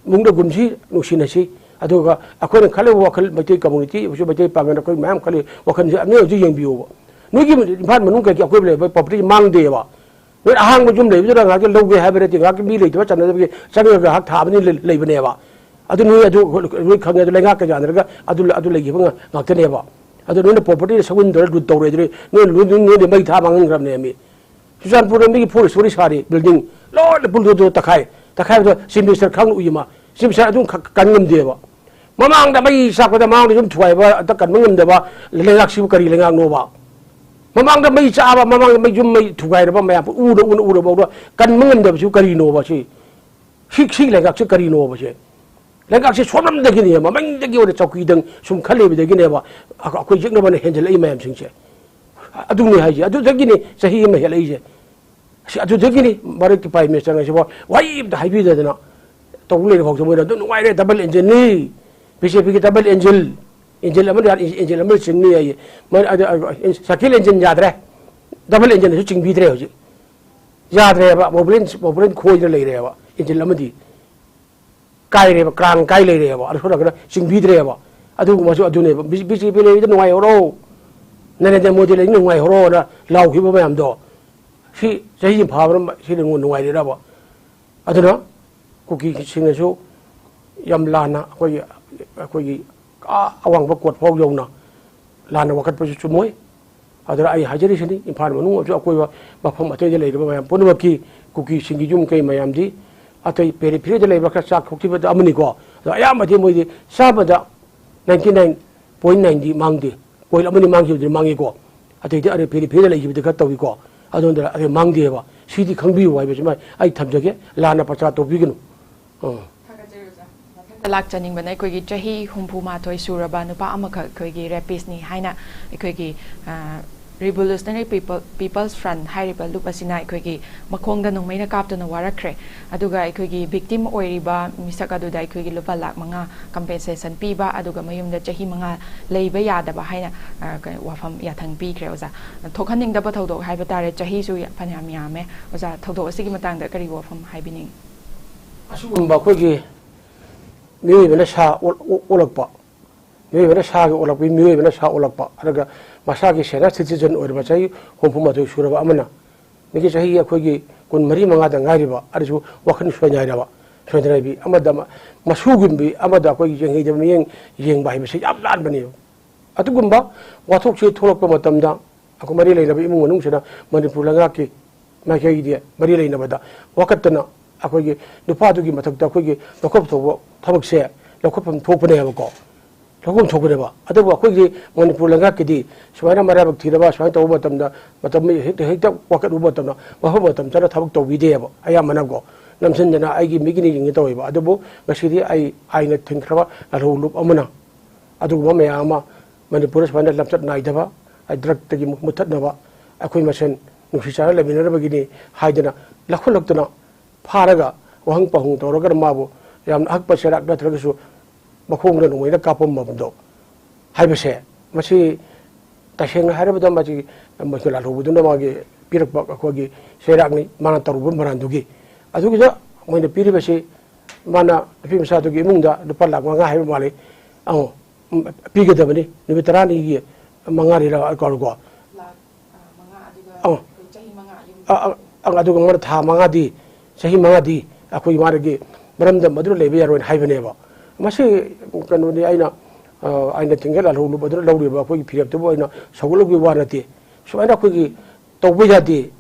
ꯏꯃꯨꯡꯗ ꯒꯨꯟꯁꯤ ꯅꯨꯡꯁꯤꯅꯁꯤ꯫ ꯑꯗꯨꯒ ꯑꯩꯈꯣꯏꯅ ꯈꯜꯂꯤꯕ ꯋꯥꯈꯜ, ꯃꯩꯇꯩ ꯀꯝꯃꯨꯅꯤꯇꯤ, ꯍꯧꯖꯤꯛ ꯃꯩꯇꯩ ꯄꯥꯡꯒꯜ, ꯑꯩꯈꯣꯏ ꯃꯌꯥꯝ ꯈꯜꯂꯤ ꯋꯥꯈꯜꯁꯦ ꯑꯃ ꯍꯧꯖꯤꯛ ꯌꯦꯡꯕꯤꯌꯨꯕ꯫ ꯅꯣꯏꯒꯤ ꯏꯝꯐꯥꯜ ꯃꯅꯨꯡ ꯀꯩꯒꯤ ꯑꯀꯣꯏꯕ ꯂꯩꯕ ꯄ꯭ꯔꯣꯄꯔꯇꯤ ꯃꯥꯡꯗꯦꯕ꯫ ꯅꯣꯏ ꯑꯍꯥꯡꯕ ꯌꯨꯝ ꯂꯩꯕꯗꯨꯗ ꯉꯥꯏꯍꯥꯛꯇ ꯂꯧꯒꯦ ꯍꯥꯏꯕ ꯅꯠꯇꯦ, ꯉꯥꯏꯍꯥꯛꯀꯤ ꯃꯤ ꯂꯩꯇꯕ ꯆꯟꯅꯗꯕꯒꯤ ꯆꯪꯉꯒ ꯉꯥꯏꯍꯥꯛ ꯊꯥꯕꯅꯤ ꯂꯩ-, ꯂꯩꯕꯅꯦꯕ꯫ ꯑꯗꯨ ꯅꯣꯏ ꯑꯗꯨ ꯂꯣꯏ ꯈꯪꯉꯦ, ꯑꯗꯨ ꯂꯩꯉꯥꯛꯀ ꯌꯥꯅꯔꯒ ꯑꯗꯨ, ꯑꯗꯨ ꯂꯩꯈꯤꯕ ꯉꯥ-, ꯉꯥꯛꯇꯅꯦꯕ꯫ ꯑꯗꯨ ꯅꯣꯏꯅ ꯄ꯭ꯔꯣꯄꯔꯇꯤꯗ ꯁꯒꯨꯟ ꯇꯧꯔꯦ, ꯂꯨꯠ ꯇꯧꯔꯦ, ꯑꯗꯨ ꯅꯣꯏ, ꯅꯣꯏ, ꯅꯣꯏ, ꯅꯣꯏꯗꯤ ꯃꯩ ꯊꯥ ꯃꯥꯡꯍꯟꯈ꯭ꯔꯕꯅꯦ ꯃꯤ꯫ ꯆꯨꯔꯆꯥꯟꯄꯨꯔꯗ ꯃꯤꯒꯤ ꯐꯣꯔ ꯁ꯭ꯇꯣꯔꯤ ꯁꯥꯔꯤ ꯕꯤꯜꯗꯤꯡ ꯂꯣꯏꯅ ꯄꯨꯡꯗꯣꯟꯗꯣ ꯇꯛꯈꯥꯏ꯫ ꯇꯛꯈꯥꯏꯕꯗꯣ ꯆꯤꯐ ꯃꯤꯅꯤꯁꯇꯔ ꯈꯪꯅ ꯎꯏ ꯃꯥ꯫ ꯆꯤꯐ ꯃꯤꯅꯤꯁꯇꯔ ꯑꯗꯨꯝ ꯈ-, ꯀꯟ ꯉꯝꯗꯦꯕ꯫ ꯃꯃꯥꯡꯗ ꯃꯩ ꯆꯥꯛꯄꯗ ꯃꯃꯥꯡꯗ ꯌꯨꯝ ꯊꯨꯒꯥꯏꯕ ꯑꯝꯇ ꯀꯟꯕ ꯉꯝꯗꯕ ꯂꯩꯉꯥꯛꯁꯤꯕꯨ ꯀꯔꯤ ꯂꯩꯉꯥꯛꯅꯣꯕ? ꯃꯃꯥꯡꯗ ꯃꯩ ꯆꯥꯕ, ꯃꯃꯥꯡꯗ ꯃꯩ, ꯌꯨꯝ ꯃꯩ ꯊꯨꯒꯥꯏꯔꯕ ꯃꯌꯥꯝ ꯎꯅ, ꯎꯅ, ꯎꯔꯕ ꯎꯅ ꯀꯟꯕ ꯉꯝꯗꯕꯁꯤꯕꯨ ꯀꯔꯤꯅꯣꯕ ꯁꯤ? ꯁꯤ, ꯁꯤ ꯂꯩꯉꯥꯛꯁꯤ ꯀꯔꯤꯅꯣꯕ ꯁꯦ? ꯂꯩꯉꯥꯛꯁꯤ ꯁꯣꯝꯂꯝꯗꯒꯤꯅꯦ, ꯃꯃꯥꯡꯗꯒꯤ ꯑꯣꯏꯅ ꯆꯧꯀꯤꯗꯪ ꯁꯨꯝ ꯈꯜꯂꯤꯕꯗꯒꯤꯅꯦꯕ ꯑꯩꯈꯣꯏ ꯌꯦꯛꯅꯕꯅ ꯍꯦꯟꯖꯜꯂꯛꯏ ꯃꯌꯥꯝꯁꯤꯡꯁꯦ꯫ ꯑꯗꯨꯅꯤ ꯍꯥꯏꯁꯦ꯫ ꯑꯗꯨꯗꯒꯤꯅꯤ ꯆꯍꯤ ꯑꯃ ꯍꯦꯜꯂꯛꯏꯁꯦ꯫ ꯑꯁꯤ ꯑꯗꯨꯗꯒꯤꯅꯤ ꯃꯔꯛꯀꯤ Prime Minister ꯉꯁꯤꯐꯥꯎ ꯋꯥꯍꯩ ꯑꯝꯇ ꯍꯥꯏꯕꯤꯗꯗꯅ ꯇꯧ ꯂꯩꯔ ꯐꯥꯎꯗ ꯃꯣꯏꯅ ꯑꯗꯨꯝ ꯅꯨꯡꯉꯥꯏꯔꯦ, double engine ꯅꯤ, BJP ꯒꯤ double engine, engine ꯑꯃ ꯌꯥ-, engine ꯑꯃ ꯆꯤꯡꯅꯤ ꯍꯥꯏꯌꯦ꯫ ꯃ-, ꯑꯗ, ꯑ, circle engine ꯌꯥꯗ꯭ꯔꯦ, double engine ꯁꯨ ꯆꯤꯡꯕꯤꯗ꯭ꯔꯦ ꯍꯧꯖꯤꯛ꯫ ꯌꯥꯗ꯭ꯔꯦꯕ, ꯃꯣꯕꯤꯂꯤꯟ, ꯃꯣꯕꯤꯂꯤꯟ ꯈꯣꯏꯗꯅ ꯂꯩꯔꯦꯕ engine ꯑꯃꯗꯤ꯫ ꯀꯥꯏꯔꯦꯕ, ꯀ꯭ꯔꯥꯡ ꯀꯥꯏ ꯂꯩꯔꯦꯕ, ꯑꯗꯨ ꯁꯣꯝ ꯅꯥꯀꯟꯗ ꯆꯤꯡꯕꯤꯗ꯭ꯔꯦꯕ꯫ ꯑꯗꯨꯒꯨꯝꯕꯁꯨ ꯑꯗꯨꯅꯦꯕ, ꯕꯤ-, BJP ꯂꯩꯔꯤꯗ ꯅꯨꯡꯉꯥꯏꯍꯧꯔꯣ, ꯅꯔꯦꯟꯗ꯭ꯔ ꯃꯣꯗꯤ ꯂꯩꯔꯤꯗ ꯅꯨꯡꯉꯥꯏꯍꯧꯔꯣꯅ ꯂꯥꯎꯈꯤꯕ ꯃꯌꯥꯝꯗꯣ, ꯁꯤ ꯆꯍꯤ ꯑꯃ ꯐꯥꯕꯅ ꯁꯤ ꯅꯨꯡꯉꯥꯏꯔꯤꯔꯕ? ꯑꯗꯨꯅ ꯀꯨꯀꯤꯁꯤꯡꯅꯁꯨ ꯌꯥꯝ ꯂꯥꯟꯅ ꯑꯩꯈꯣꯏꯒꯤ, ꯑꯩꯈꯣꯏꯒꯤ ꯑꯥ ꯑꯋꯥꯡꯕ court ꯐꯥꯎ ꯌꯧꯅ ꯂꯥꯟꯅ ꯋꯥꯀꯠꯄꯁꯨ ꯆꯨꯝꯃꯣꯏ꯫ ꯑꯗꯨꯅ ꯑꯩ ꯍꯥꯏꯖꯔꯤꯁꯤꯅꯤ, ꯏꯝꯐꯥꯜ ꯃꯅꯨꯡ ꯑꯃꯁꯨꯡ ꯑꯀꯣꯏꯕ ꯃꯐꯝ ꯑꯇꯩꯗ ꯂꯩꯔꯤꯕ ꯃꯌꯥꯝ ꯄꯨꯝꯅꯃꯛꯀꯤ ꯀꯨꯀꯤꯁꯤꯡꯒꯤ ꯌꯨꯝ ꯀꯩ ꯃꯌꯥꯝꯗꯤ ꯑꯇꯩ periphery ꯗ ꯂꯩꯕ ꯈꯔ ꯆꯥꯛ ꯊꯣꯛꯈꯤꯕꯗ ꯑꯃꯅꯤꯀꯣ, ꯑꯗꯣ ꯑꯌꯥꯝꯕꯗꯤ ꯃꯣꯏꯗꯤ ꯆꯥꯝꯃꯗ ninety nine point nine ꯗꯤ ꯃꯥꯡꯗꯦ꯫ Coil ꯑꯃꯅꯤ ꯃꯥꯡꯈꯤꯕꯗꯨꯗꯤ ꯃꯥꯡꯉꯤꯀꯣ, ꯑꯇꯩꯗꯤ ꯑꯔꯩ periphery ꯗ ꯂꯩꯈꯤꯕꯗꯤ ꯈꯔ ꯇꯧꯏꯀꯣ, ꯑꯗꯨꯅ ꯑꯔꯩ ꯃꯥꯡꯗꯦꯕ꯫ ꯁꯤꯗꯤ ꯈꯪꯕꯤꯌꯨ ꯍꯥꯏꯕꯁꯤꯃ ꯑꯩ ꯊꯝꯖꯒꯦ, ꯂꯥꯟꯅ ꯄ꯭ꯔꯆꯥꯔ ꯇꯧꯕꯤꯒꯅꯨ꯫ ꯑꯥ꯫ ꯂꯥꯛꯆꯅꯤꯡꯕꯅ ꯑꯩꯈꯣꯏꯒꯤ ꯆꯍꯤ ꯍꯨꯝꯐꯨ ꯃꯥꯊꯣꯏ ꯁꯨꯔꯕ ꯅꯨꯄꯥ ꯑꯃꯈꯛ ꯑꯩꯈꯣꯏꯒꯤ rapist ꯅꯤ ꯍꯥꯏꯅ ꯑꯩꯈꯣꯏꯒꯤ, ꯑ, Revolutionary People, People's Front ꯍꯥꯏꯔꯤꯕ ꯂꯨꯞ ꯑꯁꯤꯅ ꯑꯩꯈꯣꯏꯒꯤ ꯃꯈꯣꯡꯗ ꯅꯣꯡꯃꯩꯅ ꯀꯥꯞꯇꯨꯅ ꯋꯥꯔꯛꯈ꯭ꯔꯦ꯫ ꯑꯗꯨꯒ ꯑꯩꯈꯣꯏꯒꯤ victim ꯑꯣꯏꯔꯤꯕ ꯃꯤꯁꯛ ꯑꯗꯨꯗ ꯑꯩꯈꯣꯏꯒꯤ ꯂꯨꯄꯥ ꯂꯥꯈ ꯃꯉꯥ compensation ꯄꯤꯕ, ꯑꯗꯨꯒ ꯃꯌꯨꯝꯗ ꯆꯍꯤ ꯃꯉꯥ ꯂꯩꯕ ꯌꯥꯗꯕ ꯍꯥꯏꯅ, ꯑ, ꯀ-, ꯋꯥꯐꯝ ꯌꯥꯊꯪ ꯄꯤꯈ꯭ꯔꯦ ꯑꯣꯖꯥ꯫ ꯊꯣꯛꯍꯟꯅꯤꯡꯗꯕ ꯊꯧꯗꯣꯛ ꯍꯥꯏꯕ ꯇꯥꯔꯦ, ꯆꯍꯤꯁꯨ ꯌꯥ-, ꯐꯅꯌꯥꯝ ꯌꯥꯝꯃꯦ꯫ ꯑꯣꯖꯥ, ꯊꯧꯗꯣꯛ ꯑꯁꯤꯒꯤ ꯃꯇꯥꯡꯗ ꯀꯔꯤ ꯋꯥꯐꯝ ꯍꯥꯏꯕꯤꯅꯤꯡꯏ? ꯑꯁꯤꯒꯨꯝꯕ ꯑꯩꯈꯣꯏꯒꯤ ꯃꯤꯑꯣꯏꯕꯅ ꯁꯥ ꯑꯣꯜ-, ꯑꯣ-, ꯑꯣꯜꯂꯛꯄ, ꯃꯤꯑꯣꯏꯕꯅ ꯁꯥꯒꯤ ꯑꯣꯜꯂꯛꯄ, ꯃꯤꯑꯣꯏꯕꯅ ꯁꯥ ꯑꯣꯜꯂꯛꯄ, ꯑꯗꯨꯒ ꯃꯁꯥꯒꯤ senior citizen ꯑꯣꯏꯔꯕ ꯆꯍꯤ ꯍꯨꯝꯐꯨ ꯃꯥꯊꯣꯏ ꯁꯨꯔꯕ ꯑꯃꯅ, ꯃꯤꯒꯤ ꯆꯍꯤ ꯑꯩꯈꯣꯏꯒꯤ ꯀꯨꯟ ꯃꯔꯤ ꯃꯉꯥꯗ ꯉꯥꯏꯔꯤꯕ ꯑꯗꯨꯁꯨ ꯋꯥꯈꯜ ꯁꯣꯏꯅꯥꯏꯔꯕ, ꯁꯣꯏꯅꯥꯏꯕꯤ ꯑꯃꯗ ꯃ-, ꯃꯁꯨꯒꯨꯝꯕꯤ ꯑꯃꯗ ꯑꯩꯈꯣꯏꯒꯤ ꯌꯦꯡꯍꯩꯗꯕ ꯃꯤꯠꯌꯦꯡ ꯌꯦꯡꯕ ꯍꯥꯏꯕꯁꯤ ꯌꯥꯝ ꯂꯥꯟꯕꯅꯦꯕ꯫ ꯑꯗꯨꯒꯨꯝꯕ ꯋꯥꯊꯣꯛꯁꯤ ꯊꯣꯛꯂꯛꯄ ꯃꯇꯝꯗ ꯑꯩꯈꯣꯏ ꯃꯔꯤ ꯂꯩꯅꯕ ꯏꯃꯨꯡ ꯃꯅꯨꯡꯁꯤꯅ ꯃꯅꯤꯄꯨꯔ ꯂꯩꯉꯥꯛꯀꯤ ꯃꯥꯏꯀꯩꯗꯤ ꯃꯔꯤ ꯂꯩꯅꯕꯗ ꯋꯥꯀꯠꯇꯅ ꯑꯩꯈꯣꯏꯒꯤ ꯅꯨꯄꯥꯗꯨꯒꯤ ꯃꯊꯛꯇ ꯑꯩꯈꯣꯏꯒꯤ ꯂꯧꯈꯠ ꯊꯧꯕ ꯊꯕꯛꯁꯦ ꯂꯧꯈꯠꯐꯝ ꯊꯣꯛꯄꯅꯦꯕꯀꯣ, ꯂꯧꯈꯠꯐꯝ ꯊꯣꯛꯄꯅꯦꯕ꯫ ꯑꯗꯨꯕꯨ ꯑꯩꯈꯣꯏꯒꯤ ꯃꯅꯤꯄꯨꯔ ꯂꯩꯉꯥꯛꯀꯤꯗꯤ ꯁꯨꯃꯥꯏꯅ ꯃꯔꯥꯏꯕꯛ ꯊꯤꯔꯕ ꯁꯨꯃꯥꯏꯅ ꯇꯧꯕ ꯃꯇꯝꯗ, ꯃꯇꯝ ꯍꯦꯛꯇ, ꯍꯦꯛꯇ ꯋꯥꯀꯠꯂꯨꯕ ꯃꯇꯝꯗ ꯃꯐꯝ ꯃꯇꯝ ꯆꯥꯅ ꯊꯕꯛ ꯇꯧꯕꯤꯗꯦꯕ ꯑꯌꯥꯝꯕꯅꯀꯣ꯫ ꯅꯝꯁꯤꯟꯗꯅ ꯑꯩꯒꯤ ꯃꯤꯒꯤꯅꯤ ꯌꯦꯡꯉꯤ ꯇꯧꯋꯦꯕ꯫ ꯑꯗꯨꯕꯨ ꯉꯁꯤꯗꯤ ꯑꯩ ꯑꯥꯏꯟꯅ ꯊꯤꯡꯈ꯭ꯔꯕ ꯂꯥꯜꯍꯧ ꯂꯨꯞ ꯑꯃꯅ ꯑꯗꯨꯒꯨꯝꯕ ꯃꯌꯥꯝ ꯑꯃ ꯃꯅꯤꯄꯨꯔꯗ ꯁꯨꯃꯥꯏꯅ ꯂꯝꯆꯠ ꯅꯥꯏꯗꯕ, ꯗ꯭ꯔꯒꯇꯒꯤ ꯃꯨ-, ꯃꯨꯠꯊꯠꯅꯕ, ꯑꯩꯈꯣꯏ ꯃꯁꯦꯟ ꯅꯨꯡꯁꯤ ꯆꯥꯟꯅ ꯂꯩꯃꯤꯟꯅꯅꯕꯒꯤꯅꯤ ꯍꯥꯏꯗꯅ ꯂꯧꯈꯠꯂꯛꯇꯅ ꯐꯥꯔꯒ ꯋꯥꯍꯪ ꯄꯥꯎꯍꯪ ꯇꯧꯔꯒ ꯃꯥꯕꯨ ꯌꯥꯝꯅ ꯑꯍꯛꯄ ꯆꯩꯔꯥꯛ ꯅꯠꯇ꯭ꯔꯒꯁꯨ ꯃꯈꯣꯡꯗ ꯅꯣꯡꯃꯩꯅ ꯀꯥꯞꯄꯝꯕꯗꯣ ꯍꯥꯏꯕꯁꯦ, ꯃꯁꯤ ꯇꯁꯦꯡꯅ ꯍꯥꯏꯔꯕꯗ ꯃꯁꯤ, ꯃꯁꯤ ꯂꯥꯜꯍꯧꯕꯗꯨꯅ ꯃꯥꯒꯤ ꯄꯤꯔꯛꯄ ꯑꯩꯈꯣꯏꯒꯤ ꯆꯩꯔꯥꯛꯅꯤ, ꯃꯥꯅ ꯇꯧꯔꯨꯕ ꯃꯔꯥꯟꯗꯨꯒꯤ꯫ ꯑꯗꯨꯒꯤꯗ ꯃꯣꯏꯅ ꯄꯤꯔꯤꯕꯁꯤ, ꯃꯥꯅ ꯅꯨꯄꯤ ꯃꯆꯥꯗꯨꯒꯤ ꯏꯃꯨꯡꯗ ꯂꯨꯄꯥ ꯂꯥꯈ ꯃꯉꯥ ꯍꯥꯏꯕ ꯃꯥꯜꯂꯤ, ꯑꯧ, ꯎꯝ, ꯄꯤꯒꯗꯕꯅꯤ, ꯅꯨꯃꯤꯠ ꯇꯔꯥꯅꯤꯒꯤ ꯃꯉꯥꯅꯤꯔ ꯀꯥꯎꯔꯦꯀꯣ꯫ ꯂꯥꯛ, ꯑ, ꯃꯉꯥ, ꯑꯗꯨꯒ ꯑ, ꯑꯩꯈꯣꯏ ꯆꯍꯤ ꯃꯉꯥ ꯌꯨꯝ ꯑ, ꯑ, ꯑ, ꯑꯗꯨꯒ ꯃꯥꯅ ꯊꯥ ꯃꯉꯥꯗꯤ, ꯆꯍꯤ ꯃꯉꯥꯗꯤ ꯑꯩꯈꯣꯏ ꯃꯥꯒꯤ ꯃꯔꯝꯗꯝ ꯑꯗꯨꯗ ꯂꯩꯕ ꯌꯥꯔꯣꯏꯅ ꯍꯥꯏꯕꯅꯦꯕ꯫ ꯃꯁꯤ ꯀꯩꯅꯣꯅꯤ, ꯑꯩꯅ, ꯑ, ꯑꯩꯅ ꯊꯤꯡꯒꯠ ꯂꯥꯜꯍꯧꯂꯨꯕꯗꯨꯅ ꯂꯧꯔꯤꯕ ꯑꯩꯈꯣꯏꯒꯤ ꯐꯤꯔꯦꯞꯇꯨꯕꯨ ꯑꯩꯅ ꯁꯧꯒꯠꯂꯨꯕꯒꯤ ꯋꯥ ꯅꯠꯇꯦ꯫ ꯁꯨꯃꯥꯏꯅ ꯑꯩꯈꯣꯏꯒꯤ ꯇꯧꯕ ꯌꯥꯗꯦ꯫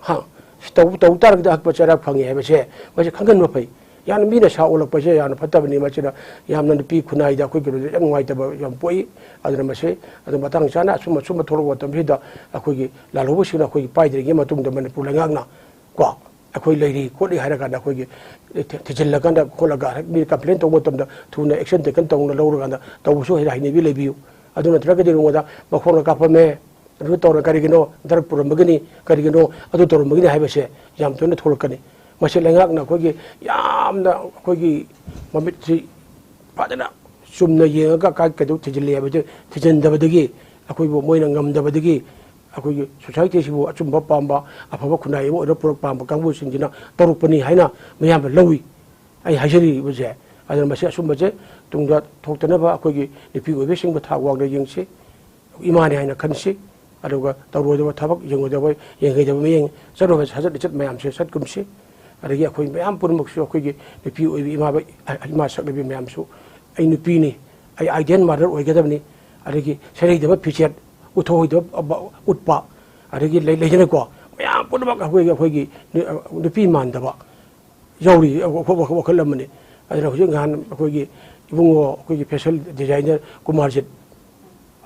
ꯍꯥ? ꯁꯤ ꯇꯧ-, ꯇꯧ ꯇꯥꯔꯒꯗꯤ ꯑꯍꯛꯄ ꯆꯩꯔꯥꯛ ꯐꯪꯉꯤ ꯍꯥꯏꯕꯁꯦ ꯃꯁꯤ ꯈꯪꯍꯟꯕ ꯐꯩ꯫ ꯌꯥꯝꯅ ꯃꯤꯅ ꯁꯥ ꯑꯣꯜꯂꯛꯄꯁꯦ ꯌꯥꯝꯅ ꯐꯠꯇꯕꯅꯤ꯫ ꯃꯁꯤꯅ ꯌꯥꯝꯅ ꯅꯨꯄꯤ ꯈꯨꯟꯅꯥꯏꯗ ꯑꯩꯈꯣꯏ ꯀꯩꯅꯣꯗ ꯌꯥꯝ ꯅꯨꯡꯉꯥꯏꯇꯕ ꯌꯥꯝ ꯄꯣꯛꯏ꯫ ꯑꯗꯨꯅ ꯃꯁꯤ ꯑꯗꯨ ꯃꯇꯥꯡ ꯆꯥꯅ ꯑꯆꯨꯝ ꯑꯆꯨꯝꯕ ꯊꯣꯛꯂꯛꯄ ꯃꯇꯝꯁꯤꯗ ꯑꯩꯈꯣꯏꯒꯤ ꯂꯥꯜꯍꯧꯕꯁꯤꯡꯅ ꯑꯩꯈꯣꯏꯒꯤ ꯄꯥꯏꯗ꯭ꯔꯤꯉꯩ ꯃꯇꯨꯡꯗ ꯃꯅꯤꯄꯨꯔ ꯂꯩꯉꯥꯛꯅ ꯀꯣ, ꯑꯩꯈꯣꯏ ꯂꯩꯔꯤ ꯈꯣꯠꯂꯤ ꯍꯥꯏꯔ ꯀꯥꯟꯗ ꯑꯩꯈꯣꯏꯒꯤ ꯊꯤ-, ꯊꯤꯖꯤꯜꯂꯀꯥꯟꯗ ꯈꯣꯠꯂꯒ ꯃꯤ complain ꯇꯧꯕ ꯃꯇꯝꯗ ꯊꯨꯅ action taken ꯇꯧꯅ ꯂꯧꯔꯀꯥꯟꯗ ꯇꯧꯕꯁꯨ ꯍꯩ-, ꯍꯩꯅꯕꯤ ꯂꯩꯕꯤꯌꯨ꯫ ꯑꯗꯨ ꯅꯠꯇ꯭ꯔꯒꯗꯤ ꯅꯣꯡꯃꯗ ꯃꯈꯣꯡꯅ ꯀꯥꯞꯄꯝꯃꯦ, ꯑꯗꯨ ꯇꯧꯔ ꯀꯔꯤꯒꯤꯅꯣ? ꯗ꯭ꯔꯒ ꯄꯨꯔꯝꯕꯒꯤꯅꯤ, ꯀꯔꯤꯒꯤꯅꯣ? ꯑꯗꯨ ꯇꯧꯔꯝꯕꯒꯤꯅꯤ ꯍꯥꯏꯕꯁꯦ ꯌꯥꯝ ꯇꯣꯏꯅ ꯊꯣꯛꯂꯛꯀꯅꯤ꯫ ꯃꯁꯤ ꯂꯩꯉꯥꯛꯅ ꯑꯩꯈꯣꯏꯒꯤ ꯌꯥꯝꯅ ꯑꯩꯈꯣꯏꯒꯤ ꯃꯃꯤꯠꯁꯤ ꯐꯖꯅ ꯆꯨꯝꯅ ꯌꯦꯡꯉꯒ ꯀꯥꯏ ꯀꯩꯗꯧ ꯊꯤꯖꯤꯜꯂꯤ ꯍꯥꯏꯕꯗꯨ ꯊꯤꯖꯤꯟꯗꯕꯗꯒꯤ ꯑꯩꯈꯣꯏꯕꯨ ꯃꯣꯏꯅ ꯉꯝꯗꯕꯗꯒꯤ ꯑꯩꯈꯣꯏꯒꯤ society ꯁꯤꯕꯨ ꯑꯆꯨꯝꯕ ꯄꯥꯝꯕ, ꯑꯐꯕ ꯈꯨꯟꯅꯥꯏ ꯑꯃ ꯑꯣꯏꯅ ꯄꯨꯔꯛ ꯄꯥꯝꯕ ꯀꯥꯡꯕꯨꯁꯤꯡꯁꯤꯅ ꯇꯧꯔꯛꯄꯅꯤ ꯍꯥꯏꯅ ꯃꯌꯥꯝꯅ ꯂꯧꯏ꯫ ꯑꯩ ꯍꯥꯏꯖꯔꯤꯕꯁꯦ, ꯑꯗꯨꯅ ꯃꯁꯤ ꯑꯆꯨꯝꯕꯁꯦ ꯇꯨꯡꯗ ꯊꯣꯛꯇꯅꯕ ꯑꯩꯈꯣꯏꯒꯤ ꯅꯨꯄꯤ ꯑꯣꯏꯕꯤꯁꯤꯡꯕꯨ ꯊꯥꯛ ꯋꯥꯡꯅ ꯌꯦꯡꯁꯤ, ꯏꯃꯥꯅꯤ ꯍꯥꯏꯅ ꯈꯟꯁꯤ꯫ ꯑꯗꯨꯒ ꯇꯧꯔꯣꯏꯗꯕ ꯊꯕꯛ, ꯌꯦꯡꯉꯣꯏꯗꯕ, ꯌꯦꯡꯍꯩꯗꯕ ꯃꯤꯠꯌꯦꯡ, ꯆꯠꯂꯣꯏꯗꯕ ꯁꯥꯖꯠ ꯂꯤꯆꯠ ꯃꯌꯥꯝꯁꯦ ꯆꯠꯀꯨꯝꯁꯤ꯫ ꯑꯗꯒꯤ ꯑꯩꯈꯣꯏ ꯃꯌꯥꯝ ꯄꯨꯝꯅꯃꯛꯁꯨ, ꯑꯩꯈꯣꯏꯒꯤ ꯅꯨꯄꯤ ꯑꯣꯏꯕꯤ ꯏꯃꯥ, ꯏꯃꯥ ꯁꯛꯅꯕꯤ ꯃꯌꯥꯝꯁꯨ, "ꯑꯩ ꯅꯨꯄꯤꯅꯤ, ꯑꯩ ideal mother ꯑꯣꯏꯒꯗꯕꯅꯤ", ꯑꯗꯒꯤ ꯁꯦꯔꯩꯗꯕ ꯐꯤꯖꯦꯠ, ꯎꯠꯊꯣꯛꯑꯣꯏꯗꯕ ꯎꯠꯄ, ꯑꯗꯒꯤ ꯂꯩ-, ꯂꯩꯗꯅꯀꯣ, ꯃꯌꯥꯝ ꯄꯨꯝꯅꯃꯛ ꯑꯩꯈꯣꯏꯒꯤ, ꯑꯩꯈꯣꯏꯒꯤ ꯅꯨ-, ꯅꯨꯄꯤ ꯃꯥꯟꯗꯕ ꯌꯥꯎꯔꯤ, ꯋꯥꯈꯜ, ꯋꯥꯈꯜ, ꯋꯥꯈꯜ ꯑꯃꯅꯤ꯫ ꯑꯗꯨꯅ ꯍꯧꯖꯤꯛ ꯅꯍꯥꯟ ꯑꯩꯈꯣꯏꯒꯤ ꯏꯕꯨꯡꯉꯣ, ꯑꯩꯈꯣꯏꯒꯤ fashion designer ꯀꯨꯃꯥꯔꯖꯤꯠ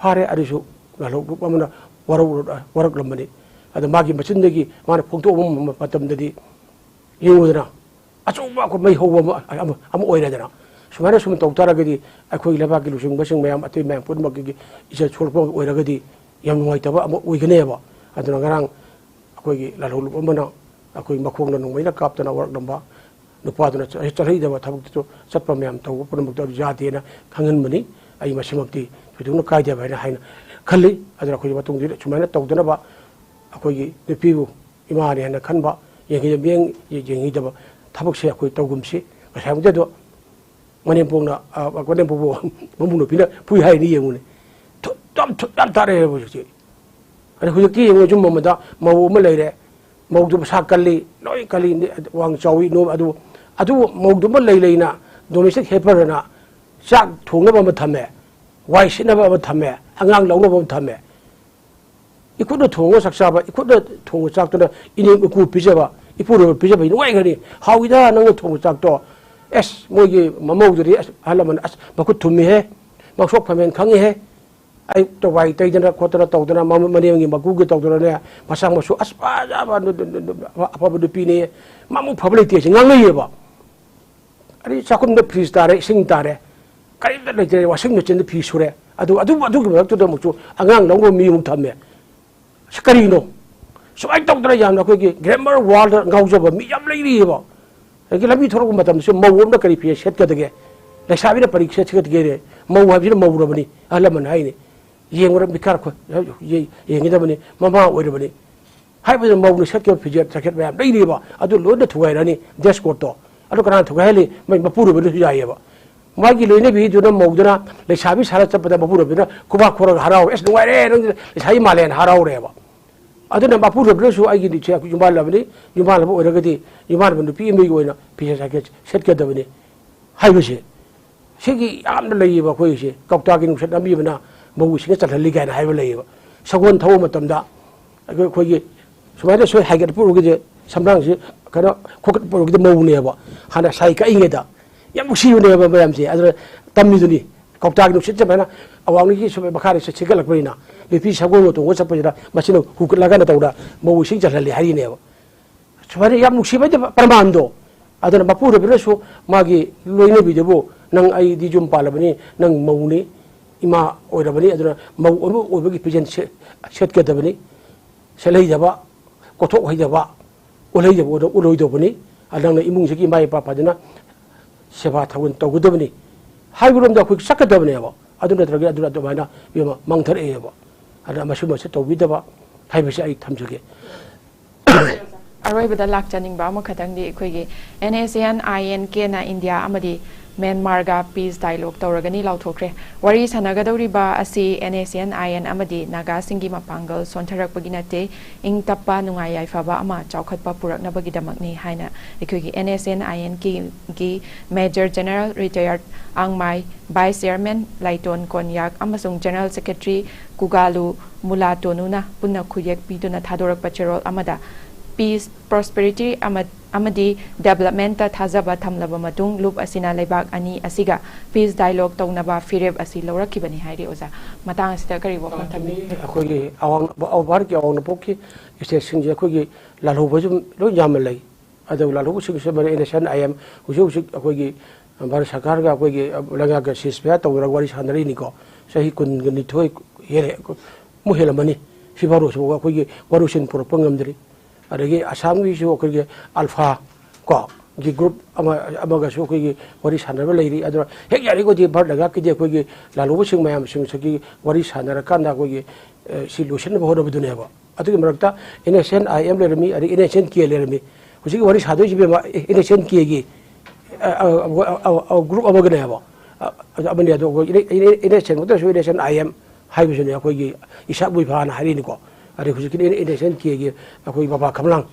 ꯐꯥꯔꯦ, ꯑꯗꯨꯁꯨ ꯂꯥꯜꯍꯧꯂꯨꯞ ꯑꯃꯅ ꯋꯥꯔꯧ-, ꯋꯥꯔꯛꯂꯝꯕꯅꯤ꯫ ꯑꯗ ꯃꯥꯒꯤ ꯃꯆꯤꯟꯗꯒꯤ ꯃꯥꯅ ꯐꯣꯡꯗꯣꯛꯄ ꯃꯇꯝꯗꯗꯤ ꯌꯦꯡꯉꯨꯗꯅ, ꯑꯆꯧꯕ ꯑꯩꯈꯣꯏ ꯃꯩ ꯍꯧꯕ ꯑꯃ, ꯑꯃ, ꯑꯃ ꯑꯣꯏꯔꯦꯗꯅ꯫ ꯁꯨꯃꯥꯏꯅ ꯁꯨꯝ ꯇꯧ ꯇꯥꯔꯒꯗꯤ ꯑꯩꯈꯣꯏ ꯂꯩꯕꯥꯛꯀꯤ ꯂꯨꯆꯤꯡꯕꯁꯤꯡ ꯃꯌꯥꯝ, ꯑꯇꯩ ꯃꯌꯥꯝ ꯄꯨꯝꯅꯃꯛꯀꯤ ꯏꯖꯠ ꯁꯣꯛꯂꯛꯄ ꯑꯣꯏꯔꯒꯗꯤ ꯌꯥꯝ ꯅꯨꯡꯉꯥꯏꯇꯕ ꯑꯃ ꯑꯣꯏꯒꯅꯦꯕ꯫ ꯑꯗꯨꯅ ꯉꯔꯥꯡ ꯑꯩꯈꯣꯏꯒꯤ ꯂꯥꯜꯍꯧꯂꯨꯞ ꯑꯃꯅ ꯑꯩꯈꯣꯏ ꯃꯈꯣꯡꯗ ꯅꯣꯡꯃꯩꯅ ꯀꯥꯞꯇꯅ ꯋꯥꯔꯛꯂꯝꯕ ꯅꯨꯄꯥꯗꯨꯅ ꯆꯠ-, ꯆꯠꯍꯩꯗꯕ ꯊꯕꯛꯇꯨꯁꯨ ꯆꯠꯄ ꯃꯌꯥꯝ ꯇꯧꯕ ꯄꯨꯝꯅꯃꯛꯇ ꯌꯥꯗꯦꯅ ꯈꯪꯍꯟꯕꯅꯤ꯫ ꯑꯩ ꯃꯁꯤꯃꯛꯇꯤ ꯊꯣꯏꯗꯣꯛꯅ ꯀꯥꯏꯗꯕ ꯍꯥꯏꯅ, ꯍꯥꯏꯅ ꯈꯜꯂꯤ꯫ ꯑꯗꯨꯅ ꯑꯩꯈꯣꯏꯒꯤ ꯃꯇꯨꯡꯗꯤ ꯁꯨꯃꯥꯏꯅ ꯇꯧꯗꯅꯕ ꯑꯩꯈꯣꯏꯒꯤ ꯅꯨꯄꯤꯕꯨ ꯏꯃꯥꯅꯦ ꯍꯥꯏꯅ ꯈꯟꯕ, ꯌꯦꯡꯍꯩꯗꯕ ꯃꯤꯠꯌꯦꯡ ꯌꯦꯡꯍꯩꯗꯕ ꯊꯕꯛꯁꯦ ꯑꯩꯈꯣꯏ ꯇꯧꯒꯨꯝꯁꯤ꯫ ꯉꯁꯥꯏꯃꯨꯛꯇꯗꯣ ꯃꯅꯦꯝꯄꯣꯛꯅ, ꯑ, ꯃꯅꯦꯝꯄꯣꯛꯄꯨ ꯃꯕꯨꯡ ꯅꯨꯄꯤꯅ ꯐꯨꯏ ꯍꯥꯏꯅꯤ ꯌꯦꯡꯉꯨꯅꯦ꯫ ꯊꯨꯠ ꯌꯥꯝ, ꯊꯨꯠ ꯌꯥꯝ ꯇꯥꯔꯛꯑꯦꯕ ꯍꯧꯖꯤꯛꯇꯤ꯫ ꯑꯗ ꯍꯧꯖꯤꯛꯇꯤ ꯌꯦꯡꯉꯨ, ꯌꯨꯝ ꯑꯃꯗ ꯃꯧ ꯑꯃ ꯂꯩꯔꯦ, ꯃꯧꯗꯨ ꯃꯁꯥ ꯀꯜꯂꯤ, ꯂꯣꯏ ꯀꯜꯂꯤ, ꯋꯥꯡ ꯆꯥꯎꯏ, ꯅꯣꯏ, ꯑꯗꯨ, ꯑꯗꯨꯕꯨ ꯃꯧꯗꯨꯃ ꯂꯩ ꯂꯩꯅ domestic helper ꯑꯅ ꯆꯥꯛ ꯊꯣꯡꯅꯕ ꯑꯃ ꯊꯝꯃꯦ, ꯋꯥꯏ ꯁꯤꯠꯅꯕ ꯑꯃ ꯊꯝꯃꯦ, ꯑꯉꯥꯡ ꯂꯧꯅꯕ ꯑꯃ ꯊꯝꯃꯦ꯫ ꯏꯈꯨꯠꯅ ꯊꯣꯡꯉ ꯆꯥꯛ ꯆꯥꯕ, ꯏꯈꯨꯠꯅ ꯊꯣꯡꯉ ꯆꯥꯛꯇꯨꯅ ꯏꯅꯦꯝ ꯏꯀꯨ ꯄꯤꯖꯕ, ꯏꯄꯨꯔꯣꯏꯕ ꯄꯤꯖꯕ ꯅꯨꯡꯉꯥꯏꯒꯅꯤ꯫ "ꯍꯥꯎꯏꯗ ꯅꯪꯅ ꯊꯣꯡꯕ ꯆꯥꯛꯇꯣ꯫ ꯑꯁ, ꯃꯣꯏꯒꯤ ꯃꯃꯧꯗꯨꯗꯤ, ꯑꯁ, ꯑꯍꯜ ꯂꯃꯟ, ꯑꯁ, ꯃꯈꯨꯠ ꯊꯨꯝꯃꯤꯍꯦ, ꯃꯁꯣꯛ ꯐꯃꯦꯟ ꯈꯪꯉꯤꯍꯦ꯫ ꯑꯌꯨꯛꯇ ꯋꯥꯏ ꯇꯩꯗꯅ ꯈꯣꯠꯇꯅ ꯇꯧꯗꯅ, ꯃ-, ꯃꯅꯦꯝꯒꯤ ꯃꯀꯨꯒꯤ ꯇꯧꯗꯅꯅꯦ, ꯃꯁꯥ ꯃꯁꯨ ꯑꯁ ꯐꯖꯕ ꯅꯨ-, ꯅꯨ-, ꯅꯨ-, ꯅꯨ-, ꯑꯐꯕ ꯅꯨꯄꯤꯅꯦ꯫ ꯃꯥꯃꯨꯛ ꯐꯕ ꯂꯩꯇꯦ" ꯁꯤ ꯉꯥꯡꯅꯩꯌꯦꯕ꯫ ꯑꯗꯩ ꯆꯥꯛꯈꯨꯝꯗ fridge ꯇꯥꯔꯦ, ꯏꯁꯤꯡ ꯇꯥꯔꯦ, ꯀꯔꯤꯝꯇ ꯂꯩꯇ꯭ꯔꯦ, washing machine ꯗ ꯐꯤ ꯁꯨꯔꯦ꯫ ꯑꯗꯨ, ꯑꯗꯨ, ꯑꯗꯨꯒꯤ ꯃꯔꯛꯇꯨꯗ ꯑꯃꯨꯛꯁꯨ ꯑꯉꯥꯡ ꯂꯧꯅꯕ ꯃꯤ ꯑꯃꯨꯛ ꯊꯝꯃꯦ꯫ ꯁꯤ ꯀꯔꯤꯅꯣ? ꯁꯨꯃꯥꯏꯅ ꯇꯧꯗꯅ ꯌꯥꯝꯅ ꯑꯩꯈꯣꯏꯒꯤ grammar world ꯗ ꯉꯥꯎꯖꯕ ꯃꯤ ꯌꯥꯝ ꯂꯩꯔꯤꯑꯕ꯫ ꯑꯗꯒꯤ ꯂꯝꯕꯤ ꯊꯣꯔꯛꯄ ꯃꯇꯝꯗꯁꯨ ꯃꯧ ꯑꯃꯅ ꯀꯔꯤ ꯐꯤꯖꯦꯠ ꯁꯦꯠꯀꯗꯒꯦ? ꯂꯩꯁꯥꯕꯤꯅ ꯀꯔꯤ ꯁꯦꯠꯀꯗꯒꯦ? ꯃꯧ ꯍꯥꯏꯕꯁꯤꯅ ꯃꯧꯔꯕꯅꯤ, ꯑꯍꯜ ꯂꯃꯟ ꯍꯥꯏꯅꯤ꯫ ꯌꯦꯡꯕꯗ ꯃꯤꯀꯥꯔ ꯈꯣ-, ꯌꯦ-, ꯌꯦꯡꯒꯗꯕꯅꯤ, ꯃꯃꯥ ꯑꯣꯏꯔꯕꯅꯤ꯫ ꯍꯥꯏꯕꯗꯤ ꯃꯧꯅ ꯁꯦꯠꯈꯤꯕ ꯐꯤꯖꯦꯠ ꯆꯥꯛꯈꯦꯠ ꯃꯌꯥꯝ ꯂꯩꯔꯤꯕ, ꯑꯗꯨ ꯂꯣꯏꯅ ꯊꯨꯒꯥꯏꯔꯅꯤ dress code ꯇꯣ꯫ ꯑꯗꯨ ꯀꯅꯥꯅ ꯊꯨꯒꯥꯏꯍꯜꯂꯤ? ꯃꯣꯏ ꯃꯄꯨꯔꯣꯏꯕꯅꯁꯨ ꯌꯥꯏꯌꯦꯕ꯫ ꯃꯥꯒꯤ ꯂꯣꯏꯅꯕꯤꯗꯨꯅ, ꯃꯧꯗꯨꯅ ꯂꯩꯁꯥꯕꯤ ꯁꯥꯔ ꯆꯠꯄꯗ ꯃꯄꯨꯔꯣꯏꯕꯅ ꯈꯨꯕꯥꯛ ꯈꯨꯔꯒ ꯍꯔꯥꯎꯔꯦ, "ꯑꯁ, ꯅꯨꯡꯉꯥꯏꯔꯦ, ꯅꯪꯗꯤ ꯂꯩꯁꯥꯕꯤ ꯃꯥꯜꯂꯦꯅ" ꯍꯔꯥꯎꯔꯦꯕ꯫ ꯑꯗꯨꯅ ꯃꯄꯨꯔꯣꯏꯕꯅꯁꯨ ꯑꯩꯒꯤ ꯅꯨꯄꯤꯁꯦ ꯌꯨꯝꯕꯥꯜꯂꯕꯅꯤ, ꯌꯨꯝꯕꯥꯜꯂꯕ ꯑꯣꯏꯔꯒꯗꯤ ꯌꯨꯝꯕꯥꯜꯂꯕ ꯅꯨꯄꯤ ꯑꯃꯒꯤ ꯑꯣꯏꯅ ꯐꯤꯖꯦꯠ ꯆꯥꯛꯈꯦꯠ ꯁꯦꯠꯀꯗꯕꯅꯤ ꯍꯥꯏꯕꯁꯦ꯫ ꯁꯤꯒꯤ ꯌꯥꯝꯅ ꯂꯩꯌꯦꯕ ꯑꯩꯈꯣꯏꯁꯦ, "ꯀꯧꯇꯥꯒꯤ ꯅꯨꯡꯁꯤꯠ ꯅꯝꯕꯤꯕꯅ ꯃꯧ ꯏꯁꯤꯡꯗ ꯆꯜꯍꯜꯂꯤ" ꯀꯥꯏꯅ ꯍꯥꯏꯕ ꯂꯩꯌꯦꯕ꯫ ꯁꯒꯣꯜ ꯊꯧꯕ ꯃꯇꯝꯗ ꯑꯩꯈꯣꯏ, ꯑꯩꯈꯣꯏꯒꯤ ꯁꯨꯃꯥꯏꯅ ꯁꯣꯏ ꯍꯥꯏꯒꯠꯄ ꯎꯔꯒꯗꯤ, ꯁꯝꯕ꯭ꯔꯥꯡꯁꯤ ꯀꯩꯅꯣ ꯈꯣꯀꯠꯄ ꯎꯔꯒꯗꯤ ꯃꯧꯅꯦꯕ꯫ ꯍꯥꯟꯅ ꯁꯥꯏ ꯀꯛꯏꯉꯩꯗ ꯌꯥꯝ ꯅꯨꯡꯁꯤꯕꯅꯦꯕ ꯃꯌꯥꯝꯁꯦ꯫ ꯑꯗꯨꯅ ꯇꯝꯃꯤꯗꯨꯅꯤ, ꯀꯧꯇꯥꯒꯤ ꯅꯨꯡꯁꯤꯠ ꯁꯨꯃꯥꯏꯅ ꯑꯋꯥꯡꯗꯒꯤ ꯁꯨꯃꯥꯏꯅ ꯃꯈꯥꯗ ꯁꯦ-, ꯁꯦꯠꯀꯠꯂꯛꯄꯅꯤꯅ, ꯅꯨꯄꯤ ꯁꯒꯣꯜꯒ ꯇꯣꯡꯉ ꯆꯠꯄꯁꯤꯗ ꯃꯁꯤꯅ ꯍꯨꯒꯠꯂꯒꯅ ꯇꯧꯗ ꯃꯧ ꯏꯁꯤꯡ ꯆꯜꯍꯜꯂꯤ ꯍꯥꯏꯔꯤꯅꯦꯕ꯫ ꯁꯨꯃꯥꯏꯅ ꯌꯥꯝ ꯅꯨꯡꯁꯤꯕ ꯍꯥꯏꯗꯤ ꯄ꯭ꯔꯃꯥꯟꯗꯣ꯫ ꯑꯗꯨꯅ ꯃꯄꯨꯔꯣꯏꯕꯅꯁꯨ ꯃꯥꯒꯤ ꯂꯣꯏꯅꯕꯤꯗꯨꯕꯨ, "ꯅꯪ, ꯑꯩꯗꯤ ꯌꯨꯝ ꯄꯥꯜꯂꯕꯅꯤ, ꯅꯪ ꯃꯧꯅꯤ, ꯏꯃꯥ ꯑꯣꯏꯔꯕꯅꯤ, ꯑꯗꯨꯅ ꯃꯧ ꯑꯃ ꯑꯣꯏꯕꯒꯤ ꯐꯤꯖꯦꯜ ꯁꯦ-, ꯁꯦꯠꯀꯗꯕꯅꯤ꯫ ꯁꯦꯠꯍꯩꯗꯕ, ꯀꯣꯠꯊꯣꯛ ꯍꯩꯗꯕ, ꯎꯠꯍꯩꯗꯕ ꯑꯣꯏꯔ-, ꯎꯠꯂꯣꯏꯗꯧꯕꯅꯤ꯫ ꯑꯗ ꯅꯪꯅ ꯏꯃꯨꯡꯁꯤꯒꯤ ꯏꯃꯥ ꯏꯄꯥ ꯐꯖꯅ ꯁꯦꯕꯥ ꯊꯧꯒꯜ ꯇꯧꯒꯗꯕꯅꯤ ꯍꯥꯏꯕꯔꯣꯝꯗ ꯑꯩꯈꯣꯏ ꯆꯠꯀꯗꯕꯅꯦꯕ꯫ ꯑꯗꯨ ꯅꯠꯇ꯭ꯔꯒꯗꯤ ꯑꯗꯨꯅ ꯑꯗꯨꯃꯥꯏꯅ ꯏꯕꯦꯝꯃ ꯃꯥꯡꯊꯔꯛꯑꯦꯕ꯫ ꯑꯗꯨꯅ ꯃꯁꯤꯒꯨꯝꯕꯁꯦ ꯇꯧꯕꯤꯗꯕ ꯍꯥꯏꯕꯁꯦ ꯑꯩ ꯊꯝꯖꯒꯦ꯫ ꯑꯔꯣꯏꯕꯗ ꯂꯥꯛꯆꯅꯤꯡꯕ ꯑꯃꯈꯛꯇꯪꯗꯤ, ꯑꯩꯈꯣꯏꯒꯤ NSCN-INK-ꯅ ꯏꯟꯗꯤꯌꯥ ꯑꯃꯗꯤ ꯃ꯭ꯌꯥꯟꯃꯥꯔꯒ peace dialogue ꯇꯧꯔꯒꯅꯤ ꯂꯥꯎꯊꯣꯛꯈ꯭ꯔꯦ꯫ ꯋꯥꯔꯤ ꯁꯥꯟꯅꯒꯗꯧꯔꯤꯕ ꯑꯁꯤ NSCN-IN ꯑꯃꯗꯤ ꯅꯥꯒꯥꯁꯤꯡꯒꯤ ꯃꯄꯥꯡꯒꯜ ꯁꯣꯟꯊꯔꯛꯄꯒꯤ ꯅꯠꯇꯦ, ꯏꯪ ꯇꯞꯄ, ꯅꯨꯡꯉꯥꯏ ꯌꯥꯏꯐꯕ ꯑꯃ ꯆꯥꯎꯈꯠꯄ ꯄꯨꯔꯛꯅꯕꯒꯤꯗꯃꯛꯅꯤ ꯍꯥꯏꯅ ꯑꯩꯈꯣꯏꯒꯤ NSCN-INK-ꯒꯤ Major General Retired ꯑꯥꯡꯃꯥꯏ, Vice Chairman ꯂꯥꯏꯇꯣꯟ Konyak ꯑꯃꯁꯨꯡ General Secretary ꯀꯨꯒꯥꯂꯨ ꯃꯨꯂꯥꯇꯣꯅꯨꯅ ꯄꯨꯟꯅ ꯈꯨꯌꯦꯛ ꯄꯤꯗꯨꯅ ꯊꯥꯗꯣꯔꯛꯄ ꯆꯦꯔꯣꯜ ꯑꯃꯗ peace, prosperity ꯑꯃ-, ꯑꯃꯗꯤ development-ꯇ ꯊꯥꯖꯕ ꯊꯝꯂꯕ ꯃꯇꯨꯡ ꯂꯨꯞ ꯑꯁꯤꯅ ꯂꯩꯕꯥꯛ ꯑꯅꯤ ꯑꯁꯤꯒ peace dialogue ꯇꯧꯅꯕ ꯐꯤꯔꯦꯞ ꯑꯁꯤ ꯂꯧꯔꯛꯈꯤꯕꯅꯤ ꯍꯥꯏꯔꯤ꯫ ꯑꯣꯖꯥ, ꯃꯇꯥꯡ ꯑꯁꯤꯗ ꯀꯔꯤ ꯋꯥꯐꯝ ꯊꯝꯕꯤꯅꯤ? ꯑꯩꯈꯣꯏꯒꯤ ꯑꯋꯥꯡ, ꯑꯋꯥꯡ ꯚꯥꯔꯠꯀꯤ ꯑꯋꯥꯡ ꯅꯣꯡꯄꯣꯛꯀꯤ stateꯁꯤꯡꯁꯦ ꯑꯩꯈꯣꯏꯒꯤ ꯂꯥꯜꯍꯧꯕꯁꯨ ꯂꯣꯏ ꯌꯥꯝꯅ ꯂꯩ꯫ ꯑꯗꯨꯒ ꯂꯥꯜꯍꯧꯕꯁꯤꯡꯁꯦ ꯃꯔꯨ NSCN-IM ꯍꯧꯖꯤꯛ ꯍꯧꯖꯤꯛ ꯑꯩꯈꯣꯏꯒꯤ ꯚꯥꯔꯠ ꯁꯔꯀꯥꯔꯒ ꯑꯩꯈꯣꯏꯒꯤ ꯂꯩꯉꯥꯛꯀ ceasefire ꯇꯧꯅꯔꯒ ꯋꯥꯔꯤ ꯁꯥꯟꯅꯔꯤꯅꯤꯀꯣ꯫ ꯆꯍꯤ ꯀꯨꯟꯒ ꯅꯤꯊꯣꯏ ꯍꯦꯜꯂꯦ, ꯃꯨꯛ ꯍꯦꯜꯂꯝꯃꯅꯤ꯫ ꯁꯤꯐꯥꯎ ꯍꯧꯖꯤꯛꯐꯥꯎ ꯑꯩꯈꯣꯏꯒꯤ ꯋꯥꯔꯨꯁꯤꯟ ꯄꯨꯔꯛꯄ ꯉꯝꯗ꯭ꯔꯤ꯫ ꯑꯗꯒꯤ ꯑꯁꯥꯝꯒꯤꯁꯨ ꯑꯩꯈꯣꯏꯒꯤ ꯑꯜꯐꯥ ꯀꯣ ꯒꯤ group ꯑꯃ, ꯑꯃꯒꯁꯨ ꯑꯩꯈꯣꯏꯒꯤ ꯋꯥꯔꯤ ꯁꯥꯟꯅꯕ ꯂꯩꯔꯤ꯫ ꯑꯗꯨꯅ ꯍꯦꯛ ꯌꯥꯔꯤꯈꯣꯏꯗꯤ ꯚꯥꯔꯠ ꯂꯩꯉꯥꯛꯀꯤꯗꯤ ꯑꯩꯈꯣꯏꯒꯤ ꯂꯥꯜꯍꯧꯕꯁꯤꯡ ꯃꯌꯥꯝꯁꯤꯡꯁꯤꯒꯤ ꯋꯥꯔꯤ ꯁꯥꯟꯅꯔꯀꯥꯟꯗ ꯑꯩꯈꯣꯏꯒꯤ, ꯑꯦ, ꯁꯤ ꯂꯣꯏꯁꯤꯟꯅꯕ ꯍꯣꯠꯅꯕꯗꯨꯅꯦꯕ꯫ ꯑꯗꯨꯒꯤ ꯃꯔꯛꯇ NSCN-IM ꯂꯩꯔꯝꯃꯤ, ꯑꯗꯩ NSCN-K ꯂꯩꯔꯝꯃꯤ꯫ ꯍꯧꯖꯤꯛꯀꯤ ꯋꯥꯔꯤ ꯁꯥꯗꯣꯏꯁꯤ ꯏꯕꯦꯝꯃ, ꯑꯦ, NSCN-K-ꯒꯤ, ꯑ, ꯑ, group ꯑꯃꯒꯅꯦꯕ꯫ ꯑ, ꯑꯃꯅꯤ꯫ ꯑꯗꯣ ꯑꯩꯈꯣꯏ NSCN ꯈꯛꯇꯁꯨ NSCN-IM ꯍꯥꯏꯕꯁꯤꯅꯦ ꯑꯩꯈꯣꯏꯒꯤ ꯏꯁꯥꯛ ꯃꯨꯏꯐꯥꯅ ꯍꯥꯏꯔꯤꯅꯤꯀꯣ꯫ ꯑꯗꯩ ꯍꯧꯖꯤꯛꯀꯤ NSCN-K-ꯒꯤ ꯑꯩꯈꯣꯏ ꯕꯕꯥ ꯈꯝꯂꯥꯡ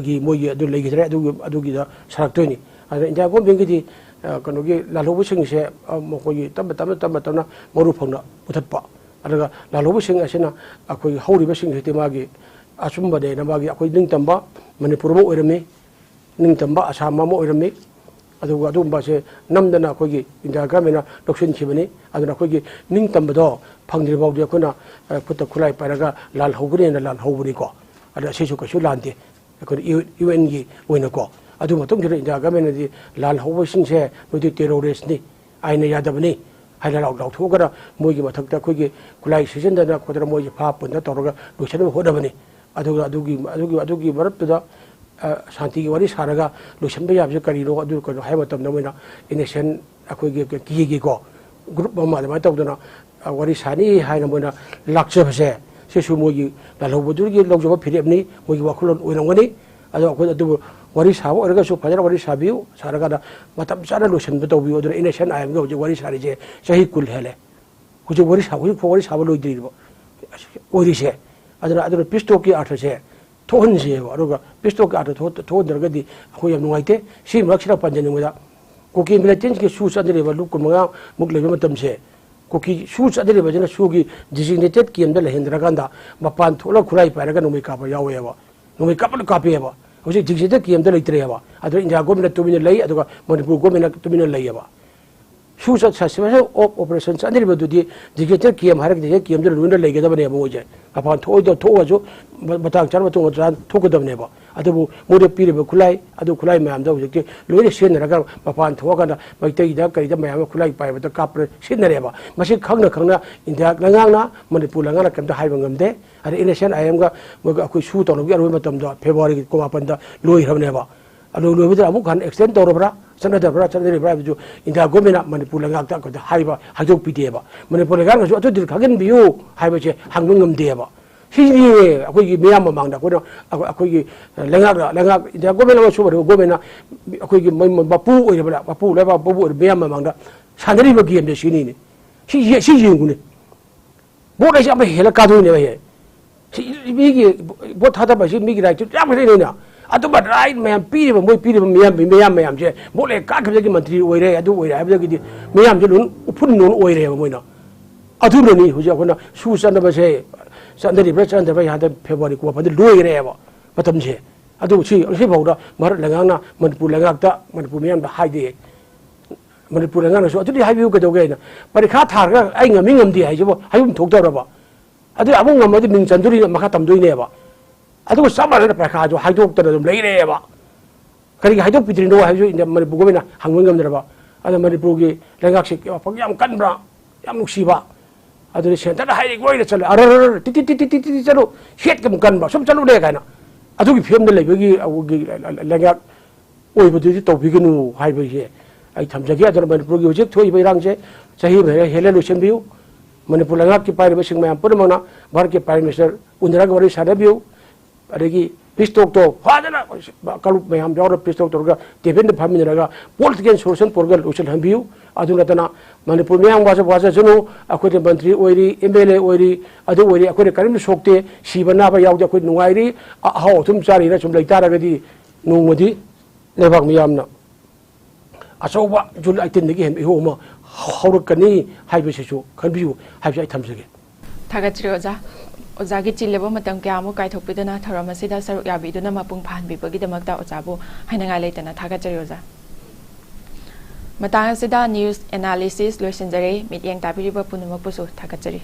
ꯒꯤ ꯃꯣꯏꯒꯤ ꯑꯗꯨ ꯂꯩꯈꯤꯗ꯭ꯔꯦ, ꯑꯗꯨꯒꯤ, ꯑꯗꯨꯒꯤꯗ ꯁꯥꯔꯛꯇꯣꯏꯅꯤ꯫ ꯑꯗꯨꯅ ꯏꯟꯗꯤꯌꯥ ꯒꯣꯔꯃꯦꯟꯒꯤꯗꯤ, ꯑ, ꯀꯩꯅꯣꯒꯤ ꯂꯥꯜꯍꯧꯕꯁꯤꯡꯁꯦ, ꯑ, ꯃꯈꯣꯏꯒꯤ ꯇꯞꯅ ꯇꯞꯅ, ꯇꯞꯅ ꯇꯞꯅ ꯃꯔꯨ ꯐꯪꯅ ꯄꯨꯊꯠꯄ꯫ ꯑꯗꯨꯒ ꯂꯥꯜꯍꯧꯕꯁꯤꯡ ꯑꯁꯤꯅ ꯑꯩꯈꯣꯏꯒꯤ ꯍꯧꯔꯤꯕꯁꯤꯡꯁꯤꯗꯤ ꯃꯥꯒꯤ ꯑꯆꯨꯝꯕꯅꯦꯅ ꯃꯥꯒꯤ ꯑꯩꯈꯣꯏ ꯅꯤꯡꯇꯝꯕ ꯃꯅꯤꯄꯨꯔ ꯑꯃ ꯑꯣꯏꯔꯝꯃꯤ, ꯅꯤꯡꯇꯝꯕ ꯑꯁꯥꯝ ꯑꯃ ꯑꯣꯏꯔꯝꯃꯤ꯫ ꯑꯗꯨꯒ ꯑꯗꯨꯒꯨꯝꯕꯁꯦ ꯅꯝꯗꯅ ꯑꯩꯈꯣꯏꯒꯤ ꯏꯟꯗꯤꯌꯥ ꯒꯣꯔꯃꯦꯟꯅ ꯂꯧꯁꯤꯟꯈꯤꯕꯅꯤ꯫ ꯑꯗꯨꯅ ꯑꯩꯈꯣꯏꯒꯤ ꯅꯤꯡꯇꯝꯕꯗꯣ ꯐꯪꯗ꯭ꯔꯤ ꯐꯥꯎꯗꯤ ꯑꯩꯈꯣꯏꯅ, ꯑ, ꯈꯨꯠꯇ ꯈꯨꯠꯂꯥꯏ ꯄꯥꯏꯔꯒ ꯂꯥꯜꯍꯧꯕꯅꯦꯅ ꯂꯥꯜꯍꯧꯕꯅꯤꯀꯣ꯫ ꯑꯗ ꯑꯁꯤꯁꯨ ꯀꯩꯁꯨ ꯂꯥꯟꯗꯦ꯫ ꯑꯩꯈꯣꯏꯅ ꯌꯨ-, UN-ꯒꯤ ꯑꯣꯏꯅꯀꯣ꯫ ꯑꯗꯨ ꯃꯇꯨꯡꯁꯤꯗ ꯏꯟꯗꯤꯌꯥ ꯒꯣꯔꯃꯦꯟꯅꯗꯤ ꯂꯥꯜꯍꯧꯕꯁꯤꯡꯁꯦ ꯃꯣꯏꯗꯤ terrorist-ꯅꯤ, ꯑꯥꯏꯟꯅ ꯌꯥꯗꯕꯅꯤ ꯍꯥꯏꯅ ꯂꯥꯎ-, ꯂꯥꯎꯊꯣꯛꯑꯒꯅ ꯃꯣꯏꯒꯤ ꯃꯊꯛꯇ ꯑꯩꯈꯣꯏꯒꯤ ꯈꯨꯠꯂꯥꯏ ꯁꯤꯖꯤꯟꯅꯗꯅ ꯈꯣꯠꯇꯅ ꯃꯣꯏꯁꯦ ꯐꯥ ꯄꯨꯟꯗ ꯇꯧꯔꯒ ꯂꯣꯏꯁꯤꯟꯅꯕ ꯍꯣꯠꯅꯕꯅꯤ꯫ ꯑꯗꯨꯒ ꯑꯗꯨꯒꯤ, ꯑꯗꯨꯒꯤ, ꯑꯗꯨꯒꯤ ꯃꯔꯛꯇꯨꯗ, ꯑ, ꯁꯥꯟꯇꯤꯒꯤ ꯋꯥꯔꯤ ꯁꯥꯔꯒ ꯂꯣꯏꯁꯤꯟꯕ ꯌꯥꯕꯁꯦ ꯀꯔꯤꯅꯣ, ꯑꯗꯨ ꯀꯩꯅꯣ ꯍꯥꯏꯕ ꯃꯇꯝꯗ ꯃꯣꯏꯅ ꯏꯟꯅꯣꯁꯦꯟ ꯑꯩꯈꯣꯏꯒꯤ ꯀꯦꯒꯤꯀꯣ ꯒ꯭ꯔꯨꯞ ꯑꯃ ꯑꯗꯨꯃꯥꯏꯅ ꯇꯧꯗꯅ, ꯑ, ꯋꯥꯔꯤ ꯁꯥꯅꯤ ꯍꯥꯏꯅ ꯃꯣꯏꯅ ꯂꯥꯛꯆꯕꯁꯦ, ꯁꯤꯁꯨ ꯃꯣꯏꯒꯤ ꯂꯥꯜꯍꯧꯕꯗꯨꯒꯤ ꯂꯧꯖꯕ ꯐꯤꯔꯦꯞꯅꯤ, ꯃꯣꯏꯒꯤ ꯋꯥꯈꯜꯂꯣꯟ ꯑꯣꯏꯔꯝꯒꯅꯤ꯫ ꯑꯗꯣ ꯑꯩꯈꯣꯏ ꯑꯗꯨꯕꯨ ꯋꯥꯔꯤ ꯁꯥꯕ ꯑꯣꯏꯔꯒꯁꯨ ꯐꯖꯅ ꯋꯥꯔꯤ ꯁꯥꯕꯤꯌꯨ, ꯁꯥꯔꯀꯥꯟꯗ ꯃꯇꯝ ꯆꯥꯅ ꯂꯣꯏꯁꯤꯟꯕ ꯇꯧꯕꯤꯌꯨ꯫ ꯑꯗꯨꯅ ꯏꯟꯅꯣꯁꯦꯟ ꯑꯥꯏ ꯑꯦꯝꯒ ꯍꯧꯖꯤꯛ ꯋꯥꯔꯤ ꯁꯥꯔꯤꯁꯦ ꯆꯍꯤ ꯀꯨꯟ ꯍꯦꯜꯂꯦ꯫ ꯍꯧꯖꯤꯛ ꯋꯥꯔꯤ ꯁꯥ-, ꯍꯧꯖꯤꯛ ꯐꯥꯎ ꯋꯥꯔꯤ ꯁꯥꯕ ꯂꯣꯏꯗ꯭ꯔꯤꯕ ꯑꯣꯏꯔꯤꯁꯦ꯫ ꯑꯗꯨꯅ, ꯑꯗꯨꯅ ꯄꯤꯁ ꯇꯣꯛꯀꯤ ꯑꯥꯔꯊꯁꯦ ꯊꯣꯛꯍꯟꯁꯦꯕ꯫ ꯑꯗꯨꯒ ꯄꯤꯁ ꯇꯣꯛꯀꯤ ꯑꯥꯔꯊ ꯊꯣꯛ-, ꯊꯣꯛꯍꯟꯗ꯭ꯔꯒꯗꯤ ꯑꯩꯈꯣꯏ ꯌꯥꯝ ꯅꯨꯡꯉꯥꯏꯇꯦ꯫ ꯁꯤ ꯃꯔꯛꯁꯤꯗ ꯄꯟꯖꯅꯤꯡꯕꯗ, ꯀꯨꯀꯤ ꯃꯤꯂꯤꯇꯦꯟꯁꯀꯤ ꯁꯨ ꯆꯠꯅꯔꯤꯕ ꯂꯨꯞ ꯀꯨꯟꯃꯉꯥꯃꯨꯛ ꯂꯩꯕ ꯃꯇꯝꯁꯦ, ꯀꯨꯀꯤ ꯁꯨ ꯆꯠꯅꯔꯤꯕꯁꯤꯅ ꯁꯨꯒꯤ ꯗꯤꯖꯤꯒꯅꯦꯇꯦꯠ ꯀꯦꯝꯗ ꯂꯩꯍꯟꯗ꯭ꯔꯀꯥꯟꯗ ꯃꯄꯥꯟ ꯊꯣꯛꯂꯒ ꯈꯨꯠꯂꯥꯏ ꯄꯥꯏꯔꯒ ꯅꯣꯡꯃꯩ ꯀꯥꯞꯄ ꯌꯥꯎꯋꯦꯕ꯫ ꯅꯣꯡꯃꯩ ꯀꯥꯞꯄꯅ ꯀꯥꯞꯄꯦꯕ꯫ ꯍꯧꯖꯤꯛ ꯗꯤꯖꯤꯒꯅꯦꯇꯦꯠ ꯀꯦꯝꯗ ꯂꯩꯇ꯭ꯔꯦꯕ꯫ ꯑꯗꯨꯅ ꯏꯟꯗꯤꯌꯥ ꯒꯣꯔꯃꯦꯟꯅ ꯇꯨꯃꯤꯟꯅ ꯂꯩ, ꯑꯗꯨꯒ ꯃꯅꯤꯄꯨꯔ ꯒꯣꯔꯃꯦꯟꯅ ꯇꯨꯃꯤꯟꯅ ꯂꯩꯌꯦꯕ꯫ ꯁꯨ ꯆꯠ-, ꯁꯁꯄꯦꯟꯁꯟ ꯑꯣꯐ ꯑꯣꯄꯔꯦꯁꯟ ꯆꯠꯅꯔꯤꯕꯗꯨꯗꯤ ꯗꯤꯖꯤꯒꯅꯦꯇꯦꯠ ꯀꯦꯝ ꯍꯥꯏꯔꯒꯗꯤ ꯗꯤꯖꯤꯒꯅꯦꯇꯦꯠ ꯀꯦꯝꯗ ꯂꯣꯏꯅ ꯂꯩꯒꯗꯕꯅꯦꯕ ꯃꯣꯏꯁꯦ꯫ ꯃꯄꯥꯟ ꯊꯣꯛꯑꯣꯏꯗ-, ꯊꯣꯛꯑꯁꯨ ꯃ-, ꯃꯇꯥꯡ ꯆꯥꯅ ꯃꯇꯨꯡ ꯆꯥꯅ ꯊꯣꯛꯀꯗꯕꯅꯦꯕ꯫ ꯑꯗꯨꯕꯨ ꯃꯣꯏꯗ ꯄꯤꯔꯤꯕ ꯈꯨꯠꯂꯥꯏ, ꯑꯗꯨ ꯈꯨꯠꯂꯥꯏ ꯃꯌꯥꯝꯗꯣ ꯍꯧꯖꯤꯛꯇꯤ ꯂꯣꯏꯅ ꯁꯤꯖꯤꯟꯅꯔꯒ ꯃꯄꯥꯟ ꯊꯣꯛꯑꯀꯥꯟꯗ ꯃꯩꯇꯩꯗ ꯀꯔꯤꯗ ꯃꯌꯥꯝ ꯑꯃ ꯈꯨꯠꯂꯥꯏ ꯄꯥꯏꯕꯗ ꯀꯥꯞꯄ ꯁꯤꯖꯤꯟꯅꯔꯦꯕ꯫ ꯃꯁꯤ ꯈꯪꯅ ꯈꯪꯅ ꯏꯟꯗꯤꯌꯥ ꯂꯩꯉꯥꯛꯅ, ꯃꯅꯤꯄꯨꯔ ꯂꯩꯉꯥꯛꯅ ꯀꯔꯤꯝꯇ ꯍꯥꯏꯕ ꯉꯝꯗꯦ꯫ ꯑꯗꯩ ꯏꯟꯅꯣꯁꯦꯟ ꯑꯥꯏ ꯑꯦꯝꯒ ꯃꯣꯏꯒ ꯑꯩꯈꯣꯏ ꯁꯨ ꯇꯧꯅꯕꯒꯤ ꯑꯔꯣꯏꯕ ꯃꯇꯝꯗꯣ ꯐꯦꯕ꯭ꯔꯨꯋꯥꯔꯤꯒꯤ ꯀꯨꯟꯃꯥꯄꯟꯗ ꯂꯣꯏꯈ꯭ꯔꯕꯅꯦꯕ꯫ ꯑꯗꯨ ꯂꯣꯏꯕꯗ ꯑꯃꯨꯛ ꯍꯟꯅ ꯑꯦꯛꯁꯇꯦꯟ ꯇꯧꯔꯕ꯭ꯔꯥ, ꯆꯠꯅꯗꯕ꯭ꯔꯥ, ꯆꯠꯅꯔꯤꯕ꯭ꯔꯥ ꯍꯥꯏꯕꯗꯨ ꯏꯟꯗꯤꯌꯥ ꯒꯣꯔꯃꯦꯟꯅ ꯃꯅꯤꯄꯨꯔ ꯂꯩꯉꯥꯛꯇ ꯑꯩꯈꯣꯏꯗ ꯍꯥꯏꯕ, ꯍꯥꯏꯗꯣꯛꯄꯤꯗꯦꯕ꯫ ꯃꯅꯤꯄꯨꯔ ꯂꯩꯉꯥꯛꯅꯁꯨ ꯑꯗꯨꯗꯤ ꯈꯪꯍꯟꯕꯤꯌꯨ ꯍꯥꯏꯕꯁꯦ ꯍꯪꯕ ꯉꯝꯗꯦꯕ꯫ ꯁꯤꯅꯤ ꯑꯩꯈꯣꯏꯒꯤ ꯃꯤꯌꯥꯝ ꯃꯃꯥꯡꯗ ꯑꯩꯈꯣꯏꯅ, ꯑꯩꯈꯣꯏꯒꯤ ꯂꯩꯉꯥꯛꯅ, ꯂꯩꯉꯥꯛ, ꯏꯟꯗꯤꯌꯥ ꯒꯣꯔꯃꯦꯟ ꯑꯃꯁꯨ ꯑꯣꯏꯔꯤꯕ ꯒꯣꯔꯃꯦꯟꯅ ꯑꯩꯈꯣꯏꯒꯤ ꯃ-, ꯃ-, ꯃꯄꯨ ꯑꯣꯏꯔꯤꯕ, ꯃꯄꯨ, ꯂꯩꯕꯥꯛ ꯃꯄꯨ ꯑꯣꯏꯔꯤꯕ ꯃꯤꯌꯥꯝ ꯃꯃꯥꯡꯗ ꯁꯥꯟꯅꯔꯤꯕ ꯒꯦꯝꯁꯦ ꯁꯤꯅꯤꯅꯦ꯫ ꯁꯤ ꯌꯦ-, ꯁꯤ ꯌꯦꯡꯉꯨꯅꯦ꯫ ꯚꯣꯠ ꯍꯥꯏꯁꯦ ꯑꯃ ꯍꯦꯜꯂ ꯀꯥꯗꯣꯏꯅꯦꯕ ꯍꯦ꯫ ꯁꯤ ꯃꯤꯒꯤ ꯚꯣꯠ ꯊꯥꯗꯕ ꯍꯥꯏꯁꯤ ꯃꯤꯒꯤ ꯔꯥꯏꯠꯇꯨ ꯌꯥꯝ ꯂꯩꯅꯩꯅ꯫ ꯑꯗꯨꯝꯕ ꯔꯥꯏꯠ ꯃꯌꯥꯝ ꯄꯤꯔꯤꯕ, ꯃꯣꯏ ꯄꯤꯔꯤꯕ ꯃꯤꯌꯥꯝ, ꯃꯤꯌꯥꯝ ꯃꯌꯥꯝꯁꯦ ꯚꯣꯠ ꯍꯦꯛ ꯀꯥꯈꯤꯕꯗꯒꯤ ꯃꯟꯇ꯭ꯔꯤ ꯑꯣꯏꯔꯦ, ꯑꯗꯨ ꯑꯣꯏꯔꯦ ꯍꯥꯏꯕꯗꯒꯤꯗꯤ ꯃꯌꯥꯝꯁꯦ ꯂꯣꯏꯅ ꯎꯐꯨꯟ ꯂꯣꯏꯅ ꯑꯣꯏꯔꯦꯕ ꯃꯣꯏꯅ꯫ ꯑꯗꯨꯅꯅꯤ ꯍꯧꯖꯤꯛ ꯑꯩꯈꯣꯏꯅ ꯁꯨ ꯆꯠꯅꯕꯁꯦ, ꯆꯠꯅꯔꯤꯕ꯭ꯔꯥ ꯆꯠꯅꯗꯕ꯭ꯔꯥ ꯍꯟꯗꯛ ꯐꯦꯕ꯭ꯔꯨꯋꯥꯔꯤ ꯀꯨꯟꯃꯥꯄꯟꯗ ꯂꯣꯏꯈ꯭ꯔꯦꯕ ꯃꯇꯝꯁꯦ꯫ ꯑꯗꯨ ꯁꯤ ꯉꯁꯤ ꯐꯥꯎꯗ ꯚꯥꯔꯠ ꯂꯩꯉꯥꯛꯅ ꯃꯅꯤꯄꯨꯔ ꯂꯩꯉꯥꯛꯇ, ꯃꯅꯤꯄꯨꯔ ꯃꯤꯌꯥꯝꯗ ꯍꯥꯏꯗꯦ꯫ ꯃꯅꯤꯄꯨꯔ ꯂꯩꯉꯥꯛꯅꯁꯨ ꯑꯗꯨꯗꯤ ꯍꯥꯏꯕꯤꯌꯨ ꯀꯩꯗꯧꯒꯦ ꯍꯥꯏꯅ, ꯄꯔꯤꯈꯥ ꯊꯥꯔꯒ ꯑꯩ ꯉꯝꯃꯤ ꯉꯝꯗꯦ ꯍꯥꯏꯁꯤꯕꯨ ꯍꯥꯏꯐꯝ ꯊꯣꯛꯇꯧꯔꯕ? ꯑꯗꯨ ꯑꯃꯨꯛ ꯉꯝꯃꯗꯤ ꯃꯤꯡ ꯆꯟꯗꯣꯔꯤ, ꯃꯈꯥ ꯇꯝꯗꯣꯏꯅꯦꯕ꯫ ꯑꯗꯨꯒ ꯆꯞ ꯃꯥꯟꯅꯅ ꯄꯔꯤꯈꯥꯁꯨ ꯍꯥꯏꯗꯣꯛꯇꯅ ꯑꯗꯨꯝ ꯂꯩꯔꯦꯕ꯫ ꯀꯔꯤꯒꯤ ꯍꯥꯏꯗꯣꯛꯄꯤꯗ꯭ꯔꯤꯅꯣ ꯍꯥꯏꯕꯁꯨ ꯏꯟꯗꯤꯌꯥ, ꯃꯅꯤꯄꯨꯔ ꯒꯣꯔꯃꯦꯟꯅ ꯍꯪꯕ ꯉꯝꯗ꯭ꯔꯕ? ꯑꯗ ꯃꯅꯤꯄꯨꯔꯒꯤ ꯂꯩꯉꯥꯛꯁꯤ ꯋꯥꯐꯝ ꯌꯥꯝ ꯀꯟꯕ꯭ꯔꯥ, ꯌꯥꯝ ꯅꯨꯡꯁꯤꯕ, ꯑꯗꯨꯗꯤ ꯁꯦꯟꯇꯔꯗ ꯍꯥꯏꯔꯤꯕ ꯑꯣꯏꯅ ꯆꯠꯂꯦ, ꯑꯔꯔ ꯇꯤꯇꯤ ꯇꯤꯇꯤ ꯇꯤꯇꯤ ꯇꯤꯇꯤ ꯆꯠꯂꯨ, ꯍꯦꯠꯀ ꯑꯃꯨꯛ ꯀꯟꯕ, ꯁꯨꯝ ꯆꯠꯂꯨꯅꯦ ꯀꯥꯏꯅ꯫ ꯑꯗꯨꯒꯤ ꯐꯤꯕꯝꯗ ꯂꯩꯕꯒꯤ ꯑꯩꯈꯣꯏꯒꯤ ꯂꯩꯉꯥꯛ ꯑꯣꯏꯕꯗꯨꯗꯤ ꯇꯧꯕꯤꯒꯅꯨ ꯍꯥꯏꯕꯁꯦ ꯑꯩ ꯊꯝꯖꯒꯦ꯫ ꯑꯗꯨꯅ ꯃꯅꯤꯄꯨꯔꯒꯤ ꯍꯧꯖꯤꯛ ꯊꯣꯛꯏꯕ ꯏꯔꯥꯡꯁꯦ ꯆꯍꯤ ꯑꯃ ꯍꯦꯜꯂꯦ, ꯍꯦꯜꯂꯦ ꯂꯣꯏꯁꯤꯟꯕꯤꯌꯨ꯫ ꯃꯅꯤꯄꯨꯔ ꯂꯩꯉꯥꯛꯀꯤ ꯄꯥꯏꯔꯤꯕꯁꯤꯡ ꯃꯌꯥꯝ ꯄꯨꯝꯅꯃꯛꯅ ꯚꯥꯔꯠꯀꯤ Prime Minister ꯎꯅꯔꯒ ꯋꯥꯔꯤ ꯁꯥꯟꯅꯕꯤꯌꯨ꯫ ꯑꯗꯒꯤ peace talk ꯇꯣ ꯐꯖꯅ ꯀꯥꯡꯂꯨꯞ ꯃꯌꯥꯝ ꯌꯥꯎꯔ peace talk ꯇꯧꯔꯒ table ꯗ ꯐꯝꯃꯤꯟꯅꯔꯒ political solution ꯄꯨꯔꯒ ꯂꯣꯏꯁꯤꯜꯍꯟꯕꯤꯌꯨ꯫ ꯑꯗꯨ ꯅꯠꯇꯅ ꯃꯅꯤꯄꯨꯔ ꯃꯤꯌꯥꯝ ꯋꯥꯖ-, ꯋꯥꯖꯁꯅꯨ, ꯑꯩꯈꯣꯏꯗꯤ ꯃꯟꯇ꯭ꯔꯤ ꯑꯣꯏꯔꯤ, ꯑꯦꯝ ꯑꯦꯜ ꯑꯦ ꯑꯣꯏꯔꯤ, ꯑꯗꯨ ꯑꯣꯏꯔꯤ, ꯑꯩꯈꯣꯏꯗ ꯀꯔꯤꯝꯇ ꯁꯣꯛꯇꯦ, ꯁꯤꯕ ꯅꯥꯕ ꯌꯥꯎꯗꯦ, ꯑꯩꯈꯣꯏ ꯅꯨꯡꯉꯥꯏꯔꯤ, ꯑ-, ꯑꯍꯥꯎ ꯑꯊꯨꯝ ꯆꯥꯔꯤꯅ ꯁꯨꯝ ꯂꯩꯇꯥꯔꯒꯗꯤ ꯅꯣꯡꯃꯗꯤ ꯂꯩꯕꯥꯛ ꯃꯤꯌꯥꯝꯅ ꯑꯆꯧꯕ July eighteen ꯗꯒꯤ ꯍꯦꯟꯕ ꯏꯍꯧ ꯑꯃ ꯍꯧꯔꯛꯀꯅꯤ ꯍꯥꯏꯕꯁꯤꯁꯨ ꯈꯟꯕꯤꯌꯨ ꯍꯥꯏꯕꯁꯤ ꯑꯩ ꯊꯝꯖꯒꯦ꯫ ꯊꯥꯒꯠꯆꯔꯤ ꯑꯣꯖꯥ꯫ ꯑꯣꯖꯥꯒꯤ ꯆꯤꯜꯂꯕ ꯃꯇꯝ ꯀꯌꯥ ꯑꯃ ꯀꯥꯏꯊꯣꯛꯄꯤꯗꯨꯅ ꯊꯧꯔꯝ ꯑꯁꯤꯗ ꯁꯔꯨꯛ ꯌꯥꯕꯤꯗꯨꯅ ꯃꯄꯨꯡ ꯐꯥꯍꯟꯕꯤꯕꯒꯤꯗꯃꯛꯇ ꯑꯣꯖꯥꯕꯨ ꯍꯥꯏꯅꯤꯡꯉꯥꯏ ꯂꯩꯇꯅ ꯊꯥꯒꯠꯆꯔꯤ ꯑꯣꯖꯥ꯫ ꯃꯇꯥꯡ ꯑꯁꯤꯗ news analysis ꯂꯣꯏꯁꯤꯟꯖꯔꯦ꯫ ꯃꯤꯠꯌꯦꯡ ꯇꯥꯕꯤꯔꯤꯕ ꯄꯨꯝꯅꯃꯛꯄꯨꯁꯨ ꯊꯥꯒꯠꯆꯔꯤ꯫